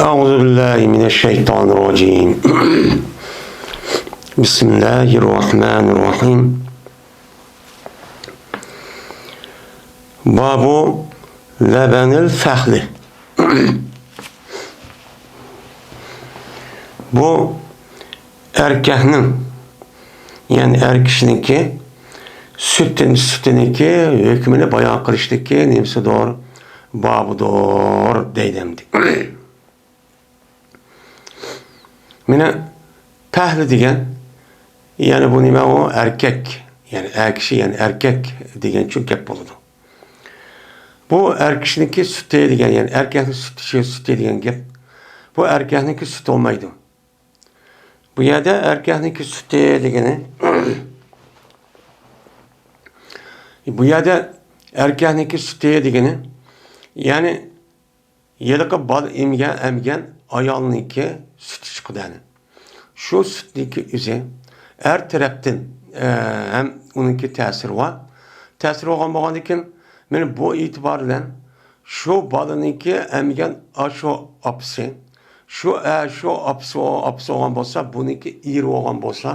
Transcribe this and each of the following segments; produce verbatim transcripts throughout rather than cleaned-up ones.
أعوذ بالله من الشيطان الرجيم. بسم الله الرحمن الرحيم. باب لبن الفحل. بۇ ئەركەكنىڭ، يەنى ئەر كىشىنىڭكى سۈتىن-، سۈتىنىڭكى ھۆكمىنى بايان قىلىشتىكى نېمىسىدۇر، بابىدۇر دەيدۇ ئەمدى. مانا پەھلى دېگەن، يەنى بۇ نېمە ئۇ؟ ئەركەك، يەنى ئەر كىشى، يەنى ئەركەك دېگەن چۈ گەپ بولىدۇ. بۇ ئەر كىشىنىڭكى سۈتى دېگەن، يەنى ئەركەكنىڭ سۈتى، سۈتى دېگەن گەپ. بۇ ئەركەكنىڭكى سۈتى بولمايدۇ. بۇ يەردە ئەركەكنىڭكى سۈتى دېگىنى، بۇ يەردە ئەركەكنىڭكى سۈتى دېگىنى، يەنى ھېلىقى بالا ئەمگەن، ئەمگەن ئايالنىڭكى سۈتى چىقىدۇ، يەنى. شۇ سۈتنىڭكى ئۆزى ئەر تەرەپتىن، ئە، ھەم ئۇنىڭكى تەسىرى بار. تەسىرى بولغان بولغاندىن كېيىن، مانا بۇ ئېتىبار بىلەن شۇ بالىنىڭكى ئەمگەن ئاشۇ ئاپىسى، شۇ، ئە، شۇ ئاپىسى، ئاپىسى بولغان بولسا، بۇنىڭكى ئېرى بولغان بولسا،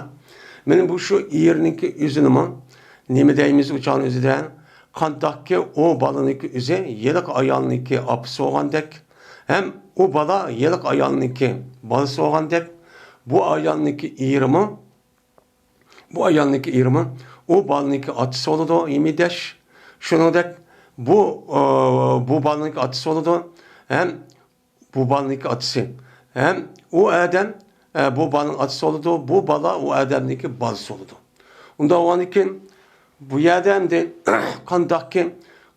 مانا بۇ شۇ ئېرىنىڭكى ئۆزىنىمۇ نېمە دەيمىز ئۇ چاغنىڭ ئۆزىدە؟ قانداقكى ئۇ بالىنىڭكى ئۆزى ھېلىقى ئايالنىڭكى ئاپىسى بولغاندەك، ھەم ئۇ بالا ھېلىقى ئايالنىڭكى بالىسى بولغاندەك، بۇ ئايالنىڭكى ئېرىمۇ، بۇ ئايالنىڭكى ئېرىمۇ ئۇ بالىنىڭكى ئاتىسى بولىدۇ، ھېمىدەش. شۇنىڭدەك بۇ، ئى، بۇ بالىنىڭكى ئاتىسى بولىدۇ، ھەم بۇ بالىنىڭكى ئاتىسى. ھەم ئۇ ئادەم، ئە، بۇ بالىنىڭ ئاتىسى بولىدۇ، بۇ بالا ئۇ ئادەمنىڭكى بالىسى بولىدۇ. ئۇنداق بولغاندىن كېيىن، بۇ يەردە ئەمدى قانداقكى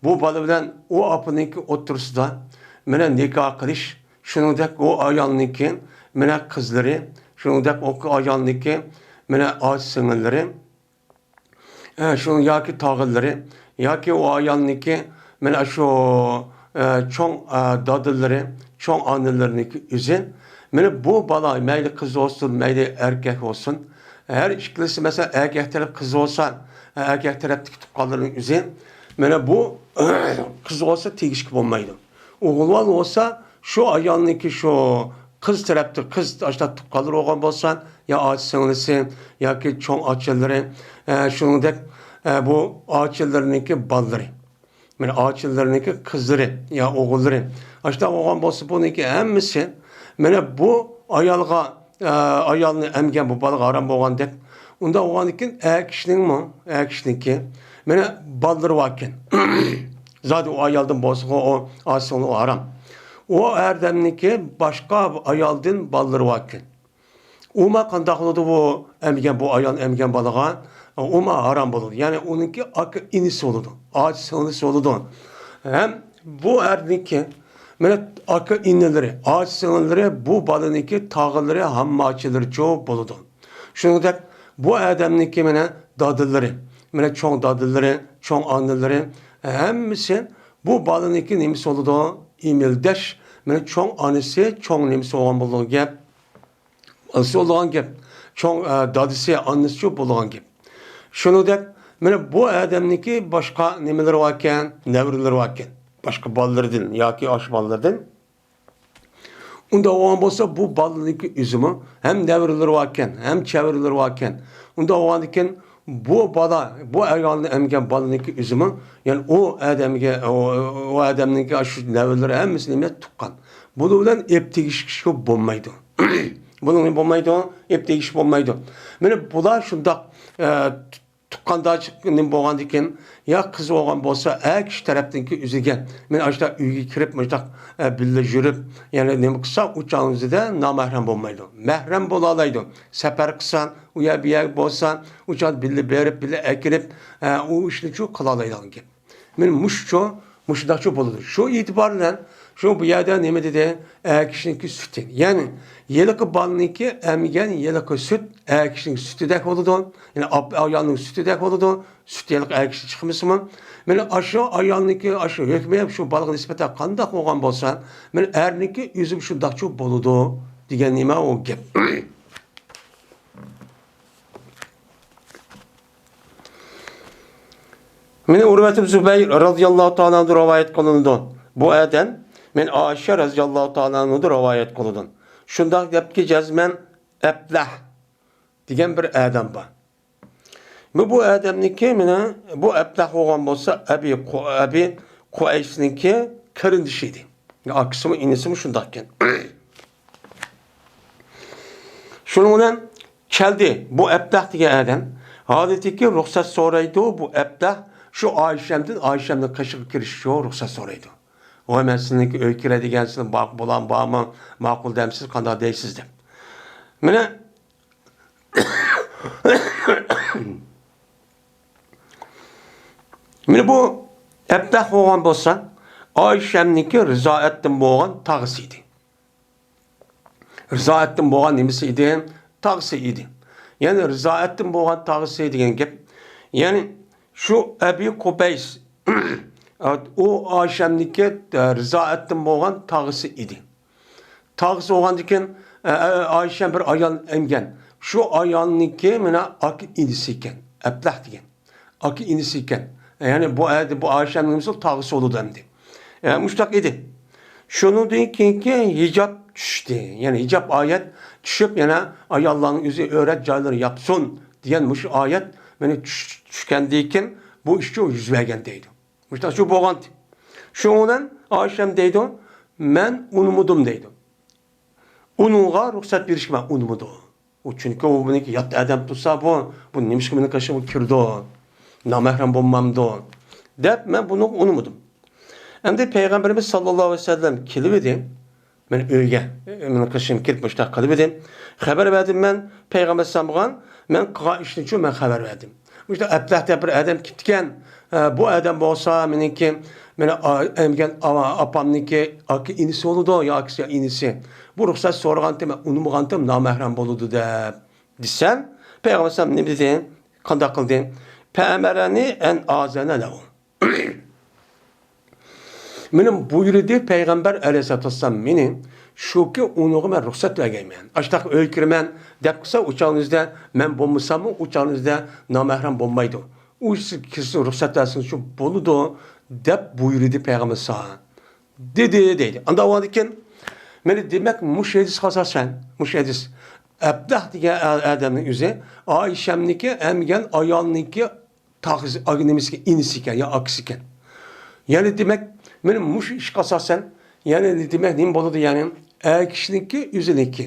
بۇ بالا بىلەن ئۇ ئاپىنىڭكى ئوتتۇرىسىدا مانا نىكاھ قىلىش، شۇنىڭدەك ئۇ ئايالنىڭكى مانا قىزلىرى، شۇنىڭدەك ئۇ ئايالنىڭكى مانا ئاچا سىڭىللىرى، ئە، شۇنىڭ ياكى تاغىلىرى، ياكى ئۇ ئايالنىڭكى مانا شۇ، ئە، چوڭ، ئە، دادىلىرى، چوڭ ئانىلىرىنىڭكى ئۆزى. مانا بۇ بالا مەيلى قىز بولسۇن، مەيلى ئەركەك بولسۇن، ھەر ئىككىلىسى، مەسىلەن، ئەركەك تەرەپ قىز بولسا، ئەركەك تەرەپتىكى تۇغقانلىرىنىڭ ئۆزى، مانا بۇ قىز بولسا تېگىشكە بولمايدۇ. ئوغۇل بالا بولسا، شۇ ئايالنىڭكى شۇ قىز تەرەپتە، قىز ئاشۇنداق تۇغقانلىرى بولغان بولسا، يا ئاچا سىڭلىسى ياكى چوڭ ئاچىلىرى، ئە، شۇنىڭدەك، ئە، بۇ ئاچىلىرىنىڭكى بالىلىرى. مانا ئاچىلىرىنىڭكى قىزلىرى يا ئوغۇللىرى. ئاشۇنداق بولغان بولسا، بۇنىڭكى ھەممىسى مانا بۇ ئايالغا، ئە، ئايالنى ئەمگەن بۇ بالىغا ھارام بولغاندەك. ئۇنداق بولغاندىن كېيىن ئەر كىشىنىڭمۇ، ئەر كىشىنىڭكى مانا بالىلىرى باركەن. زادى ئۇ ئايالدىن بولسىغۇ، ئۇ ئاچا سىڭلى، ئۇ ھارام. ئۇ ئادەمنىڭكى باشقا ئايالدىن بالىلىرى باركەن. ئۇما قانداق بولىدۇ بۇ ئەمگەن، بۇ ئايال ئەمگەن بالىغا؟ ئۇما ھارام بولىدۇ. يەنى ئۇنىڭكى ئاكا ئىنىسى بولىدۇ، ئاچا سىڭلىسى بولىدۇ. ھەم بۇ ئەرنىڭكى مانا ئاكا ئىنىلىرى، ئاچا سىڭىللىرى، بۇ بالىنىڭكى تاغىلىرى، ھامماچىلىرىچۇ بولىدۇ. شۇنىڭدەك بۇ ئادەمنىڭكى مانا دادىلىرى، مانا چوڭ دادىلىرى، چوڭ ئانىلىرى، ھەممىسى بۇ بالىنىڭكى نېمىسى بولىدۇ؟ ئېمىلدەش، مانا چوڭ ئانىسى، چوڭ نېمىسى بولغان بولىدىغان گەپ. ئانىسى بولىدىغان گەپ. چوڭ، ئە، دادىسى، ئانىسىچۇ بولىدىغان گەپ. شۇنىڭدەك مانا بۇ ئادەمنىڭكى باشقا نېمىلىرى باركەن؟ نەۋرىلىرى باركەن. باشقا بالىلىرىدىن ياكى ئاشۇ بالىلىرىدىن. ئۇنداق بولغان بولسا، بۇ بالىنىڭكى ئۆزىمۇ ھەم نەۋرىلىرى باركەن، ھەم چەۋرىلىرى باركەن. ئۇنداق بولغاندىكىن، بۇ بالا، بۇ ئايالنى ئەمگەن بالىنىڭكى ئۆزىمۇ، يەنى ئۇ ئادەمگە، ئۇ، ئۇ ئادەمنىڭكى شۇ نەۋرىلىرى ھەممىسى نېمە؟ تۇغقان. بۇنىڭ بىلەن ئېپ تېگىشىشكە بولمايدۇ. بۇنىڭ بولمايدۇ، ئېپ تېگىشىش بولمايدۇ. مانا بۇلار شۇنداق، ئە، تۇغقانداش نېمە بولغاندىكىن، يا قىز بولغان بولسا، ئەر كىشى تەرەپتىنكى ئۆزىگە، مانا ئاشۇنداق ئۆيگە كىرىپ، مۇشۇنداق، ئە، بىللە يۈرۈپ، يەنى نېمە قىلسا، ئۇ چاغنىڭ ئۆزىدە نامەھرەم بولمايدۇ. مەھرەم بولالايدۇ. سەپەر قىلسا، ئۇ يەر بۇ يەرگە بولسا، ئۇ چاغدا بىللە بېرىپ، بىللە ئەكېلىپ، ئە، ئۇ ئىشنىچۇ قىلالايدىغان گەپ. مانا مۇشۇچۇ، مۇشۇنداقچۇ بولىدۇ. شۇ ئېتىبار بىلەن، شۇ بۇ يەردە نېمە دېدى؟ ئەر كىشىنىڭكى سۈتى. يەنى، ھېلىقى بالىنىڭكى ئەمگەن ھېلىقى سۈت ئەر كىشىنىڭ سۈتىدەك بولىدۇ. يەنى ئاپ-، ئايالنىڭ سۈتىدەك بولىدۇ. سۈت ھېلىقى ئەر كىشى چىقمىسىمۇ، مانا ئاشۇ ئايالنىڭكى ئاشۇ ھۆكمى شۇ بالىغا نىسبەتەن قانداق بولغان بولسا، مانا ئەرنىڭكى ئۆزىمۇ شۇنداقچۇ بولىدۇ دېگەن نېمە ئۇ گەپ. مانا ئۇرۋەت ئىبن زۇبەير رازىياللاھۇ تائالا ئەنھۇ رىۋايەت قىلىنىدۇ. بۇ ئادەم مەن ئائىشە رەزىياللاھۇ تائالا ئەنھۇدىن رىۋايەت قىلىدۇ. شۇنداق دەپتىكى جەزمەن ئەبلەھ دېگەن بىر ئادەم بار. مەن بۇ ئادەمنىڭكى، مانا بۇ ئەبلەھ بولغان بولسا، ئەبى قۇ-، ئەبى قۇئەيسنىڭكى قېرىندىشى ئىدى. ئاكىسىمۇ، ئىنىسىمۇ شۇنداق ئىكەن. شۇنىڭ بىلەن كەلدى بۇ ئەبلەھ دېگەن ئادەم. ھالىتىكى رۇخسەت سورايدۇ بۇ ئەبلەھ شۇ ئائىشەمدىن، ئائىشەمنىڭ قېشىغا كىرىشكە رۇخسەت سورايدۇ. ۋاي، مەن سىزنىڭكى ئۆيگە كىرەي دېگەن، سىزنىڭ بار-، بولان بارمۇ، ماقۇل دەمسىز، قانداق دەيسىز دەپ. مانا، مانا بۇ ئەبلەھ بولغان بولسا، ئائىشەمنىڭكى رىزائەتتىن بولغان تاغىسى ئىدى. رىزائەتتىن بولغان نېمىسى ئىدى؟ تاغىسى ئىدى. يەنى رىزائەتتىن بولغان تاغىسى دېگەن گەپ. يەنى شۇ ئەبى قۇبەيس، ئۇ ئائىشەمنىڭكى، ئە، رىزائەتتىن بولغان تاغىسى ئىدى. تاغىسى بولغاندىكىن، ئە، ئە، ئائىشەم بىر ئايال ئەمگەن. شۇ ئايالنىڭكى مانا ئاكا ئىنىسى ئىكەن. ئەبلەھ دېگەن. ئاكا ئىنىسى ئىكەن. يەنى بۇ ئەدى بۇ ئائىشەنىڭ نېمىسى تاغىسى بولىدۇ ئەمدى. ئە، مۇشۇنداق ئىدى. شۇنىڭدىن كېيىنكى ھىجاب چۈشتى. يەنى ھىجاب ئايەت چۈشۈپ، يەنە ئاياللارنىڭ ئۆزى ئۆرەت جايلىرى ياپسۇن دېگەن مۇشۇ ئايەت مانا چۈش-، چۈشكەندىن كېيىن بۇ ئىشچۇ يۈز بەرگەن دەيدۇ. مۇشۇنداق شۇ بولغانتى. شۇنىڭ بىلەن ئائىشەم دەيدۇ، مەن ئۇنىمىدىم دەيدۇ. ئۇنىڭغا رۇخسەت بېرىشكە مەن ئۇنىمىدىم. ئۇ چۈنكى ئۇ مېنىڭكى يات ئادەم تۇرسا بۇ، بۇ نېمىشقا مېنىڭ قېشىمغا كىرىدۇ؟ نامەھرەم بولمامدۇ؟ دەپ مەن بۇنىڭغا ئۇنىمىدىم. ئەمدى پەيغەمبىرىمىز ساللاللاھۇ ئەلەيھى ۋەسەللەم كېلىۋىدى. مەن ئۆيگە، مېنىڭ قېشىمغا كېلىپ مۇشۇنداق قىلىۋىدى. خەۋەر بەردىم مەن پەيغەمبەر ئەلەيھىسسالامغا، مەن قىلغان ئىشنىچۇ مەن خەۋەر بەردىم. مۇشۇنداق ئەبلەھ دەپ بىر ئادەم كېتىكەن. ئە، بۇ ئادەم بولسا مېنىڭكى، مېنىڭ ئا-، ئەمگەن ئا-، ئاپامنىڭكى ئاكا ئىنىسى بولىدۇ، يا ئاكىسى يا ئىنىسى. بۇ رۇخسەت سورىغانتىم، مەن ئۇنىمىغانتىم، نامەھرەم بولىدۇ دەپ دېسەم، پەيغەمبەر ئەلەيھىسسالام نېمە دېدى؟ قانداق قىلدى؟ فەئەمەرەنى ئەن ئازەنە لەھۇ. مېنى بۇيرۇدى پەيغەمبەر ئەلەيھىسسالاتۇ ۋەسسالام مېنى، شۇكى ئۇنىڭغا مەن رۇخسەت بەرگەيمەن. ئاشتاق ئۆيگە كىرىمەن دەپ قىلسا، ئۇ چاغنىڭىزدا مەن بولمىساممۇ، ئۇ چاغنىڭىزدا نامەھرەم بولمايدۇ. ئۇ كىرسە رۇخسەت بەرسىڭىزچۇ بولىدۇ، دەپ بۇيرۇدى پەيغەمبەر ساڭا. دېدى، دەيدۇ. ئانداق بولغاندىكىن، مېنى دېمەك، مۇشۇ ھەدىسكە ئاساسەن، مۇشۇ ھەدىس، ئەبلەھ دېگەن ئا-، ئادەمنىڭ ئۆزى ئائىشەمنىڭكى ئەمگەن ئايالنىڭكى تاغىسى، ئاگا نېمىسى ئىكەن، ئىنىسى ئىكەن يا ئاكىسى ئىكەن. يەنى دېمەك، مېنى مۇشۇ ئىشقا ئاساسەن، يەنى دېمەك، نېمە بولىدۇ يەنى؟ ئەر كىشىنىڭكى ئۆزىنىڭكى.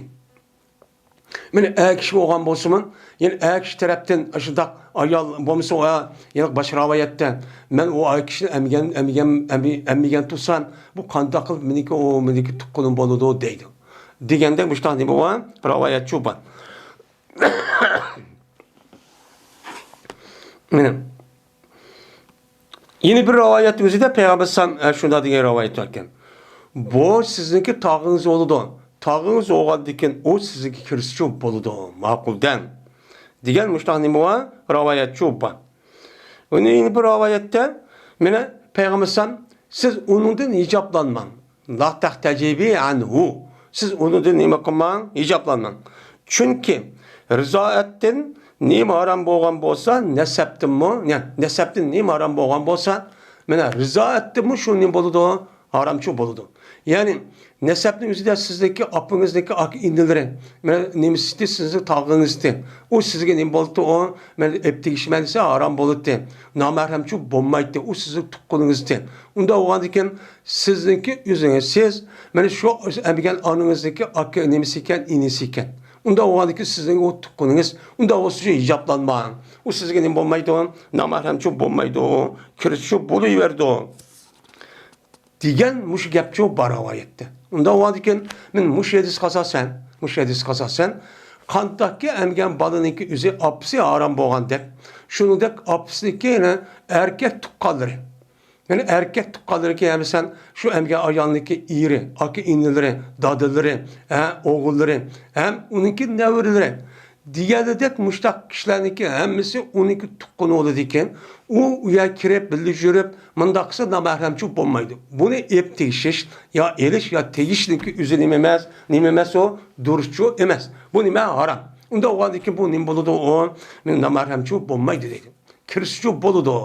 مېنى ئەر كىشى بولغان بولسىمۇ، يەنى ئەر كىشى تەرەپتىن ئاشۇنداق ئايال بولمىسا، ئۇ، يەنە باشقا رىۋايەتتە، مەن ئۇ ئەر كىشىنى ئەمگەن، ئەمگەن، ئەمگەن تۇرسام، بۇ قانداق قىلىپ مېنىڭكى، ئۇ مېنىڭكى تۇغقىنىم بولىدۇ دەيدۇ. دېگەندەك مۇشۇنداق نېمە بار؟ رىۋايەتچۇ بار. مېنىڭ. يەنە بىر رىۋايەت ئۆزىدە پەيغەمبەر ئەلەيھىسسالام، ئە، شۇنداق دېگەن رىۋايەت باركەن. بۇ سىزنىڭكى تاغىڭىز بولىدۇ. تاغىڭىز بولغاندىكىن ئۇ سىزنىڭكى كىرسىچۇ بولىدۇ. ماقۇل دەڭ. دېگەن مۇشۇنداق نېمە بار؟ رىۋايەتچۇ بار. ئۇنى يەنە بىر رىۋايەتتە، مانا، پەيغەمبەر ئەلەيھىسسالام، سىز ئۇنىڭدىن ھىجابلانماڭ. لا تحتجبي عنه. سىز ئۇنىڭدىن نېمە قىلماڭ؟ ھىجابلانماڭ. چۈنكى رىزائەتتىن نېمە ھارام بولغان بولسا، نەسەبتىنمۇ، يەنى نەسەبتىن نېمە ھارام بولغان بولسا، مانا رىزائەتتىنمۇ شۇ نېمە بولىدۇ؟ ھارامچۇ بولىدۇ. يەنى نەسەبنىڭ ئۆزىدە سىزدىكى ئاپىڭىزنىڭكى ئاكا ئىنىلىرى، مانا نېمىسىتى سىزنىڭ تاغىڭىزتى. ئۇ سىزگە نېمە بولدى؟ ئۇ مانا ئېپ تېگىشمەن دېسە ھارام بولىدۇ. نامەھرەمچۇ بولمايتتى. ئۇ سىزنىڭ تۇغقىنىڭىزتى. ئۇنداق بولغاندىكىن سىزنىڭكى ئۆزىڭىز، سىز مانا شۇ ئەمگەن ئانىڭىزنىڭكى ئاكا نېمىسى ئىكەن، ئىنىسى ئىكەن. ئۇنداق بولغاندىكىن سىزنىڭ ئۇ تۇغقىنىڭىز. ئۇنداق بولسا شۇ ھىجابلانماڭ. ئۇ سىزگە نېمە بولمايدۇ؟ نامەھرەمچۇ بولمايدۇ. كىرسىچۇ بولۇۋېرىدۇ. دېگەن مۇشۇ گەپچۇ بار رىۋايەتتە. ئۇنداق بولغاندىكىن، مەن مۇشۇ ھەدىسكە ئاساسەن، مۇشۇ ھەدىسكە ئاساسەن، قانداقكى ئەمگەن بالىنىڭكى ئۆزى ئاپىسى ھارام بولغاندەك، شۇنىڭدەك ئاپىسىنىڭكى يەنە ئەركەك تۇغقانلىرى، يەنى ئەركەك تۇغقانلىرىكى ھەممىسەن شۇ ئەمگەن ئايالنىڭكى ئېرى، ئاكا ئىنىلىرى، دادىلىرى، ھە، ئوغۇللىرى، ھەم ئۇنىڭكى نەۋرىلىرى، دېگەنىدەك مۇشتاق كىشىلەرنىڭكى ھەممىسى ئۇنىڭكى تۇغقىنى بولىدىكەن، ئۇ ئۇ يەرگە كىرىپ، بىللە يۈرۈپ، مۇنداق قىلسا نامەھرەمچۇ بولمايدۇ. بۇنى ئېپ تېگىشىش يا ئېلىش يا تېگىشنىڭكى ئۆزى نېمە ئەمەس، نېمە ئەمەس ئۇ، دۇرۇسچۇ ئەمەس. بۇ نېمە؟ ھارام. ئۇنداق بولغاندىكىن بۇ نېمە بولىدۇ ئۇ؟ مېنىڭ نامەھرەمچۇ بولمايدۇ دەيدۇ. كىرسىچۇ بولىدۇ.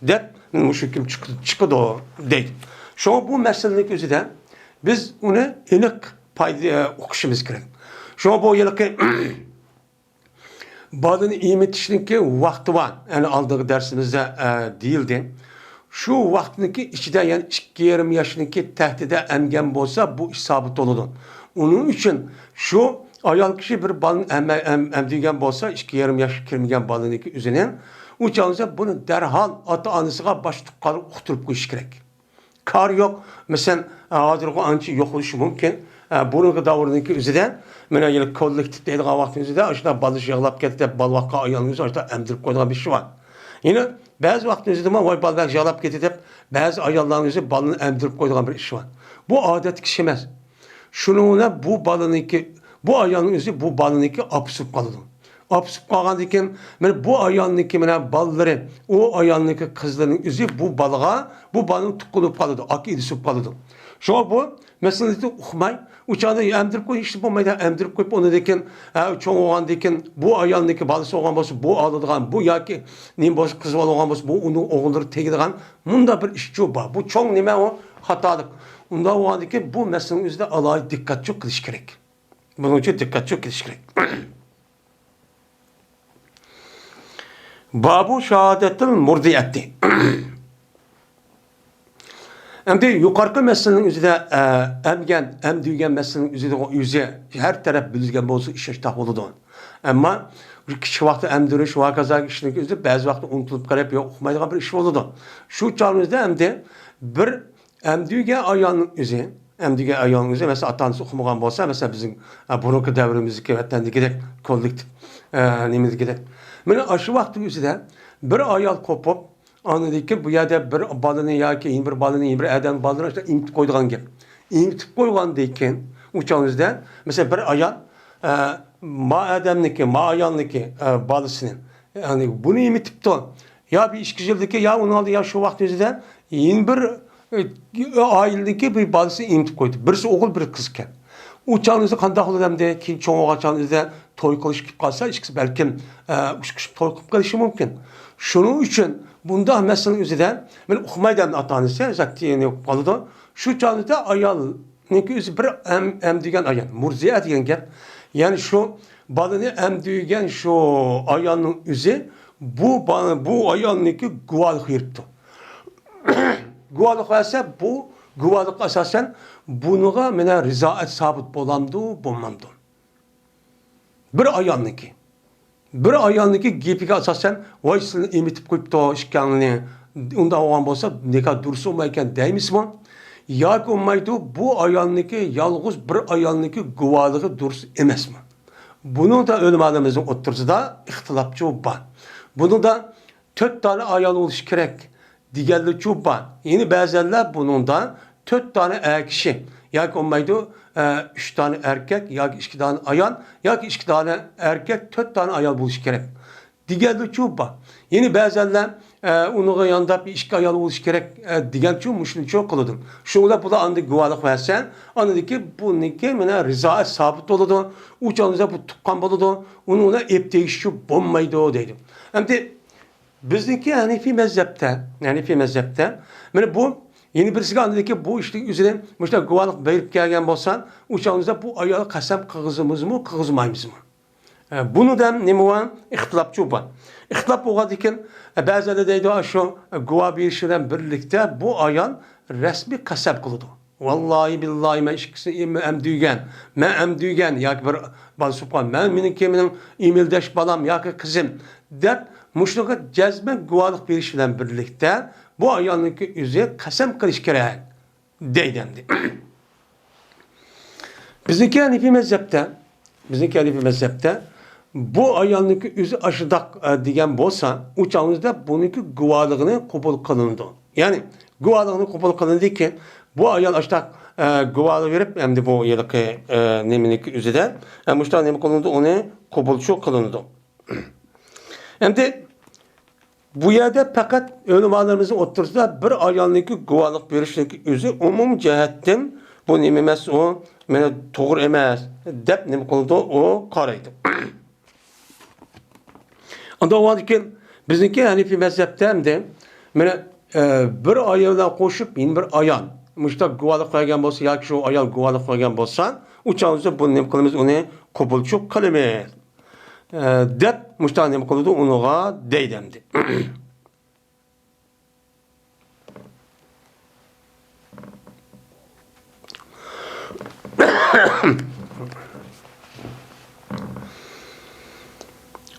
دەپ، مۇشۇ ھۆكۈم چىق-، چىقىدۇ، دەيدۇ. شۇڭا بۇ مەسىلىنىڭ ئۆزىدە بىز ئۇنى ئېنىق پايدا، ئۇقۇشىمىز كېرەك. شۇڭا بۇ ھېلىقى بالىنى ئېمىتىشنىڭكى ۋاقتى بار. يەنى ئالدىنقى دەرسىمىزدە، ئە، دېيىلدى. شۇ ۋاقىتنىڭكى ئىچىدە، يەنى ئىككى يېرىم ياشنىڭكى تەھتىدە ئەمگەن بولسا، بۇ ئىش سابىت بولىدۇ. ئۇنىڭ ئۈچۈن شۇ ئايال كىشى بىر بالىنى ئەم-، ئەم-، ئەمدۈرگەن بولسا، ئىككى يېرىم ياشقا كىرمىگەن بالىنىڭكى ئۆزىنى، ئۇ چاغدا بۇنى دەرھال ئاتا-ئانىسىغا، باشقا تۇغقانغا ئۇقتۇرۇپ قويۇش كېرەك. كارى يوق. مەسىلەن، ھازىرغۇ ئانچە يوق بولۇشى مۇمكىن. بۇرۇنقى دەۋرنىڭكى ئۆزىدە، مانا يەنە كوللېكتىپ دەيدىغان ۋاقىتنىڭ ئۆزىدە، ئاشۇنداق بالا يىغلاپ كەتتى دەپ، بالا باققان ئايالنىڭ ئۆزى ئاشۇنداق ئەمدۈرۈپ قويىدىغان بىر ئىش بار. يەنە بەزى ۋاقىتنىڭ ئۆزىدە، ۋاي، بالا بەك يىغلاپ كەتتى دەپ، بەزى ئاياللارنىڭ ئۆزى بالىنى ئەمدۈرۈپ قويىدىغان بىر ئىش بار. بۇ ئادەتتىكى ئىش ئەمەس. شۇنىڭ بىلەن بۇ بالىنىڭكى، بۇ ئايالنىڭ ئۆزى بۇ بالىنىڭكى ئاپىسى بولۇپ قالىدۇ. ئاپىسى بولۇپ قالغاندىن كېيىن، مانا بۇ ئايالنىڭكى، مانا بالىلىرى، ئۇ ئايالنىڭكى قىزلىرىنىڭ ئۆزى بۇ بالىغا، بۇ بالىنىڭ تۇغقىنى بولۇپ قالىدۇ، ئاكا ئىنىسى بولۇپ قالىدۇ. شۇڭا بۇ مەسىلىنى ئۇقماي، ئۇ چاغدا ئەمدۈرۈپ قويۇش ئىشى بولمايدۇ، ئەمدۈرۈپ قويۇپ، ئۇنىڭدىن كېيىن، ھە، چوڭ بولغاندىن كېيىن، بۇ ئايالنىڭكى بالىسى بولغان بولسا، بۇ ئالىدىغان، بۇ ياكى نېمە بولسا، قىز بولغان بولسا، بۇ ئۇنىڭ ئوغۇللىرى تېگىدىغان، مۇنداق بىر ئىشچۇ بار. بۇ چوڭ نېمە ئۇ؟ خاتالىق. ئۇنداق بولغاندىن كېيىن، بۇ مەسىلىنىڭ ئۆزىدە ئالاھىدە دىققەتچۇ قىلىش كېرەك. بۇنىڭ ئۈچۈن دىققەتچۇ قىلىش كېرەك. بابۇ شاھادەتىل مۇردىئەتى. ئەمدى يۇقىرىقى مەسىلىنىڭ ئۆزىدە، ئە، ئەمگەن، ئەمدۈرگەن مەسىلىنىڭ ئۆزىدە، ئۆزى ھەر تەرەپ بىلگەن بولسا، ئىش ئاشتاق بولىدۇ. ئەمما كىچىك ۋاقىتتا ئەمدۈرۈش ۋە ھاكازا ئىشنىڭ ئۆزى بەزى ۋاقىتتا ئۇنتۇلۇپ قېلىپ يا ئۇقمايدىغان بىر ئىش بولىدۇ. شۇ چاغىمىزدا ئەمدى بىر ئەمدۈرگەن ئايالنىڭ ئۆزى، ئەمدۈرگەن ئايالنىڭ ئۆزى، مەسىلەن، ئاتا-ئانىسى ئۇقمىغان بولسا، مەسىلەن، بىزنىڭ، ئە، بۇرۇنقى دەۋرىمىزدىكى ۋەتەندىكىدەك كوللېكتىپ، ئە، نېمىدىكىدەك. مانا ئاشۇ ۋاقىتنىڭ ئۆزىدە بىر ئايال قوپۇپ، ئاندىن كېيىن بۇ يەردە بىر بالىنى ياكى يەنە بىر بالىنى، يەنە بىر ئادەم بالىنى ئاشۇنداق ئېمىتىپ قويىدىغان گەپ. ئېمىتىپ قويغاندىن كېيىن، ئۇ چاغىمىزدا، مەسىلەن، بىر ئايال، ئە، ما ئادەمنىكى، ما ئايالنىكى، ئە، بالىسىنى، يەنى بۇنى ئېمىتىپتۇ. يا بىر ئىككى يىلدىكى، يا ئۇنىڭ ئالدى، يا شۇ ۋاقىت ئۆزىدە يەنە بىر، ئە، ئائىلىدىكى بىر بالىسى ئېمىتىپ قويدى. بىرسى ئوغۇل، بىرى قىز ئىكەن. ئۇ چاغنىڭ ئۆزى قانداق بولىدۇ ئەمدى؟ كېيىن چوڭ بولغان چاغنىڭ ئۆزىدە توي قىلىش كېلىپ قالسا، ئىككىسى بەلكىم، ئە، ئۇچرىشىپ توي قىلىپ قېلىشى مۇمكىن. شۇنىڭ ئۈچۈن بۇنداق مەسىلىنىڭ ئۆزىدە مانا ئۇقمايدۇ ئەمدى ئاتا-ئانىسى، زاتى نېمە قالىدۇ. شۇ چاغدا ئايالنىڭكى ئۆزى بىر ئەم-، ئەمدۈرگەن ئايال، مۇرزىئە دېگەن گەپ. يەنى شۇ بالىنى ئەمدۈرگەن شۇ ئايالنىڭ ئۆزى بۇ با-، بۇ ئايالنىڭكى گۇۋاھلىق بېرىپتۇ. گۇۋاھلىق بەرسە، بۇ گۇۋاھلىققا ئاساسەن بۇنىڭغا مانا رىزائەت سابىت بولامدۇ، بولمامدۇ؟ بىر ئايالنىڭكى. بىر ئايالنىڭكى گېپىگە ئاساسەن، ۋاي، سىلىنى ئېمىتىپ قويۇپتۇ ئىككىڭلىنى، ئۇنداق بولغان بولسا، نىكاھ دۇرۇس بولمايدىكەن دەيمىزمۇ؟ ياكى بولمايدۇ، بۇ ئايالنىڭكى، يالغۇز بىر ئايالنىڭكى گۇۋاھلىقى دۇرۇس ئەمەسمۇ؟ بۇنىڭدا ئۆلىمالىرىمىزنىڭ ئوتتۇرىسىدا ئىختىلاپچۇ بار. بۇنىڭدا تۆت دانە ئايال بولۇشى كېرەك دېگەنلىكچۇ بار. يەنە بەزەنلەر بۇنىڭدا تۆت دانە ئەر كىشى ياكى بولمايدۇ، ئە، ئۈچ دانە ئەركەك ياكى ئىككى دانە ئايال ياكى ئىككى دانە ئەركەك، تۆت دانە ئايال بولۇشى كېرەك دېگەنلىكچۇ بار. يەنە بەزەنلەر، ئە، ئۇنىڭغا يانداپ ئىككى ئايال بولۇشى كېرەك، ئە، دېگەنچۇ، مۇشۇنىچۇ قىلىدۇ. شۇنىڭ بىلەن بۇلار ئاندىن گۇۋاھلىق بەرسە، ئاندىن بۇنىڭكى مانا رىزائەت سابىت بولىدۇ. ئۇ چاغدا بۇ تۇغقان بولىدۇ. ئۇنىڭ بىلەن ئەپ تېگىشچۇ بولمايدۇ دەيدۇ. ئەمدى بىزنىڭكى ھەنىفىي مەزھەپتە، ھەنىفىي مەزھەپتە، مانا بۇ يەنە بىرسىگە ئاندىن كېيىن بۇ ئىشنىڭ ئۆزىنى مۇشۇنداق گۇۋاھلىق بېرىپ كەلگەن بولسا، ئۇ چاغىمىزدا بۇ ئايالغا قەسەم قىلغۇزىمىزمۇ، قىلغۇزمايمىزمۇ؟ ئە، بۇنىڭدا نېمە بار؟ ئىختىلاپچۇ بار. ئىختىلاپ بولغاندىن كېيىن، ئە، بەزىلەر دەيدۇ، شۇ گۇۋاھ بېرىش بىلەن بىرلىكتە بۇ ئايال رەسمىي قەسەم قىلىدۇ. ۋاللاھى بىللاھى مەن ئىككىسىنى ئەمدۈرگەن، مەن ئەمدۈرگەن ياكى بىر بالا سۇپقان، مەن مېنىڭكى مېنىڭ ئېمىلداش بالام ياكى قىزىم دەپ مۇشۇنىڭغا جەزمەن گۇۋاھلىق بېرىش بىلەن بىرلىكتە بۇ ئايالنىڭكى ئۆزى قەسەم قىلىش كېرەك دەيدۇ ئەمدى. بىزنىڭكى ھەنىفىي مەزھەپتە، بىزنىڭكى ھەنىفىي مەزھەپتە بۇ ئايالنىڭكى ئۆزى ئاشۇنداق، ئە، دېگەن بولسا، ئۇ چاغىمىزدا بۇنىڭكى گۇۋاھلىقىنى قوبۇل قىلىنىدۇ. يەنى گۇۋاھلىقنى قوبۇل قىلىندىكى، بۇ ئايال ئاشۇنداق، ئە، گۇۋاھلىق بېرىپ، ئەمدى بۇ ھېلىقى، ئە، نېمىنىڭكى ئۆزىدە، ئە، مۇشۇنداق نېمە قىلىنىدۇ، ئۇنى قوبۇلچۇ قىلىنىدۇ. ئەمدى بۇ يەردە پەقەت ئۆلىمالىرىمىزنىڭ ئوتتۇرىسىدا بىر ئايالنىڭكى گۇۋاھلىق بېرىشنىڭكى ئۆزى ئومۇمىي جەھەتتىن بۇ نېمە ئەمەس، ئۇ مانا توغرا ئەمەس دەپ نېمە قىلىدۇ، ئۇ قارايدۇ. ئاندىن ئۇنىڭدىن كېيىن بىزنىڭكى ھەنىفىي مەزھەپتە ئەمدى مانا، ئە، بىر ئايال بىلەن قوشۇپ يەنە بىر ئايال مۇشۇنداق گۇۋاھلىق بەرگەن بولسا ياكى شۇ ئايال گۇۋاھلىق بەرگەن بولسا، ئۇ چاغدا بۇنى نېمە قىلىمىز، ئۇنى قوبۇلچۇق قىلىمىز، ئە، دەپ مۇشۇنداق نېمە قىلىدۇ، ئۇنىڭغا دەيدۇ ئەمدى.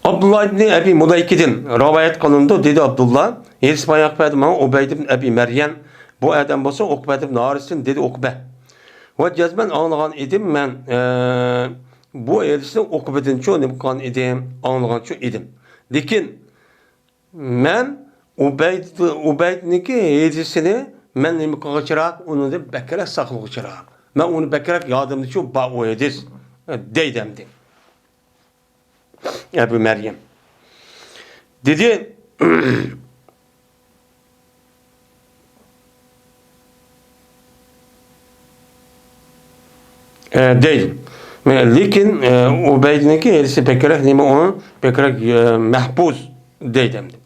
ئابدۇللا ئىبنى ئەبى مۇلەيكىدىن رىۋايەت قىلىنىدۇ، دېدى ئابدۇللا، ھېدىس بايان قىلىۋەردى ماڭا ئۇبەيد ئىبن ئەبى مەريەم، بۇ ئادەم بولسا ئوقبەت ئىبن ھارىستىن، دېدى ئۇقبە. ۋە جەزمەن ئاڭلىغان ئىدىم مەن، ئە، بۇ ھېدىسنى ئۇقبىدىنچۇ نېمە قىلغان ئىدىم، ئاڭلىغانچۇ ئىدىم. لېكىن مەن ئۇبەيد، ئۇبەيدنىڭكى ھېدىسىنى مەن نېمە قىلغۇچىراق، ئۇنىڭدىن بەكرەك ساقلىغۇچىراق. مەن ئۇنى بەكرەك يادىمدىچۇ بار ئۇ ھېدىس، دەيدۇ ئەمدى. ئەبۇ مەريەم دېدى، ئە، دەيدۇ. لېكىن، ئە، ئۇبەيدنىڭكى ھېدىسى بەكرەك نېمە ئۇ؟ بەكرەك، ئە، مەھپۇز دەيدۇ ئەمدى.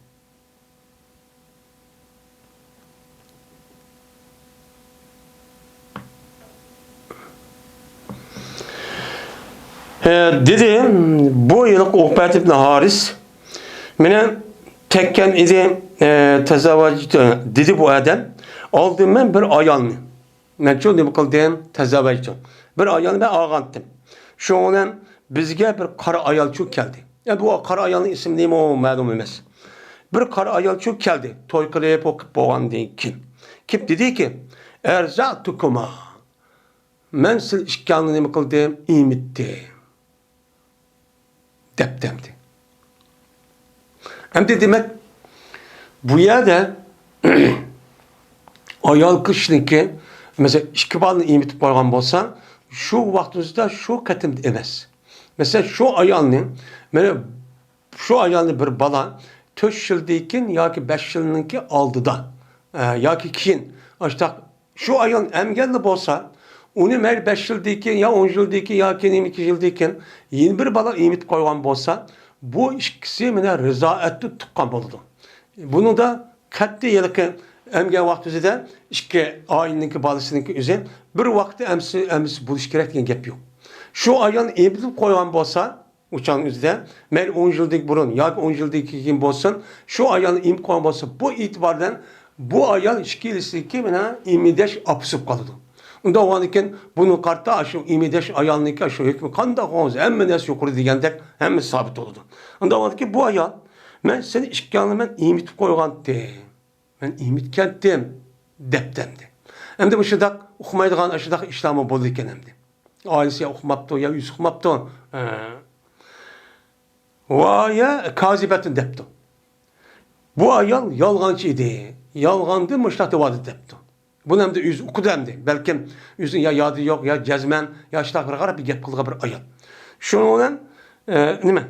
ئە، دېدى، بۇ ھېلىقى ئۇقبەت ئىبن ھارىس مېنى تەككەن ئىدى، ئە، تەزەۋۋەجتۇ، دېدى بۇ ئادەم. ئالدىم مەن بىر ئايالنى. مەنچۇ نېمە قىلدىم؟ تەزەۋۋەجتۇ. بىر ئايالنى مەن ئالغانتىم. شۇنىڭ بىلەن بىزگە بىر قارا ئايالچۇ كەلدى. ئە، بۇ قارا ئايالنىڭ ئىسمى نېمە، ئۇ مەلۇم ئەمەس. بىر قارا ئايالچۇ كەلدى. توي قىلىپ، ئوقۇپ بولغاندىن كېيىن. كېلىپ دېدىكى، ئەرزەتۇكۇما. مەن سىلى ئىككىڭلارنى نېمە قىلدىم؟ ئېمىتتىم. دەپتۇ ئەمدى. ئەمدى دېمەك، بۇ يەردە ئايال كىشىنىڭكى، مەسىلەن، ئىككى بالىنى ئېمىتىپ قويغان بولسا، شۇ ۋاقتىمىزدا شۇ قېتىمدا ئەمەس. مەسىلەن، شۇ ئايالنى، مانا شۇ ئايالنى بىر بالا تۆت يىلدىن كېيىن ياكى بەش يىلنىڭكى ئالدىدا، ئە، ياكى كېيىن، ئاشتاق شۇ ئايال ئەمگەنلا بولسا، ئۇنى مەيلى بەش يىلدىن كېيىن يا ئون يىلدىن كېيىن ياكى نېمە يىلدىن كېيىن يەنە بىر بالا ئېمىتىپ قويغان بولسا، بۇ ئىككىسى مانا رىزائەتتىن تۇغقان بولىدۇ. بۇنىڭدا قەتئىي ھېلىقى ئەمگەن ۋاقتىدا ئىككى ئائىلىنىڭكى بالىسىنىڭكى ئۆزى بىر ۋاقىتتا ئەمىسى، ئەمىسى بولۇشى كېرەك دېگەن گەپ يوق. شۇ ئايال ئېمىتىپ قويغان بولسا، ئۇ چاغنىڭ ئۆزىدە، مەيلى ئون يىلدىن بۇرۇن ياكى ئون يىلدىن كېيىن بولسۇن، شۇ ئايالنى ئېمىپ قويغان بولسا، بۇ ئېتىبار بىلەن بۇ ئايال ئىككىلىسىدىكى مانا ئېمىدەش ئاپىسى بولۇپ قالىدۇ. ئۇنداق بولغاندىكىن بۇنىڭغا قارىتا شۇ ئېمىدەش ئايالنىڭكى شۇ ھۆكمى قانداق بولغان بولسا، ھەممە نەرسە يۇقىرىدا دېگەندەك ھەممىسى سابىت بولىدۇ. ئۇنداق بولغاندىكىن بۇ ئايال، مەن سېنى ئىككىڭلارنى مەن ئېمىتىپ قويغانتىم. مەن ئېمىتكەنتىم، دەپتۇ ئەمدى. ئەمدى مۇشۇنداق ئۇقمايدىغان ئاشۇنداق ئىشلارمۇ بولىدىكەن ئەمدى. ئائىلىسى يا ئۇقماپتۇ، يا ئۆزى ئۇقماپتۇ. ھە. ۋە يا كازىبەتۇن دەپتۇ. بۇ ئايال يالغانچى ئىدى. يالغاندىن مۇشۇنداق دەۋاتىدۇ دەپتۇ. بۇنى ئەمدى ئۆزى ئۇقىدۇ ئەمدى. بەلكىم ئۆزىنىڭ يا يادى يوق، يا جەزمەن، يا شۇنداق بىر قاراپ بىر گەپ قىلغان بىر ئايال. شۇنىڭ بىلەن، ئە، نېمە؟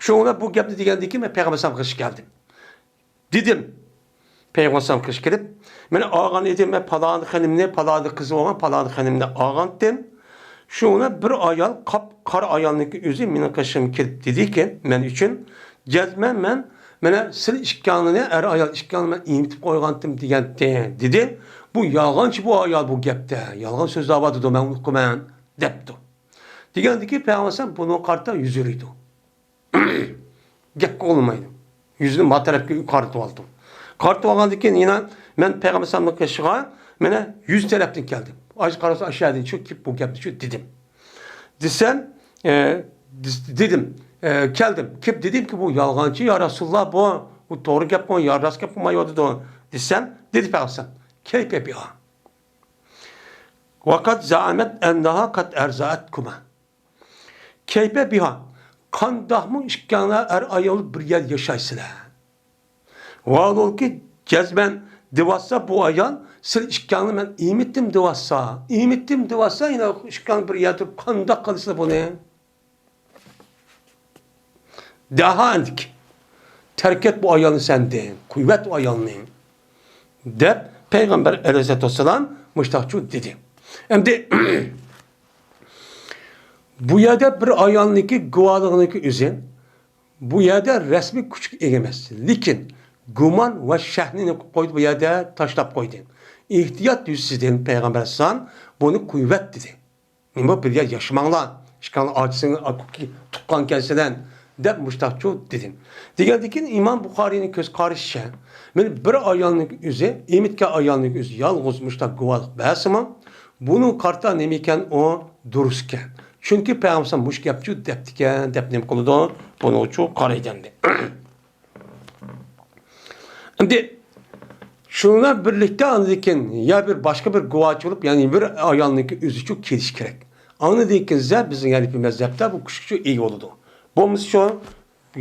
شۇنىڭ بىلەن بۇ گەپنى دېگەندىن كېيىن مەن پەيغەمبەر ئەلەيھىسسالامغا قېرىشىپ كەلدىم. دېدىم. پەيغەمبەر ئەلەيھىسسالامغا قېرىشىپ كېلىپ، مانا ئالغان ئىدىم، مەن پالانى خېنىمنى، پالانى قىزى بولغان پالانى خېنىمنى ئالغانتىم. شۇنى بىر ئايال، قاپقارا ئايالنىڭكى ئۆزى مېنىڭ قېشىمغا كېلىپ دېدىكى، مەن ئۈچۈن، جەزمەن مەن، مانا سىلى ئىككىڭلارنى، ئەر ئايال ئىككىڭلارنى مەن ئېمىتىپ قويغانتىم دېگەنتى، دېدى. بۇ يالغانچى بۇ ئايال بۇ گەپتە، يالغان سۆزلەۋاتىدۇ، مەن ئۇنى ئۇقىمەن، دەپتۇ. دېگەندىكى پەيغەمبەر ئەلەيھىسسالام بۇنىڭغا قارىتا يۈز ئۆرۈيدۇ. گەپكە ئۇنىمايدۇ. يۈزىنى ما تەرەپكە قارىتىۋالىدۇ. قارىتىۋالغاندىن كېيىن يەنە مەن پەيغەمبەر ئەلەيھىسسالامنىڭ قېشىغا مانا يۈز تەرەپتىن كەلدىم. ئايشە قارىسا ئاشۇ يەردىن چىقىپ كېلىپ بۇ گەپنى شۇ دېدىم. دېسەم، ئە، دېس-، دېدىم، ئە، كەلدىم. كېلىپ دېدىمكى، بۇ يالغانچى، يا رەسۇلۇللا، بۇ، بۇ توغرا گەپ قىلماي، يا راست گەپ قىلمايۋاتىدۇ، دېسەم، دېدى پەيغەمبەر ئەلەيھىسسالام، كەيفە بىھا. ۋەقەد زەئەمەت ئەننەھا قەد ئەرزەئەتكۇما. كەيپە بىھا، قانداقمۇ ئىككىڭلار ئەر-ئايال بىر يەردە ياشايسىلەر؟ ۋاھالۇكى، جەزمەن دېۋاتسا بۇ ئايال، سىلى ئىككىڭلارنى مەن ئېمىتتىم دېۋاتسا، ئېمىتتىم دېۋاتسا، يەنە ئىككىڭلار بىر يەردە تۇرۇپ قانداق قىلىسىلەر بۇنى؟ دەھا ئەندىكى، تەرك ئەت بۇ ئايالنى سەندىن، قويۇۋەت ئۇ ئايالنى، دەپ پەيغەمبەر ئەلەيھىسسالاتۇ ۋەسسالام مۇشتاقچۇ دېدى. ئەمدى بۇ يەردە بىر ئايالنىڭكى گۇۋاھلىقىنىڭكى ئۆزى بۇ يەردە رەسمىي كۈچكە ئىگە ئەمەس. لېكىن گۇمان ۋە شەھنى نېمە قىلىپ قويدى، بۇ يەردە تاشلاپ قويدى. ئېھتىيات يۈزىسىدىن پەيغەمبەر ئەلەيھىسسالام بۇنى قويۇۋەت دېدى. نېمە، بىر يەر ياشىماڭلار، ئىشقىلىپ ئاچىسىڭ تۇغقان كەلسىلەن دەپ مۇشتاقچۇ دېدىم. دېگەندىن كېيىن ئىمام بۇخارىينىڭ كۆز قارىشىچە، مانا بىر ئايالنىڭ ئۆزى، ئېمىتكەن ئايالنىڭ ئۆزى يالغۇز مۇشتاق گۇۋاھلىق بەرسىمۇ، بۇنىڭ قارىتا نېمە ئىكەن، ئۇ دۇرۇس ئىكەن. چۈنكى پەيغەمبەر مۇشۇ گەپچۇ دەپتىكەن دەپ نېمە قىلىدۇ؟ بۇنىڭچۇ قارايدۇ ئەمدى. ئەمدى شۇنىڭ بىلەن بىرلىكتە ئاندىن كېيىن يا بىر باشقا بىر گۇۋاھچى بولۇپ، يەنى بىر ئايالنىڭكى ئۆزىچۇ كېلىشى كېرەك. ئاندىن كېيىن بىزنىڭ ھەنىپىي مەزھەپتە بۇ كىشىچۇ ئىگە بولىدۇ. بولمىسا شۇ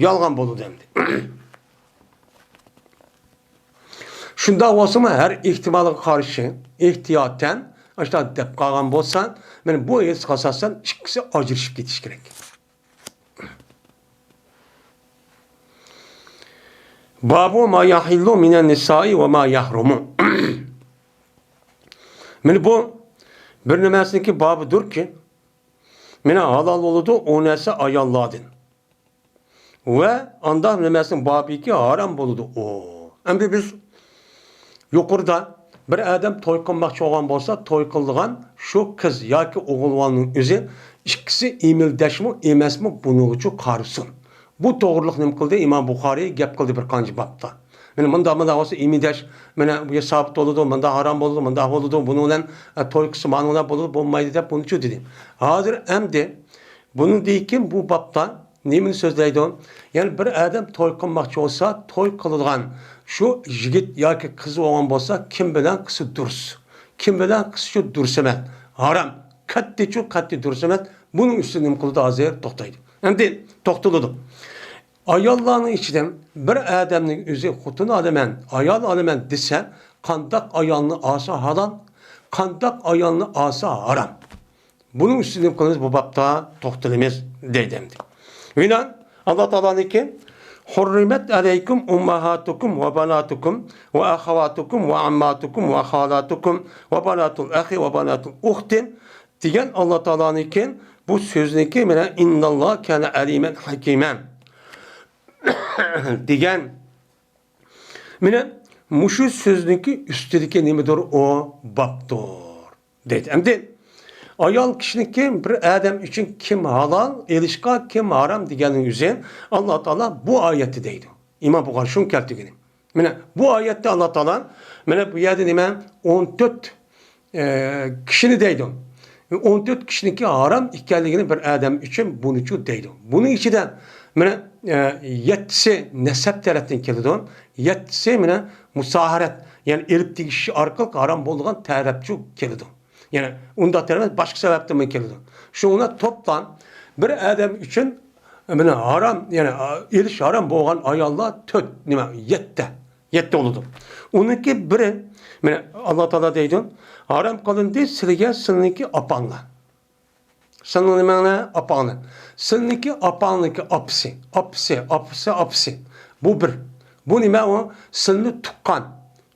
يالغان بولىدۇ ئەمدى. شۇنداق بولسىمۇ ھەر ئېھتىمالغا قارشى ئېھتىياتەن ئاشۇنداق دەپ قالغان بولسا، مانا بۇ ھەدىسكە ئاساسەن ئىككىسى ئاجرىشىپ كېتىشى كېرەك. بابۇ ما يەھىللۇ مىنەن نىسائى ۋە ما يەھرۇمۇ. مانا بۇ بىر نېمەسىنىڭكى بابىدۇركى، مانا ھالال بولىدۇ ئۇ نەرسە ئاياللاردىن. ۋە ئانداق نېمەسىنىڭ بابىكى ھارام بولىدۇ ئۇ. ئەمدى بىز يۇقىرىدا بىر ئادەم توي قىلماقچى بولغان بولسا، توي قىلىدىغان شۇ قىز ياكى ئوغۇلۋالنىڭ ئۆزى ئىككىسى ئېمىلدەشمۇ ئەمەسمۇ بۇنىڭغىچۇ قارىسۇن. بۇ توغرىلىق نېمە قىلدى؟ ئىمام بۇخارىي گەپ قىلدى بىر قانچە بابتا. مانا مۇنداق، مۇنداق بولسا ئېمىلدەش، مانا بۇ سابىت بولىدۇ، مۇنداق ھارام بولىدۇ، مۇنداق بولىدۇ، بۇنىڭ بىلەن، ئە، توي قىلسا مانا بۇنداق بولىدۇ، بولمايدۇ دەپ بۇنىچۇ دېدى. ھازىر ئەمدى بۇنىڭدىن كېيىن بۇ بابتا نېمىنى سۆزلەيدۇ؟ يەنى بىر ئادەم توي قىلماقچى بولسا، توي قىلىدىغان شۇ يىگىت ياكى قىز بولغان بولسا، كىم بىلەن قىلسا دۇرۇس؟ كىم بىلەن قىلسىچۇ دۇرۇس ئەمەس؟ ھارام. قەتئىيچۇ قەتئىي دۇرۇس ئەمەس. بۇنىڭ ئۈستىدە نېمە قىلىدۇ؟ ھازىر توختايدۇ. ئەمدى توختىلىدۇ. ئاياللارنىڭ ئىچىدىن بىر ئادەمنىڭ ئۆزى خوتۇن ئالىمەن، ئايال ئالىمەن دېسە، قانداق ئايالنى ئالسا ھالال، قانداق ئايالنى ئالسا ھارام. بۇنىڭ ئۈستىدىن قىلىمىز، بۇ بابتا توختىلىمىز دەيدۇ ئەمدى. بىنائەن ئاللا تائالانىڭكى «ھۇررىمەت ئەلەيكۇم ئۇمماھاتۇكۇم ۋە باناتۇكۇم ۋە ئەخەۋاتۇكۇم ۋە ئەمماتۇكۇم ۋە خالاتۇكۇم ۋە باناتۇل ئەخى ۋە باناتۇل ئۇختى» دېگەن ئاللا تائالانىڭكى بۇ سۆزنىڭكى مانا «ئىنناللاھە كانە ئەلىمەن ھەكىمەن» دېگەن مانا مۇشۇ سۆزنىڭكى ئۈستىدىكى نېمىدۇر؟ ئۇ بابتۇر دەيدۇ. ئەمدى ئايال كىشىنىڭكى بىر ئادەم ئۈچۈن كىم ھالال ئېلىشقا، كىم ھارام دېگەننىڭ ئۆزى ئاللا تائالا بۇ ئايەتتە دەيدۇ. ئىمام بۇخارى شۇنى كەلتۈرگىنى. مانا بۇ ئايەتتە ئاللا تائالا مانا بۇ يەردە نېمە؟ ئون تۆت ئە، كىشىنى دەيدۇ. ئون تۆت كىشىنىڭكى ھارام ئىكەنلىكىنى بىر ئادەم ئۈچۈن بۇنىچۇ دەيدۇ. بۇنىڭ ئىچىدە مانا، ئە، يەتتىسى نەسەب تەرەپتىن كېلىدۇ، يەتتىسى مانا مۇساھارەت، يەنى ئېلىپ تېگىشىش ئارقىلىق ھارام بولىدىغان تەرەپچۇ كېلىدۇ. يەنى ئۇنداق تەرەپ باشقا سەۋەبتىنمۇ كېلىدۇ. شۇڭا توپلام بىر ئادەم ئۈچۈن مانا ھارام، يەنى ئېلىش ھارام بولغان ئاياللار تۆت، نېمە، يەتتە. يەتتە بولىدۇ. ئۇنىڭكى بىرى، مانا، ئاللا تائالا دەيدۇ، «ھارام قىلىندى سىلىگە سىلىنىڭكى ئاپاڭلار.» سىلىنىڭ نېمەڭلار؟ ئاپاڭلار. سىلىنىڭكى ئاپاڭنىڭكى ئاپىسى، ئاپىسى، ئاپىسى، ئاپىسى. بۇ بىر. بۇ نېمە ئۇ؟ سىلىنى تۇغقان.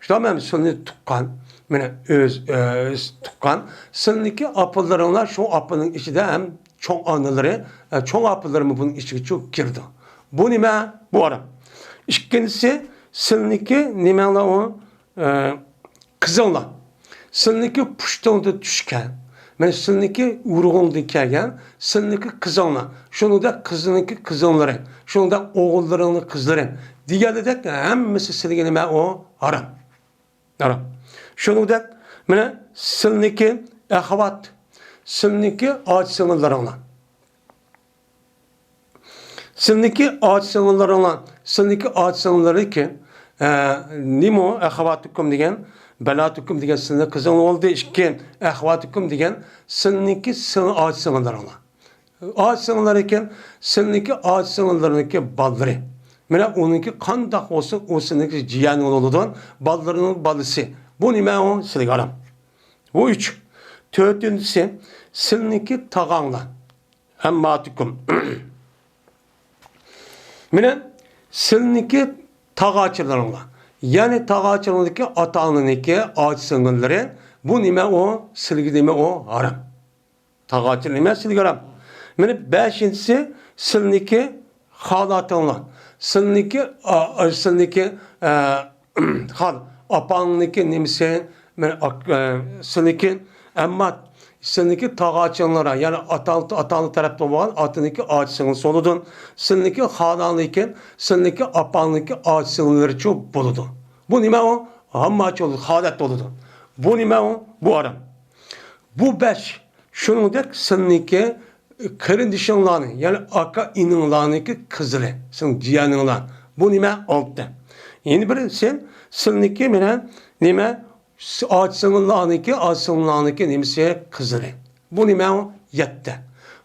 شۇنداقمۇ؟ سىلىنى تۇغقان. مانا ئۆز، ئۆز تۇغقان. سىلىنىڭكى ئاپىلىرىڭلار، شۇ ئاپىنىڭ ئىچىدە ھەم چوڭ ئانىلىرى، ئە، چوڭ ئاپىلىرىمۇ بۇنىڭ ئىچىگە چۈ-، كىرىدۇ. بۇ نېمە؟ بۇ ھارام. ئىككىنچىسى، سىلىنىڭكى نېمەڭلار ئۇ؟ ئە، قىزىڭلار. سىلىنىڭكى پۇشتۇڭدىن چۈشكەن، مانا سىلىنىڭكى ئۇرۇغۇڭدىن كەلگەن، سىلىنىڭكى قىزىڭلار. شۇنىڭدەك قىزىنىڭكى قىزىڭلىرى، شۇنىڭدەك ئوغۇللىرىڭنىڭ قىزلىرى دېگەنلىدەك ھەممىسى سىلىگە نېمە ئۇ؟ ھارام. ھارام. شۇنىڭدەك مانا سىلىنىڭكى ئەخەۋات، سىلىنىڭكى ئاچا-سىڭىللىرىڭلار. سىلىنىڭكى ئاچا-سىڭىللىرىڭلار، سىلىنىڭكى ئاچا-سىڭىللىرىكى، ئە، نېمە ئۇ؟ ئەخەۋاتۇكۇم دېگەن، بەناتۇكۇم دېگەن سىلىنىڭ قىزىڭلار بولدى، ئىككى، ئەخەۋاتۇكۇم دېگەن سىلىنىڭكى سىڭ-، ئاچا-سىڭىللىرىڭلار. ئاچا-سىڭىللىرى ئىكەن، سىلىنىڭكى ئاچا-سىڭىللىرىنىڭكى بالىلىرى. مانا ئۇنىڭكى قانداق بولسۇن، ئۇ سىلىنىڭكى جىيەنىڭ بولىدۇ، بالىلىرىنىڭ بالىسى. بۇ نېمە ئۇ؟ سىلىگە ھارام. بۇ ئۈچ. تۆتىنچىسى، سىلىنىڭكى تاغاڭلار. ئەمماتىكۇم. مانا سىلىنىڭكى تاغاچىلىرىڭلار. يەنى تاغاچىلىرىڭدىكى ئاتا-ئانىنىڭكى ئاچا-سىڭىللىرى. بۇ نېمە ئۇ؟ سىلىگە نېمە ئۇ؟ ھارام. تاغاچىلىرىڭ ئەمەس، سىلىگە ھارام. مانا بەشىنچىسى، سىلىنىڭكى خالاتىڭلار. سىلىنىڭكى، ئا، ئا، سىلىنىڭكى، ئا، خال، ئاپاڭنىڭكى نېمىسى، مەن ئاك-، ئە، سىلىكى، ئەمما سىلىكى تاغاچىڭلار، يەنى ئاتا، ئاتا تەرەپتە بولغان ئاتىنىكى ئاچىسىڭلىسى بولىدۇ. سىلىكى خالانىكى، سىلىكى ئاپاڭنىكى ئاچىسىڭلىرىچۇ بولىدۇ. بۇ نېمە ئۇ؟ ھامماچى بولىدۇ، خالەت بولىدۇ. بۇ نېمە ئۇ؟ بۇ ھارام. بۇ بەش، شۇنىڭدەك سىلىكى قېرىندىشىڭلارنى، يەنى ئاكا ئىنىڭلارنىڭكى قىزلىرى، سېنىڭ جىيەنىڭلار. بۇ نېمە؟ ئالتە. يەنە بىرى سەن، سىلىكى مانا نېمە؟ ئاچىسىڭلارنىڭكى، ئاچىسىڭلارنىڭكى نېمىسى؟ قىزلىرى. بۇ نېمە ئۇ؟ يەتتە.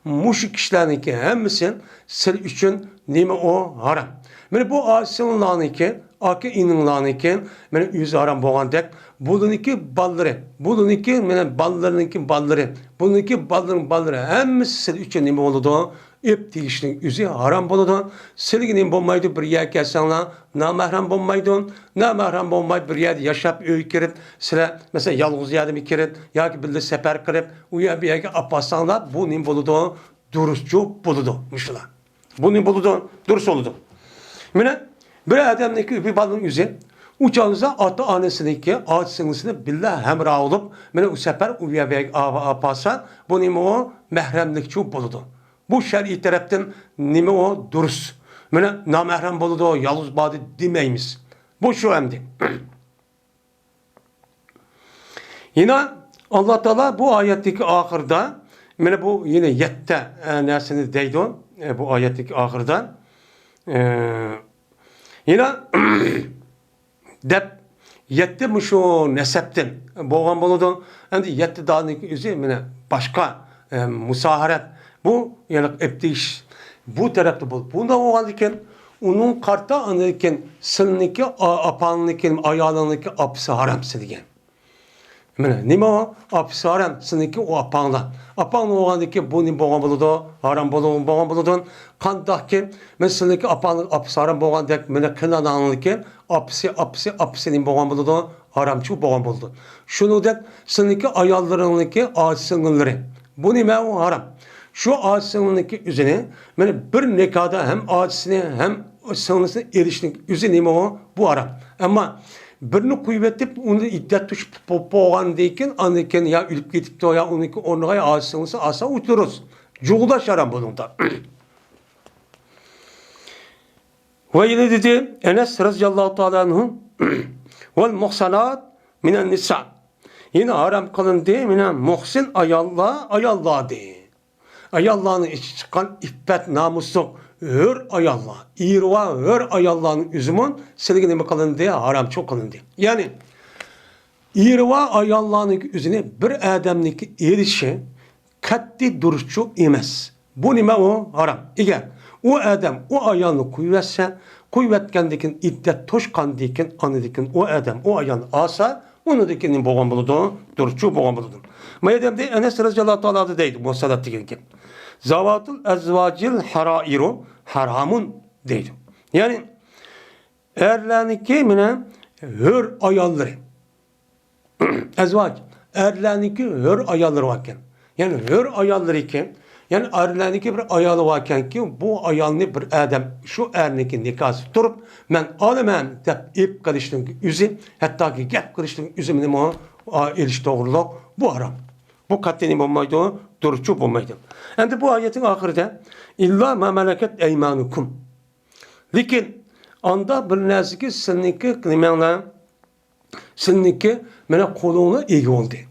مۇشۇ كىشىلەرنىڭكى ھەممىسى سىل ئۈچۈن نېمە ئۇ؟ ھارام. مانا بۇ ئاچىسىڭلارنىڭكى، ئاكا ئىنىڭلارنىڭكى، مانا ئۆزى ھارام بولغاندەك، بۇلىنىڭكى بالىلىرى، بۇلىنىڭكى مانا بالىلىرىنىڭكى بالىلىرى، بۇلىنىڭكى بالىلىرىنىڭ بالىلىرى، ھەممىسى سىل ئۈچۈن نېمە بولىدۇ؟ ئۆپ تېگىشنىڭ ئۆزى ھارام بولىدۇ. سىلىگە نېمە بولمايدۇ؟ بىر يەرگە كەلسەڭلار، نامەھرەم بولمايدۇ. نامەھرەم بولماي بىر يەردە ياشاپ، ئۆيگە كىرىپ، سىلەر، مەسىلەن، يالغۇز يەردىمۇ كىرىپ ياكى بىللە سەپەر قىلىپ، ئۇ يەر بۇ يەرگە ئاپارساڭلار، بۇ نېمە بولىدۇ؟ دۇرۇسچۇ بولىدۇ مۇشۇلار. بۇ نېمە بولىدۇ؟ دۇرۇس بولىدۇ. مانا بىر ئادەمنىڭكى ئۆپى بالىنىڭ ئۆزى، ئۇ چاغدا ئاتا-ئانىسىنىڭكى، ئاچا-سىڭلىسىنى بىللە ھەمراھ بولۇپ، مانا ئۇ سەپەر ئۇ يەرگە ئاپارسا، بۇ نېمە ئۇ؟ مەھرەملىكچۇ بولىدۇ. بۇ شەرئىي تەرەپتىن نېمە ئۇ؟ دۇرۇس. مانا نامەھرەم بولىدۇ، يالغۇز باردى دېمەيمىز. بۇ شۇ ئەمدى. يەنە ئاللا تائالا بۇ ئايەتتىكى ئاخىرىدا، مانا بۇ يەنە يەتتە، ئە، نەرسىنى دەيدۇ، ئە، بۇ ئايەتتىكى ئاخىرىدا. ئە، يەنە دەپ يەتتە مۇشۇ نەسەبتىن بولغان بولىدۇ. ئەمدى يەتتە دانىنىڭ ئۆزى مانا باشقا، ئە، مۇساھەرەت. بۇ، يەنى ئېپ تېگىش بۇ تەرەپتە بولۇپ، بۇنداق بولغاندىكىن، ئۇنىڭ قارتا ئاندىكىن سىلنىكى، ئا-، ئاپاڭنىكى، ئايالىڭنىكى ئاپىسى ھارام سىلىگە. مانا نېمە ئۇ؟ ئاپىسى ھارام سىلىنىڭكى ئۇ ئاپاڭلار. ئاپاڭ بولغاندىكىن بۇ نېمە بولغان بولىدۇ؟ ھارام بولغان، بولغان بولىدۇ. قانداقكى، مانا سىلىنىڭكى ئاپاڭنىڭ ئاپىسى ھارام بولغاندەك، مانا قېيىنئاناڭنىڭكى ئاپىسى، ئاپىسى، ئاپىسى نېمە بولغان بولىدۇ؟ ھارامچۇ بولغان بولىدۇ. شۇنىڭدەك سىلىنىڭكى ئاياللىرىڭنىڭكى ئاچا-سىڭىللىرى. بۇ نېمە ئۇ؟ ھارام. شۇ ئاچا-سىڭىلنىڭكى ئۆزىنى، مانا بىر نىكاھدا ھەم ئاچىسىنى، ھەم سىڭلىسىنى ئېلىشنىڭ ئۆزى نېمە ئۇ؟ بۇ ھارام. ئەمما بىرنى قويۇۋېتىپ، ئۇنى ئىددەت توشۇپ بولغاندىن كېيىن، ئاندىن كېيىن يا ئۆلۈپ كېتىپتۇ، يا ئۇنىڭكى ئورنىغا يا ئاچا-سىڭلىسى ئالسا، ئۇ دۇرۇس. جۇغداش ھارام بۇنىڭدا. ۋە يەنە دېدى ئەنەس رەزىياللاھۇ تائالا ئەنھۇ، ۋەل مۇھسانات مىنەن نىسا. يەنە ھارام قىلىندى، مانا مۇھسىن ئاياللار، ئاياللار دېدى. ئاياللارنىڭ ئىچى چىققان ئىپپەت، نامۇسلۇق، ھۆر ئاياللار، ئېرى بار ھۆر ئاياللارنىڭ ئۆزىمۇ سىلىگە نېمە قىلىندى؟ ھارامچۇ قىلىندى. يەنى ئېرى بار ئاياللارنىڭ ئۆزىنى بىر ئادەمنىڭكى ئېلىشى قەتئىي دۇرۇسچۇ ئەمەس. بۇ نېمە ئۇ؟ ھارام. ئەگەر ئۇ ئادەم ئۇ ئايالنى قويۇۋەتسە، قويۇۋەتكەندىن كېيىن، ئىددەت توشقاندىن كېيىن، ئاندىن كېيىن ئۇ ئادەم ئۇ ئايالنى ئالسا، ئۇنىڭدىن كېيىن نېمە بولغان بولىدۇ؟ دۇرۇسچۇ بولغان بولىدۇ. ما يەردە ئەنەس رەزىياللاھۇ تائالا دەيدۇ، مۇھسانات دېگەنكى. زاۋاتۇل ئەزۋاجىل ھەرائىرۇ ھارامۇن دەيدۇ. يەنى ئەرلەرنىڭكى مانا ھۆر ئاياللىرى. ئەزۋاج، ئەرلەرنىڭكى ھۆر ئاياللىرى باركەن. يەنى ھۆر ئاياللىرى ئىكەن. يەنى ئەرلەرنىڭكى بىر ئايالى باركەنكى، بۇ ئايالنى بىر ئادەم شۇ ئەرنىڭكى نىكاھسىز تۇرۇپ، مەن ئالىمەن دەپ ئېلىپ قېلىشنىڭ ئۆزى، ھەتتاكى گەپ قىلىشنىڭ ئۆزى نېمە ئېلىش توغرىلىق، بۇ ھارام. بۇ قەتئىي نېمە بولمايدۇ؟ دۇرۇسچۇ بولمايدۇ. ئەمدى بۇ ئايەتنىڭ ئاخىرىدا، ئىللا ما مەلەكەت ئەيمانۇكۇم. لېكىن ئاندا بىر نەرسىگە سىلنىڭكى نېمەڭلار، سىلنىڭكى مانا قولۇڭلار ئىگە بولدى.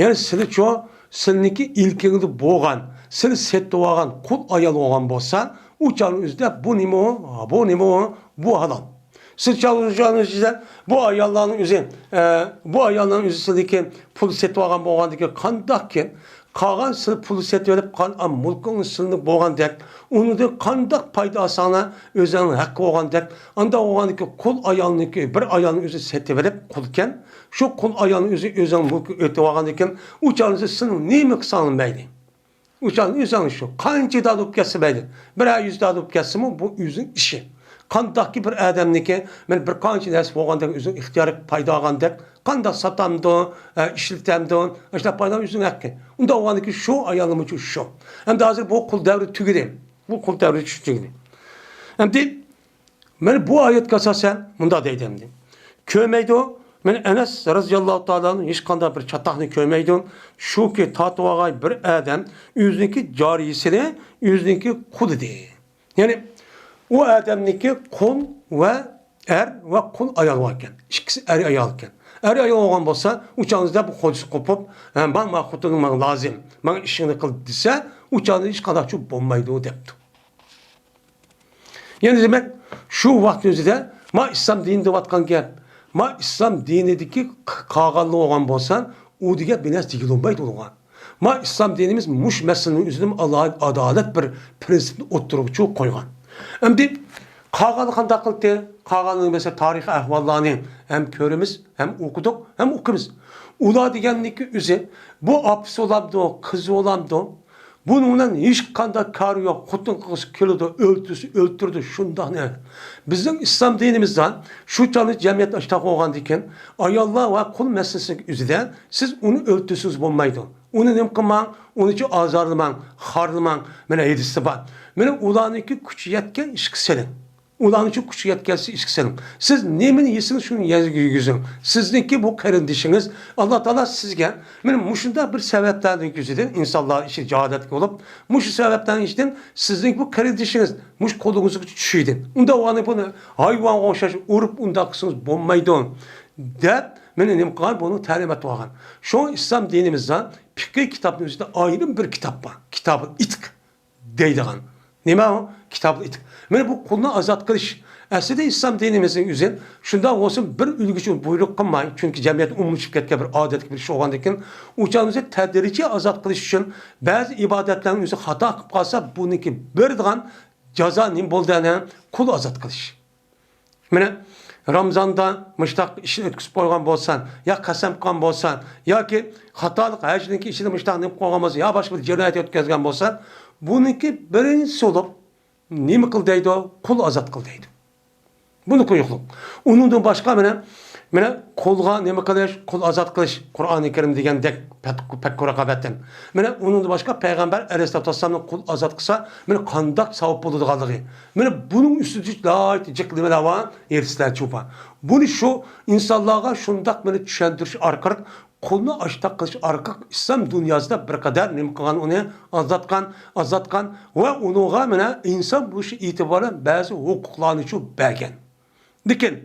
يەنى سىلىچۇ، سىلنىڭكى ئىلكىڭدە بولغان، سىلى سېتىۋالغان قۇل ئايال بولغان بولسا، ئۇ چاغنىڭ ئۆزىدە بۇ نېمە ئۇ؟ بۇ نېمە ئۇ؟ بۇ ھالال. سىلىچۇ، بۇ ئاياللارنىڭ ئۆزى، ئە، بۇ ئاياللارنىڭ ئۆزى سىلىدىكى پۇل سېتىۋالغان بولغاندىكىن قانداقكىن قالغان سىلى پۇل سېتىۋېلىپ، قالغان مۈلكىڭىز سىلىنىڭ بولغاندەك، ئۇنىڭدىن قانداق پايدا ئالساڭلار، ئۆزۈڭنىڭ ھەققى بولغاندەك، ئانداق بولغاندىكىن قۇل ئايالنىڭكى، بىر ئايالنىڭ ئۆزى سېتىۋېلىپ قۇلكەن، شۇ قۇل ئايالنىڭ ئۆزى ئۆزىنىڭ مۈلكىگە ئۆتۈۋالغاندىكىن، ئۇ چاغدا سىلىڭ نېمە قىلساڭلار مەيلى. ئۇ چاغدا ئۆزۈڭ شۇ، قانچە دادۇپ كەتسە مەيلى، بىرەر يۈز دادۇپ كەتسىمۇ، بۇ ئۆزىنىڭ ئىشى. قانداقكى بىر ئادەمنىڭكى، مانا بىر قانچە نەرسە بولغاندەك، ئۆزىنىڭ ئىختىيارىي پايدا ئالغاندەك، قانداق ساتامدۇ، ئە، ئىشلىتەمدۇ، ئاشۇنداق پايدا ئۆزىنىڭ ھەققى. ئۇنداق بولغاندىكىن شۇ ئايالنىڭمۇ شۇ. ئەمدى ھازىر بۇ قۇل دەۋرى تۈگىدى. بۇ قۇل دەۋرى تۈگىدى. ئەمدى مانا بۇ ئايەتكە ئاساسەن مۇنداق دەيدۇ ئەمدى. كۆرمەيدۇ، مانا ئەنەس رەزىياللاھۇ تائالا ئەنھۇ ھېچقانداق بىر چاتاقنى كۆرمەيدۇ. شۇكى تارتىۋالغان بىر ئادەم ئۆزىنىڭكى جارىيىسىنى ئۆزىنىڭكى قۇلى دېدى. يەنى ئۇ ئادەمنىڭكى قۇل ۋە ئەر ۋە قۇل ئايال بار ئىكەن. ئىككىسى ئەر ئايال ئىكەن. ئەر ئايال بولغان بولسا، ئۇ چاغدا بۇ خوجىسى قوپۇپ، «ھە، ماڭ، ماڭ خوتۇنۇڭ ماڭا لازىم، ماڭا ئىشىڭنى قىل» دېسە، ئۇ چاغدا ھېچقانداق چۈشۈپ بولمايدۇ دەپتۇ. يەنى دېمەك، شۇ ۋاقىتنىڭ ئۆزىدە ما ئىسلام دىنى دەۋاتقان گەپ، ما ئىسلام دىنىدىكى قالغانلار بولغان بولسا، ئۇ دېگەن بىر نەرسە دېگىلى بولمايدۇ ئۇلارغا. ما ئىسلام دىنىمىز مۇشۇ مەسىلىنىڭ ئۆزىدىمۇ ئالاھىدە ئادالەت بىر پرىنسىپنى ئوتتۇرىغا چۈشۈرۈپ قويغان. ئەمدى قالغانلار قانداق قىلدى؟ قالغانلار مەسىلەن تارىخىي ئەھۋاللارنى ھەم كۆرىمىز، ھەم ئوقۇدۇق، ھەم ئوقۇيمىز. ئۇلار دېگەننىڭكى ئۆزى، بۇ ئاپىسى بولامدۇ، قىزى بولامدۇ، بۇنىڭ بىلەن ھېچقانداق كارى يوق. خوتۇن قىلغۇسى كېلىدۇ، ئۆلتۈرسە ئۆلتۈرىدۇ، شۇنداق نە. بىزنىڭ ئىسلام دىنىمىزدا شۇ چاغدا جەمئىيەت ئاشتاق بولغاندىن كېيىن، ئاياللار ۋە قۇل مەسىلىسىنىڭ ئۆزىدە سىز ئۇنى ئۆلتۈرسىڭىز بولمايدۇ. ئۇنى نېمە قىلماڭ، ئۇنىچۇ ئازارلىماڭ، خارلىماڭ. مانا ھەدىستە بار. مانا ئۇلارنىڭكى كۈچى يەتكەن ئىشقا سېلىڭ. ئۇلارنىڭچۇ كۈچى يەتكەنسە ئىشقا سېلىڭ. سىز نېمىنى يېسىڭىز، شۇنى يەرگە يېگۈزۈڭ. سىزنىڭكى بۇ قېرىندىشىڭىز، ئاللا تائالا سىزگە مانا مۇشۇنداق بىر سەۋەبلەرنىڭ يۈزىدىن ئىنسانلار ئىچى جاھالەتكە بولۇپ، مۇشۇ سەۋەبلەرنىڭ ئىچىدىن سىزنىڭكى بۇ قېرىندىشىڭىز مۇشۇ قولىڭىزغا چۈشىدى. ئۇنداق ۋاقىتتا بۇنى ھايۋانغا ئوخشاش ئۇرۇپ ئۇنداق قىلسىڭىز بولمايدۇ، دەپ مانا نېمە قىلغان، بۇنى تەلىمات بەرگەن. شۇڭا ئىسلام دىنىمىزدا پىقھىي كىتابنىڭ ئۆزىدە ئايرىم بىر كىتاب بار. كىتابۇل ئىتق دەيدىغان. نېمە ئۇ؟ كىتابۇل ئىتق. مانا بۇ قۇلنى ئازاد قىلىش. ئەسلىدە ئىسلام دىنىمىزنىڭ ئۆزى شۇنداق بولسۇن، بىر ئۈلگە ئۈچۈن بۇيرۇق قىلماي، چۈنكى جەمئىيەت ئومۇملىشىپ كەتكەن بىر ئادەتتىكى بىر ئىش بولغاندىكىن، ئۇ چاغدا تەدرىجىي ئازاد قىلىش ئۈچۈن بەزى ئىبادەتلەرنىڭ ئۆزى خاتا قىلىپ قالسا، بۇنىڭكى بېرىدىغان جازا نېمە بولدى؟ ئەنە قۇل ئازاد قىلىش. مانا رامزاندا مۇشتاق ئىشنى ئۆتكۈزۈپ قويغان بولسا، يا قەسەم قىلغان بولسا، ياكى خاتالىق ھەجنىڭكى ئىچىدە مۇشتاق نېمە قىلغان بولسا، يا باشقا بىر جىنايەت ئۆتكۈزگەن بولسا، بۇنىڭكى بىرىنچىسى بولۇپ نېمە قىل دەيدۇ؟ قۇل ئازاد قىل دەيدۇ. بۇنى قويۇقلۇق. ئۇنىڭدىن باشقا مانا، مانا قۇلغا نېمە قىلىش؟ قۇل ئازاد قىلىش. قۇرئانى كەرىم دېگەندەك پەت-، پەككۇ رەقابەتتىن. مانا ئۇنىڭدىن باشقا پەيغەمبەر ئەلەيھىسسالاتۇ ۋەسسالامنى قۇل ئازاد قىلسا، مانا قانداق ساۋاب بولىدىغانلىقى. مانا بۇنىڭ ئۈستىدە ناھايىتى جىق نېمىلەر بار، ھەدىسلەر چوپان. بۇنى شۇ ئىنسانلارغا شۇنداق مانا چۈشەندۈرۈش ئارقىلىق، قۇلنى ئاشتاق قىلىش ئارقىلىق ئىسلام دۇنياسىدا بىر قەدەر نېمە قىلغان، ئۇنى ئازادقان، ئازادقان ۋە ئۇنىڭغا مانا ئىنسان بولۇشى ئېتىبارى بىلەن بەزى ھوقۇقلارنى شۇ بەرگەن. لېكىن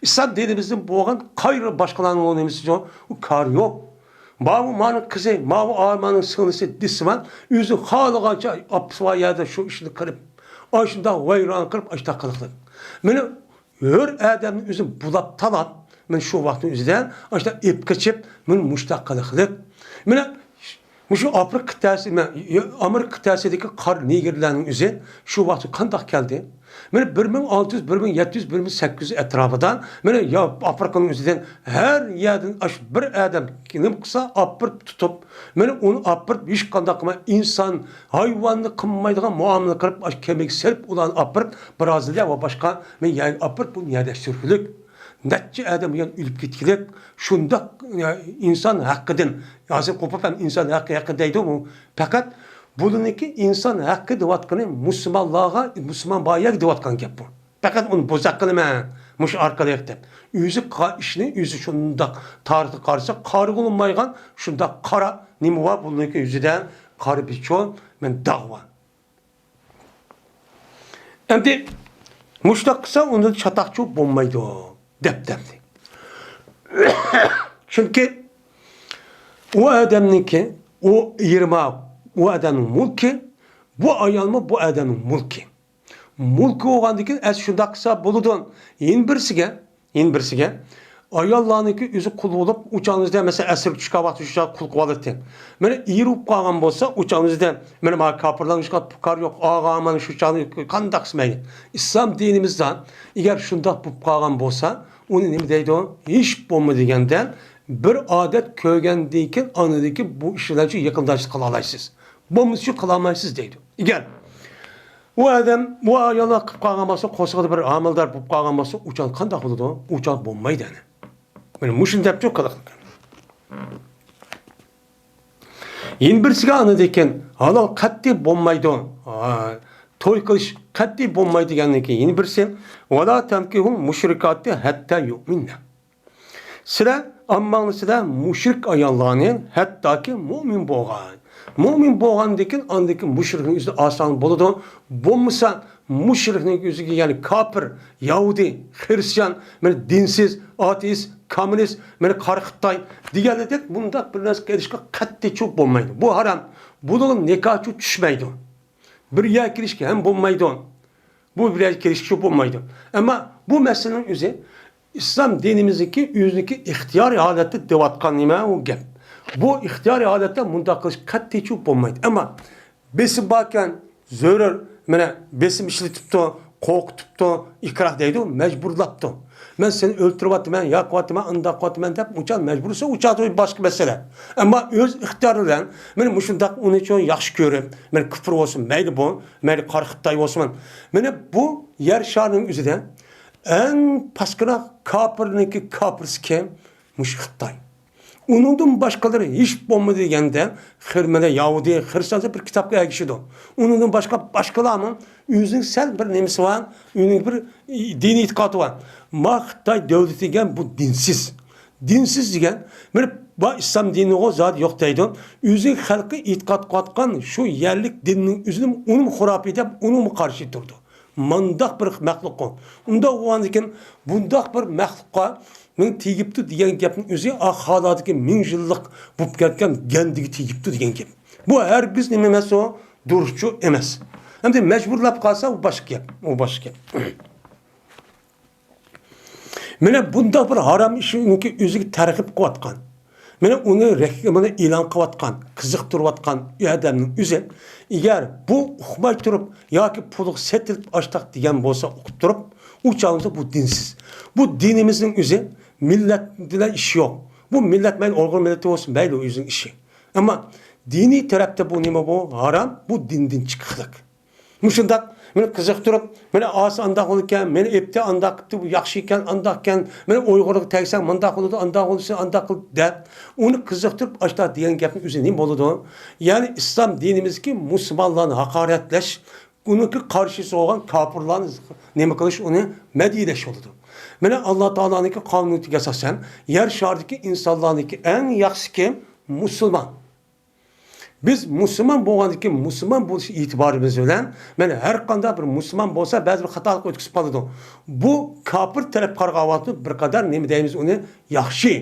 ئىسلام دىنىمىزدىن بولغان قايرى باشقىلارنىڭ ئۇ نېمىسى يوق، ئۇ كارى يوق. ماۋۇ مانىڭ قىزى، ماۋۇ ئالمانىڭ سىڭلىسى دېسىمۇ، ئۆزى خالىغانچە ئاپىسى بار يەردە شۇ ئىشنى قىلىپ، ئاشۇنداق ۋەيران قىلىپ، ئاشۇنداق قىلىقلىق. مانا ھۆر ئادەمنى ئۆزى بۇلاپ تالاپ، مانا شۇ ۋاقىتنىڭ ئۆزىدە ئاشۇنداق ئېپ قېچىپ، مانا مۇشتاق قىلىقلىق. مانا مۇشۇ ئافرىقا قىتئەسى، مە-، ئامېرىكا قىتئەسىدىكى قارا نېگىرلارنىڭ ئۆزى شۇ ۋاقىتتا قانداق كەلدى؟ مانا بىر مىڭ ئالتە يۈز، بىر مىڭ يەتتە يۈز، بىر مىڭ سەككىز يۈز ئەتراپىدا، مانا يا ئافرىقىنىڭ ئۆزىدىن ھەر يەردىن ئاشۇ بىر ئادەم نېمە قىلسا، ئاپىرىپ تۇتۇپ، مانا ئۇنى ئاپىرىپ ھېچقانداق قىلماي، ئىنسان، ھايۋاننى قىلمايدىغان مۇئامىلە قىلىپ، ئاشۇ كېمىگە سېلىپ، ئۇلارنى ئاپىرىپ، برازىلىيە ۋە باشقا مەن يەرگە ئاپىرىپ، بۇنى يەردە سۈرگۈلۈك. نەچچە ئادەم يەنە ئۆلۈپ كېتىلىپ، شۇنداق، يا، ئىنسان ھەققىدىن، ھازىر قوپۇپ ھەم ئىنسان ھەققى ھەققى دەيدۇ، بۇ پەقەت بۇلىنىڭكى ئىنسان ھەققى دەۋاتقىنى مۇسۇلمانلارغا، مۇسۇلمان بار يەرگە دەۋاتقان گەپ بۇ. پەقەت ئۇنى بوزەك قىلىمەن مۇشۇ ئارقىلىق دەپ. ئۆزى قا-، ئىشنى ئۆزى شۇنداق تارىختا قارىسا، قارىغىلى بولمايدىغان شۇنداق قارا نېمە بار بۇلىنىڭكى يۈزىدە، قارا بىچۇ، مەن داغ بار. ئەمدى مۇشۇنداق قىلسا ئۇنىڭ چاتاقچۇ بولمايدۇ دەپ دەمدى. چۈنكى ئۇ ئادەمنىڭكى، ئۇ يېرىما ئۇ ئادەمنىڭ مۈلكى، بۇ ئايالمۇ بۇ ئادەمنىڭ مۈلكى. مۈلكى بولغاندىن كېيىن ئەس شۇنداق قىلسا بولىدۇ. يەنە بىرسىگە يەنە بىرسىگە، ئاياللارنىڭكى ئۆزى قۇل بولۇپ، ئۇ چاغنىڭ ئۆزىدە، مەسىلەن، ئەسىرگە چۈشكەن ۋاقتى شۇ چاغ قۇل قىلىۋالاتتى. مانا ئېرى بولۇپ قالغان بولسا، ئۇ چاغنىڭ ئۆزىدە، مانا، مانا كاپىرلارنىڭ ھېچقانداق پۇكارى يوق، ئاغا، مانا شۇ چاغنى قانداق قىلسا مەيلى. ئىسلام دىنىمىزدا ئەگەر شۇنداق بولۇپ قالغان بولسا، ئۇنى نېمە دەيدۇ؟ ھېچ بولمىدى دېگەندە، بىر ئادەت كۆرگەندىن كېيىن ئاندىن كېيىن بۇ ئىش بىلەن يېقىنداشلىق قىلالايسىز. بولمىسا شۇ قىلالمايسىز دەيدۇ. ئەگەر ئۇ ئادەم، ئۇ ئاياللار قىلىپ قالغان بولسا، قورسىقىدا بىر ھامىلىدار بولۇپ قالغان بولسا، ئۇ چاغ قانداق بولىدۇ؟ ئۇ چاغ بولمايدۇ ئەنە. مانا مۇشۇنى دەپچۇ قىلىق. يەنە بىرسىگە ئاندىن كېيىن ھالال قەتئىي بولمايدۇ. ھا، توي قىلىش قەتئىي بولمايدۇ دېگەندىن كېيىن يەنە بىرسى، ۋەلا تەنكىھۇل مۇشرىكاتى ھەتتا يۇئمىنە. سىلەر ئامماڭلار ئىچىدە مۇشرىك ئاياللارنى، ھەتتاكى مۇئمىن بولغان، مۇئمىن بولغاندىن كېيىن ئاندىن كېيىن مۇشرىكنىڭ ئۆزىدە ئالساڭ بولىدۇ. بولمىسا مۇشرىكنىڭ ئۆزىگە، يەنى كاپىر، يەھۇدىي، خرىستىيان، مانا دىنسىز، ئاتېئىست، كوممۇنىست، مانا قارا خىتاي دېگەنلەردەك بۇنداق بىر نەرسىگە ئېرىشىشقا قەتئىيچۇ بولمايدۇ. بۇ ھارام. بۇنىڭغا نىكاھچۇ چۈشمەيدۇ. بىر يەرگە كىرىشكە ھەم بولمايدۇ. بۇ بىر يەرگە كىرىشكە بولمايدۇ. ئەمما بۇ مەسىلىنىڭ ئۆزى ئىسلام دىنىمىزنىڭكى ئۆزىنىڭكى ئىختىيارىي ھالەتتە دەۋاتقان نېمە ئۇ گەپ. بۇ ئىختىيارىي ھالەتتە مۇنداق قىلىش قەتئىيچۇ بولمايدۇ. ئەمما بېسىم باركەن، زۆرۈر، مانا بېسىم ئىشلىتىپتۇ، قورقۇتۇپتۇ، ئىكراھ دەيدۇ، مەجبۇرلاپتۇ. مەن سېنى ئۆلتۈرۈۋاتىمەن، ياقىۋاتىمەن، ئانداق قىلىۋاتىمەن دەپ ئۇچان مەجبۇرلىسا ئۇچان باشقا مەسىلە. ئەمما ئۆز ئىختىيارى بىلەن مانا مۇشۇنداق ئۇنى چوڭ ياخشى كۆرۈپ، مانا كۇپۇر بولسۇن، مەيلى بۇ، مەيلى قارا خىتاي بولسۇن. مانا بۇ يەر شارىنىڭ ئۆزىدە ئەڭ پاسكىنا كاپىرنىڭكى كاپىرسى كىم؟ مۇشۇ خىتاي. ئۇنىڭدىن باشقىلىرى ھېچ بولمىدى دېگەندە، خىر-، مانا يەھۇدىي، خرىستىيانلار بىر كىتابقا ئەگىشىدۇ. ئۇنىڭدىن باشقا، باشقىلارمۇ ئۆزىنىڭ سەل بىر نېمىسى بار، ئۆزىنىڭ بىر دىنىي ئېتىقادى بار. ما خىتاي دۆلىتى دېگەن بۇ دىنسىز. دىنسىز دېگەن، بىر بار ئىسلام دىنىغۇ زادى يوق دەيدۇ. ئۆزىنىڭ خەلقى ئېتىقاد قىلىۋاتقان شۇ يەرلىك دىننىڭ ئۆزىنىمۇ، ئۇنىمۇ خۇراپىي دەپ، ئۇنىمۇ قارشى تۇرىدۇ. مانداق بىر مەخلۇققۇ. ئۇنداق بولغاندىكىن، بۇنداق بىر مەخلۇققا مېنىڭ تېگىپتۇ دېگەن گەپنىڭ ئۆزى ئا خالادىكى مىڭ يىللىق بولۇپ كەتكەن گەندىگە تېگىپتۇ دېگەن گەپ. بۇ ھەرگىز نېمە ئەمەس ئۇ، دۇرۇسچۇ ئەمەس. ئەمدى مەجبۇرلاپ قالسا ئۇ باشقا گەپ، ئۇ باشقا گەپ. مانا بۇنداق بىر ھارام ئىشنىڭكى ئۆزىگە تەرغىب قىلىۋاتقان، مانا ئۇنى رەك-، مانا ئېلان قىلىۋاتقان، قىزىقتۇرۇۋاتقان ئادەمنىڭ ئۆزى، ئەگەر بۇ ئۇقماي تۇرۇپ ياكى پۇلغا سېتىلىپ ئاشتاق دېگەن بولسا ئۇقۇپ تۇرۇپ، ئۇ چاغدا بۇ دىنسىز. بۇ دىنىمىزنىڭ ئۆزى مىللەت بىلەن ئىشى يوق. بۇ مىللەت مەيلى ئۇيغۇر مىللىتى بولسۇن، مەيلى ئۆزىنىڭ ئىشى. ئەمما دىنىي تەرەپتە بۇ نېمە بۇ؟ ھارام، بۇ دىندىن چىقىقلىق. مۇشۇنداق، مانا قىزىقتۇرۇپ، مانا ئاسى ئانداق بولىدىكەن، مانا ئېپتى ئانداق قىپتۇ، بۇ ياخشى ئىكەن، ئانداق ئىكەن، مانا ئۇيغۇرغا تەگسەڭ مانداق بولىدۇ، ئانداق بولىدۇ، سەن ئانداق قىل دەپ، ئۇنى قىزىقتۇرۇپ ئاشتاق دېگەن گەپنىڭ ئۆزى نېمە بولىدۇ؟ يەنى ئىسلام دىنىمىزدىكى مۇسۇلمانلارنى ھاقارەتلەش، ئۇنىڭكى قارشىسى بولغان كاپىرلارنى نېمە قىلىش، ئۇنى مەدھىيلەش بولىدۇ. مانا ئاللا تائالانىڭكى قانۇنىغا ئاساسەن، يەر شارىدىكى ئىنسانلارنىڭكى ئەڭ ياخشىسى كىم؟ مۇسۇلمان. بىز مۇسۇلمان بولغاندىكىن، مۇسۇلمان بولۇش ئېتىبارىمىز بىلەن، مانا ھەر قانداق بىر مۇسۇلمان بولسا، بەزى بىر خاتالىق ئۆتكۈزۈپ قالىدۇ. بۇ كاپىر تەرەپ قارىغان ۋاقتىدا بىر قەدەر نېمە دەيمىز ئۇنى؟ ياخشى.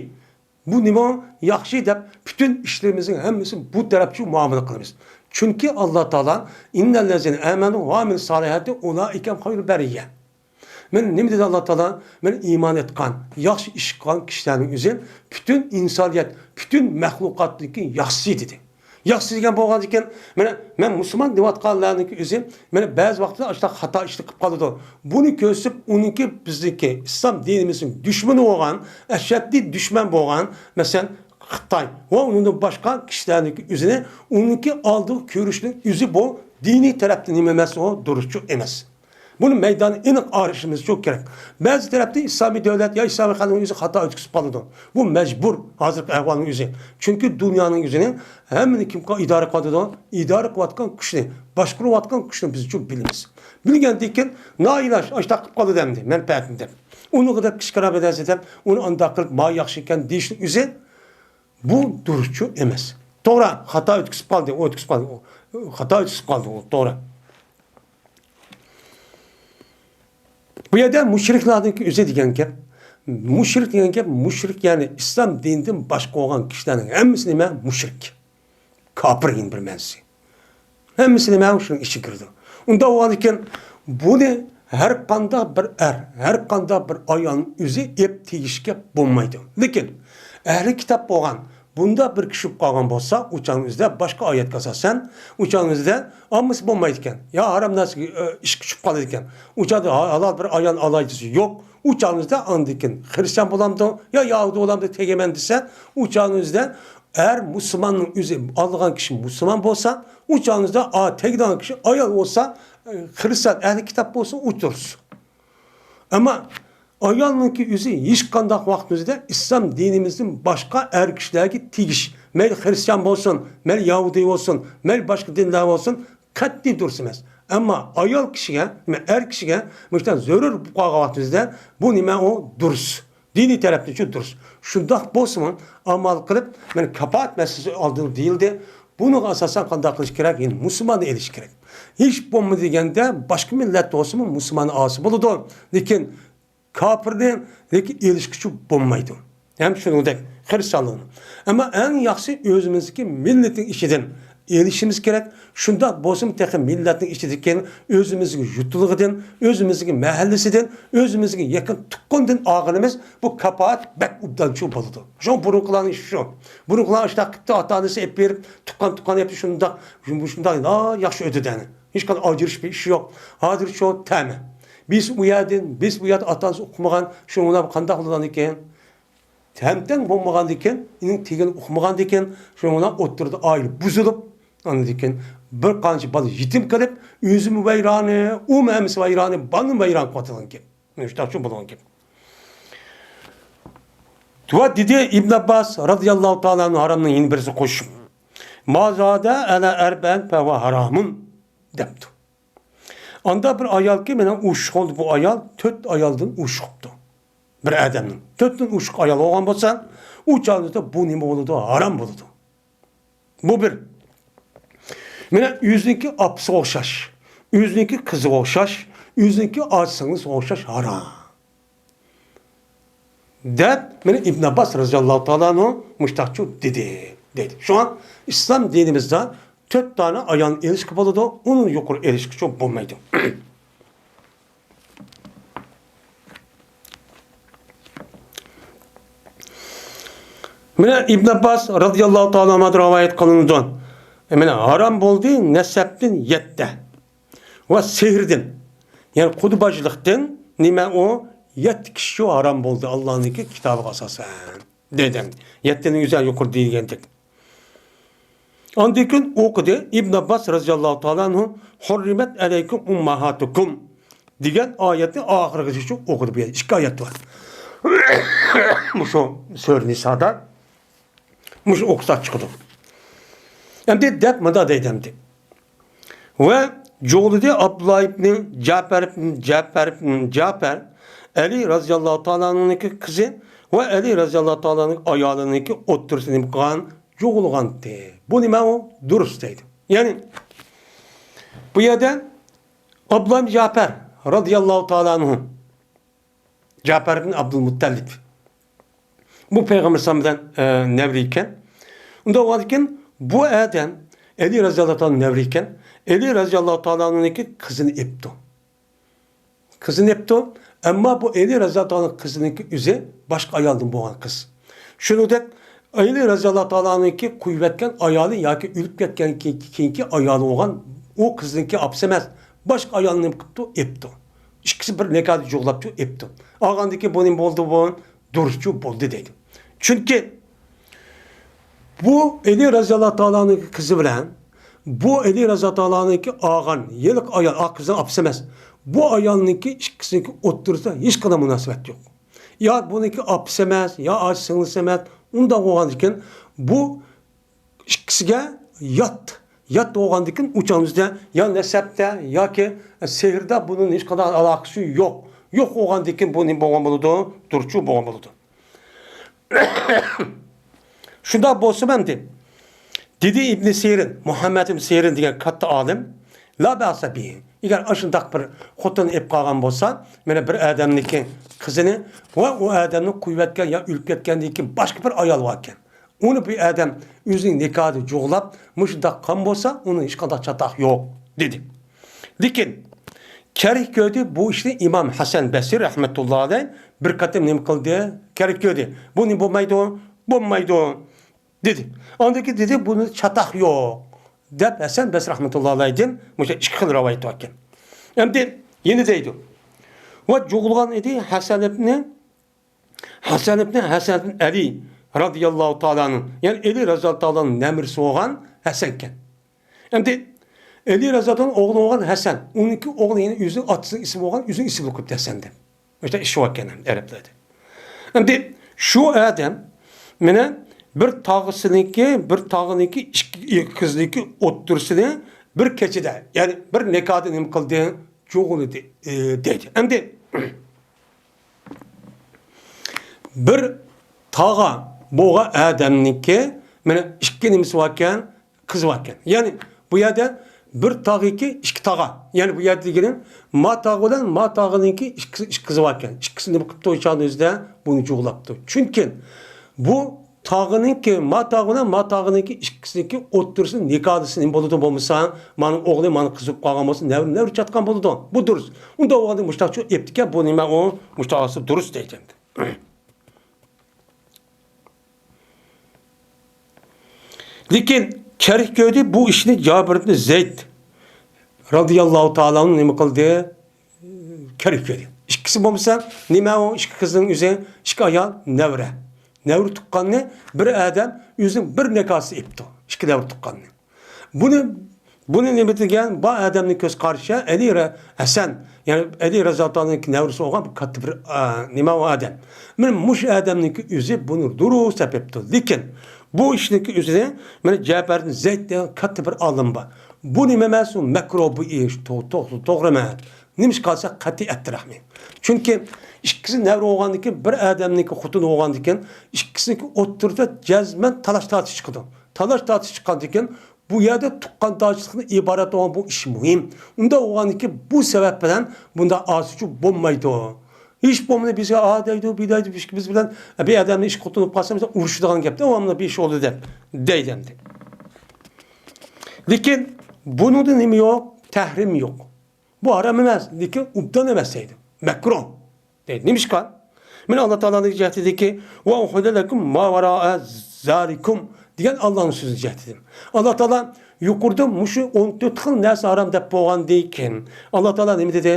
بۇ نېمە؟ ياخشى دەپ پۈتۈن ئىشلىرىمىزنىڭ ھەممىسىنى بۇ تەرەپچە مۇئامىلە قىلىمىز. چۈنكى ئاللا تائالا، «ئىننەللەزىنە ئامەنۇ ۋە ئامىلۇس سالىھاتى ئۇلائىكەل خەيرۇل بەرىيە.» مانا نېمە دېدى ئاللا تائالا؟ مانا ئىمان ئېيتقان، ياخشى ئىش قىلغان كىشىلەرنىڭ ئۆزى پۈتۈن ئىنسانىيەت، پۈتۈن مەخلۇقاتتىكى ياخشىسى دېدى. ياخشى دېگەن بولغاندىكىن، مانا مەن مۇسۇلمان دەۋاتقانلارنىڭكى ئۆزى، مانا بەزى ۋاقىتتا ئاشۇنداق خاتا ئىشلار قىلىپ قالىدۇ. بۇنى كۆرسىتىپ، ئۇنىڭكى بىزنىڭكى ئىسلام دىنىمىزنىڭ دۈشمىنى بولغان، ئەشەددىي دۈشمەن بولغان، مەسىلەن، خىتاي ۋە ئۇنىڭدىن باشقا كىشىلەرنىڭكى ئۆزىنى، ئۇنىڭكى ئالدىغا كۆرۈشنىڭ ئۆزى بۇ دىنىي تەرەپتىن نېمە ئەمەس، ئۇ دۇرۇسچۇ ئەمەس. بۇنى مەيدانى ئېنىق ئايرىشىمىز چوڭ كېرەك. بەزى تەرەپتە ئىسلامىي دۆلەت يا ئىسلامىي خەلقنىڭ ئۆزى خاتا ئۆتكۈزۈپ قالىدۇ. بۇ مەجبۇر ھازىرقى ئەھۋالنىڭ ئۆزى. چۈنكى دۇنيانىڭ ئۆزىنى ھەممىنى كىم ئىدارە قىلىۋاتىدۇ؟ ئىدارە قىلىۋاتقان كۈچنى، باشقۇرۇۋاتقان كۈچنى بىز چوڭ بىلىمىز. بىلگەندىن كېيىن نائىلاج ئاشتاق قىلىپ قالىدۇ ئەمدى مەنپەئەتنى دەپ. ئۇنىڭغا دەپ كىشكىرا بىلەرسە دەپ، ئۇنى ئانداق قىلىپ ما ياخشى ئىكەن دېيىشنىڭ ئۆزى بۇ دۇرۇسچۇ ئەمەس. توغرا، خاتا ئۆتكۈزۈپ قالدى، ئۇ ئۆتكۈزۈپ قالدى، ئۇ خاتا ئۆتكۈزۈپ قالدى، ئۇ توغرا. بۇ يەردە مۇشرىكلارنىڭكى ئۆزى دېگەن گەپ، مۇشرىك دېگەن گەپ، مۇشرىك يەنى ئىسلام دىنىدىن باشقا بولغان كىشىلەرنىڭ ھەممىسى نېمە؟ مۇشرىك. كاپىر يەنە بىر مەنىسى. ھەممىسى نېمە؟ شۇنىڭ ئىچىگە كىرىدۇ. ئۇنداق بولغاندىكىن، بۇنى ھەر قانداق بىر ئەر، ھەر قانداق بىر ئايالنىڭ ئۆزى ئېپ تېگىشكە بولمايدۇ. لېكىن ئەھلى كىتاب بولغان، بۇنداق بىر كىشى بولۇپ قالغان بولسا، ئۇ چاغنىڭ ئۆزىدە باشقا ئايەتكە ئاساسەن، ئۇ چاغنىڭ ئۆزىدە ئالمىسا بولمايدىكەن. يا ھارام نەرسىگە، ئى، ئىشقا چۈشۈپ قالىدىكەن. ئۇ چاغدا ھا-، ھالال بىر ئايال ئالاي دېسە يوق. ئۇ چاغنىڭ ئۆزىدە ئاندىن كېيىن خرىستىيان بولامدۇ، يا يەھۇدىي بولامدۇ تېگىمەن دېسە، ئۇ چاغنىڭ ئۆزىدە ئەر مۇسۇلماننىڭ ئۆزى ئالىدىغان كىشى مۇسۇلمان بولسا، ئۇ چاغنىڭ ئۆزىدە ئا-، تېگىدىغان كىشى ئايال بولسا، ئى، خرىستىيان ئەھلى كىتاب بولسا، ئۇ دۇرۇس. ئەمما ئايالنىڭكى ئۆزى ھېچقانداق ۋاقىتنىڭ ئۆزىدە ئىسلام دىنىمىزدىن باشقا ئەر كىشىلەرگە تېگىش، مەيلى خرىستىيان بولسۇن، مەيلى يەھۇدىي بولسۇن، مەيلى باشقا دىنلار بولسۇن، قەتئىي دۇرۇس ئەمەس. ئەمما ئايال كىشىگە، نېمە، ئەر كىشىگە مۇشۇنداق زۆرۈر بولۇپ قالغان ۋاقتىمىزدا بۇ نېمە ئۇ دۇرۇس. دىنىي تەرەپتىنچۇ دۇرۇس. شۇنداق بولسىمۇ، ئامال قىلىپ، مانا كاپائەت مەسىلىسى ئالدىن دېيىلدى. بۇنىڭغا ئاساسەن قانداق قىلىش كېرەك؟ يەنى مۇسۇلماننى ئېلىش كېرەك. ھېچ بولمىدى دېگەندە، باشقا مىللەت بولسىمۇ مۇسۇلماننى ئالسا بولىدۇ. لېكىن كاپىرنى، لېكىن ئېلىشقىچۇ بولمايدۇ. ھەم شۇنىڭدەك خىرىستىيانلارنى. ئەمما ئەڭ ياخشىسى ئۆزىمىزدىكى مىللىتىنىڭ ئىچىدىن ئېلىشىمىز كېرەك. شۇنداق بولسىمۇ تېخى مىللەتنىڭ ئىچىدىكى ئۆزىمىزگە يۇتۇلىقىدىن، ئۆزىمىزگە مەھەللىسىدىن، ئۆزىمىزگە يېقىن تۇغقىنىدىن ئالغىنىمىز بۇ كاپائەت بەك ئوبدانچۇ بولىدۇ. شۇڭا بۇرۇنقىلارنىڭ ئىشى شۇ. بۇرۇنقىلار ئاشۇنداق قىپتۇ، ئاتا-ئانىسى ئېلىپ بېرىپ، تۇغقان-تۇغقان ئېلىپ شۇنداق، شۇنداق ياخشى ئۆتىدى. ھېچقانداق ئاجرىشىش بىر ئىشى يوق. ھازىر شۇ تەمە. بىز ئۇ يەردىن، بىز بۇ يەردە ئاتا-ئانىسى ئۇقمىغان، شۇنىڭ بىلەن قانداق بولىدىكەن؟ تەمتەڭ بولمىغاندىكەن، ئۇنىڭ تېگىنى ئۇقمىغاندىكەن، شۇنىڭ بىلەن ئوتتۇرىدا ئائىلە بۇزۇلۇپ، ئاندىن كېيىن بىر قانچە بالا يېتىم قېلىپ، ئۆزىمۇ ۋەيرانى، ئۇمۇ ھەممىسى ۋەيرانى، بالىنى ۋەيران قىلىۋاتىدىكەن. مۇشۇنداق شۇ بولغان گەپ. ۋە دېدى ئىبن ئابباس رازىياللاھۇ تائالا ئەنھۇ ھارامنىڭ يەنە بىرسى قوشۇپ، ما زادە ئەلە ئەربەئىن فەھۇۋە ھارامۇن، دەپتۇ. ئاندا بىر ئايالكى مېنىڭ ئوشۇق بولدى، بۇ ئايال تۆت ئايالدىن ئوشۇقۇپتۇ. بىر ئادەمنىڭ تۆتتىن ئوشۇق ئايال بولغان بولسا، ئۇ چاغدا بۇ نېمە بولىدۇ؟ ھارام بولىدۇ. بۇ بىر. مانا ئۆزىنىڭكى ئاپىسىغا ئوخشاش، ئۆزىنىڭكى قىزىغا ئوخشاش، ئۆزىنىڭكى ئاچا سىڭلىسىغا ئوخشاش ھارام. دەپ، مانا ئىبن ئابباس رازىياللاھۇ تائالا ئەنھۇ مۇشتاقچۇ دېدى، دەيدۇ. شۇڭا ئىسلام دىنىمىزدا تۆت دانە ئايالنى ئېلىشقا بولىدۇ، ئۇنىڭ يۇقىرى ئېلىشقىچۇ بولمايدۇ. مانا ئىبن ئابباس رازىياللاھۇ تائالا ئەنھۇدىن رىۋايەت قىلىنىدۇ. مانا ھارام بولدى نەسەبتىن يەتتە. ۋە سېھىردىن، يەنى قۇدباجلىقتىن نېمە ئۇ؟ يەتتە كىشى شۇ ھارام بولدى، ئاللانىڭكى كىتابىغا ئاساسەن، دېدى. يەتتىنىڭ ئۆزى يۇقىرى دېگەندەك. ئاندىن كېيىن ئوقۇدى، ئىبن ئابباس رازىياللاھۇ تائالا ئەنھۇ، ھۇررىمەت ئەلەيكۇم ئۇمماھاتۇكۇم دېگەن ئايەتنى ئاخىرىغىچە ئوقۇدى. بۇ يەردە ئىككى ئايەت بار. مۇشۇ سۈرە نىسادا. مۇشۇ ئوقۇسا چىقىدۇ. ئەمدى دەپ مۇنداق دەيدۇ ئەمدى. ۋە جۇغلىدى ئابدۇللا ئىبنى جەپەر ئىبنى جەپەر ئىبنى جەپەر، ئەلى رازىياللاھۇ تائالا ئەنھۇنىڭكى قىزى ۋە ئەلى رازىياللاھۇ تائالا ئەنھۇنىڭكى ئايالىنىڭكى ئوتتۇرىسىدا نېمە قىلغان؟ جۇغلىغانتى. بۇ نېمە ئۇ؟ دۇرۇس دەيدۇ. يەنى بۇ يەردە ئابدۇللا ئىبنى جەپەر رازىياللاھۇ تائالا ئەنھۇ جەپەر ئىبن ئابدۇلمۇتتەلىپ. بۇ پەيغەمبەر ئەلەيھىسسالام بىلەن، ئە، نەۋرە ئىكەن. ئۇنداق بولغاندىكىن، بۇ ئادەم ئەلى رازىياللاھۇ تائالا نەۋرە ئىكەن. ئەلى رازىياللاھۇ تائالانىڭكى قىزىنى ئېپتۇ. قىزىنى ئېپتۇ. ئەمما بۇ ئەلى رازىياللاھۇ تائالا قىزىنىڭكى ئۆزى باشقا ئايالدىن بولغان قىز. شۇنىڭدەك ئەلى رازىياللاھۇ تائالانىڭكى قويۇۋەتكەن ئايالى ياكى ئۆلۈپ كەتكەندىن كېيىنكى ئايالى بولغان ئۇ قىزنىڭكى ئاپىسى ئەمەس. باشقا ئايالنى نېمە قىپتۇ؟ ئېپتۇ. ئىككىسى بىر نىكاھدا جۇغلاپچۇ ئېپتۇ. ئالغاندىن كېيىن بۇ نېمە بولدى بۇ؟ دۇرۇسچۇ بولدى دەيدۇ. چۈنكى بۇ ئەلى رازىياللاھۇ تائالانىڭكى قىزى بىلەن بۇ ئەلى رازىياللاھۇ تائالانىڭكى ئالغان ھېلىقى ئايال، ئا، قىزنىڭ ئاپىسى ئەمەس. بۇ ئايالنىڭكى ئىككىسىنىڭكى ئوتتۇرىسىدا ھېچقانداق مۇناسىۋەت يوق. يا بۇنىڭكى ئاپىسى ئەمەس، يا ئاچا سىڭلىسى ئەمەس. ئۇنداق بولغاندىكىن بۇ ئىككىسىگە يات، يات بولغاندىكىن ئۇ چاغدا يا نەسەبتە ياكى سېھىردا بۇنىڭ ھېچقانداق ئالاقىسى يوق. يوق بولغاندىكىن بۇ نېمە بولغان بولىدۇ؟ دۇرۇسچۇ بولغان بولىدۇ. شۇنداق بولسىمۇ ئەمدى، دېدى ئىبنى سىرىن، مۇھەممەد ئىبنى سىرىن دېگەن كاتتا ئالىم، لا بەئسە بىھى. ئەگەر ئاشۇنداق بىر خوتۇن ئېلىپ قالغان بولسا، مانا بىر ئادەمنىڭكى قىزىنى ۋە ئۇ ئادەمنى قويۇۋەتكەن يا ئۆلۈپ كەتكەندىن كېيىن باشقا بىر ئايال باركەن. ئۇنى بىر ئادەم ئۆزىنىڭ نىكاھىدا جۇغلاپ، مۇشۇنداق قىلغان بولسا، ئۇنىڭ ھېچقانداق چاتاق يوق، دېدى. لېكىن كېرەك كۆردى، بۇ ئىشنى ئىمام ھەسەن بەسرى رەھمەتۇللا ئەلەيھ بىر قېتىم نېمە قىلدى؟ كېرەك كۆردى. بۇ نېمە بولمايدۇ؟ بولمايدۇ، دېدى. ئاندىن كېيىن دېدى، بۇنى چاتاق يوق، دەپ ھەسەن بەسرى رەھمەتۇللا ئەلەيھدىن مۇشۇ ئىككى خىل رىۋايەت باركەن. ئەمدى يەنە دەيدۇ. ۋە جۇغلىغان ئىدى ھەسەن ئىبنى ھەسەن ئىبنى ھەسەن ئەلى رازىياللاھۇ تائالا ئەنھۇ، يەنى ئەلى رازىياللاھۇ تائالا ئەنھۇنىڭ نەۋرىسى بولغان ھەسەنكەن. ئەمدى ئەلى رازىياللاھۇ تائالا ئوغلى بولغان ھەسەن، ئۇنىڭكى ئوغلى يەنە ئۆزىنىڭ ئاتىسىنىڭ ئىسمى بولغان، ئۆزىنىڭ ئىسمىنى قويۇپتۇ ھەسەن دەپ. مۇشۇنداق ئىش باركەن ئەرەبلەردە. ئەمدى شۇ ئادەم مانا بىر تاغىسىنىڭكى، بىر تاغىنىڭكى ئىككى قىزنىڭكى ئوتتۇرىسىنى بىر كېچىدە، يەنى بىر نىكاھدا نېمە قىلدى؟ جۇغلىدى، ئى، دەيدۇ. ئەمدى بىر تاغا بولغان ئادەمنىڭكى، مانا، ئىككى نېمىسى باركەن، قىزى باركەن. يەنى بۇ يەردە بىر تاغىكى ئىككى تاغا. يەنى بۇ يەردە دېگىنىم، ما تاغا بىلەن ما تاغىنىڭكى ئىككى، ئىككى قىزى باركەن. ئىككىسى نېمە قىپتۇ؟ ئىچانىزدە بۇنى جۇغلاپتۇ. چۈنكى بۇ تاغىنىڭكى، ما تاغا بىلەن ما تاغىنىڭكى ئىككىسىنىڭكى ئوتتۇرىسىدا نىكاھلىسى نېمە بولىدۇ بولمىسا، مانا ئوغلى، مانا قىزى بولۇپ قالغان بولسا، نەۋرە، نەۋرە چاتقان بولىدۇ. بۇ دۇرۇس. ئۇنداق بولغاندا مۇشتاقچۇ ئېپتىكەن، بۇ نېمە ئۇ؟ مۇشتاق ئالسا دۇرۇس دەيدۇ ئەمدى. لېكىن كېرەك كۆردى بۇ ئىشنى جابىر ئىبن زەيد رازىياللاھۇ تائالا ئەنھۇ نېمە قىلدى؟ كېرەك كۆردى. ئىككىسى بولمىسا، نېمە ئۇ ئىككى قىزنىڭ ئۆزى، ئىككى ئايال نەۋرە. نەۋرە تۇغقاننى بىر ئادەم ئۆزىنىڭ بىر نىكاھسىز ئېپتۇ. ئىككى نەۋرە تۇغقاننى. بۇنى، بۇنى نېمە دېگەن؟ بۇ ئادەمنىڭ كۆز قارىشى ئەلى رە-، ھەسەن، يەنى ئەلى رازىياللاھۇ تائالانىڭ نەۋرىسى بولغان بۇ كاتتا بىر، ئا، نېمە ئۇ ئادەم. مانا مۇشۇ ئادەمنىڭكى ئۆزى بۇنى دۇرۇس دەپ ئېپتۇ. لېكىن بۇ ئىشنىڭكى ئۆزىنى، مانا جەپەردىن زەيد دېگەن كاتتا بىر ئالىم بار. بۇ نېمە ئەمەس، ئۇ مەكرۇھ بۇ ئىش، تو-، تو-، توغرا ئەمەس. نېمىشقا دېسە قەتئىي ئەتتىرەھمى. چۈنكى ئىككىسى نەۋرە بولغاندىن كېيىن، بىر ئادەمنىڭكى خوتۇنى بولغاندىن كېيىن، ئىككىسىنىڭكى ئوتتۇرىدا جەزمەن تالاش تارتىش چىقىدۇ. تالاش تارتىش چىققاندىن كېيىن، بۇ يەردە تۇغقانداشلىقتىن ئىبارەت بولغان بۇ ئىش مۇھىم. ئۇنداق بولغاندىن كېيىن، بۇ سەۋەب بىلەن بۇنداق ئاسىچۇ بولمايدۇ. ھېچ بولمىدى بىزگە ئا دەيدۇ، بى دەيدۇ، بىز بىلەن بىر ئادەمنىڭ ئىككى خوتۇنى بولۇپ قالسا، بىز ئۇرۇشىدىغان گەپتە، ئۇ بىر ئىش بولدى دەپ دەيدۇ ئەمدى. لېكىن بۇنىڭدا نېمە يوق؟ تەھرىم يوق. بۇ ھارام ئەمەس، لېكىن ئوبدان ئەمەس دەيدۇ. مەكرۇھ دەيدۇ. نېمىشقا؟ مانا ئاللا تائالانىڭ جەھىتىدىكى «ۋە ئۇھىللە لەكۇم ما ۋەرائە زالىكۇم» دېگەن ئاللانىڭ سۆزى جەھىتىدىن. ئاللا تائالا يۇقىرىدا مۇشۇ ئون تۆت خىل نەرسە ھارام دەپ بولغاندىن كېيىن، ئاللا تائالا نېمە دېدى؟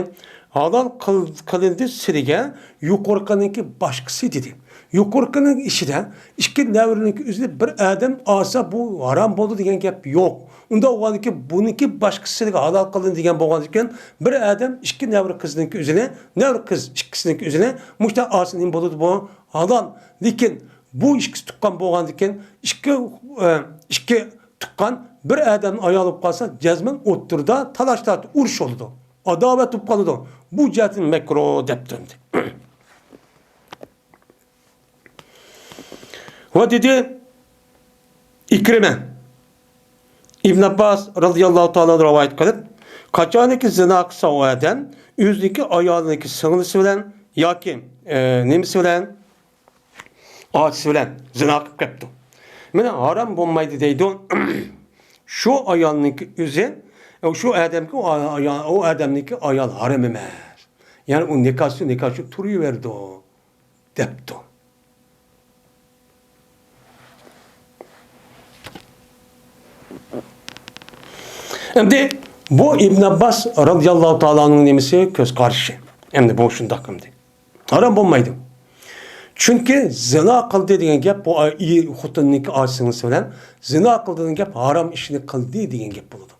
«ھالال قىل-، قىلىندى سىلىگە يۇقىرىقىنىڭكى باشقىسى» دېدى. يۇقىرىقىنىڭ ئىچىدە ئىككى نەۋرىنىڭكى ئۆزىنى بىر ئادەم ئالسا، بۇ ھارام بولدى دېگەن گەپ يوق. ئۇنداق بولغاندىكىن، بۇنىڭكى باشقىسىغا ھالال قىلىندى دېگەن بولغاندىكىن، بىر ئادەم ئىككى نەۋرە قىزنىڭكى ئۆزىنى، نەۋرە قىز ئىككىسىنىڭكى ئۆزىنى مۇشۇنداق ئالسا نېمە بولىدۇ بۇ؟ ھالال. لېكىن بۇ ئىككىسى تۇغقان بولغاندىكىن، ئىككى، ئە، ئىككى تۇغقان بىر ئادەمنىڭ ئايالى بولۇپ قالسا، جەزمەن ئوتتۇرىدا تالاش تارتىش، ئۇرۇش بولىدۇ. ئاداۋەت بولۇپ قالىدۇ. بۇ جەھەتتىن مەكرۇھ دەپتۇ ئەمدى. ۋە دېدى ئىكرىمە، ئىبن ئابباس رازىياللاھۇ تائالا رىۋايەت قىلىپ، قاچانكى زىنا قىلسا ئۇ ئادەم ئۆزىنىڭكى ئايالىنىڭكى سىڭلىسى بىلەن ياكى، ئە، نېمىسى بىلەن، ئاچىسى بىلەن زىنا قىلىپ كەپتۇ. مانا ھارام بولمايدۇ دەيدۇ. شۇ ئايالنىڭكى ئۆزى، شۇ ئادەمگە ئۇ ئايال، ئۇ ئادەمنىڭكى ئايال ھارام ئەمەس. يەنى ئۇ نىكاھسىز، نىكاھسىز تۇرۇۋېرىدۇ. دەپتۇ. ئەمدى بۇ ئىبن ئابباس رازىياللاھۇ تائالانىڭ نېمىسى، كۆز قارىشى. ئەمدى بۇ شۇنداق ئەمدى. ھارام بولمايدۇ. چۈنكى زىنا قىلدى دېگەن گەپ بۇ ئاي-، ئى-، خوتۇننىڭكى ئاچىسىنىڭ بىلەن زىنا قىلدى دېگەن گەپ ھارام ئىشنى قىلدى دېگەن گەپ بولىدۇ.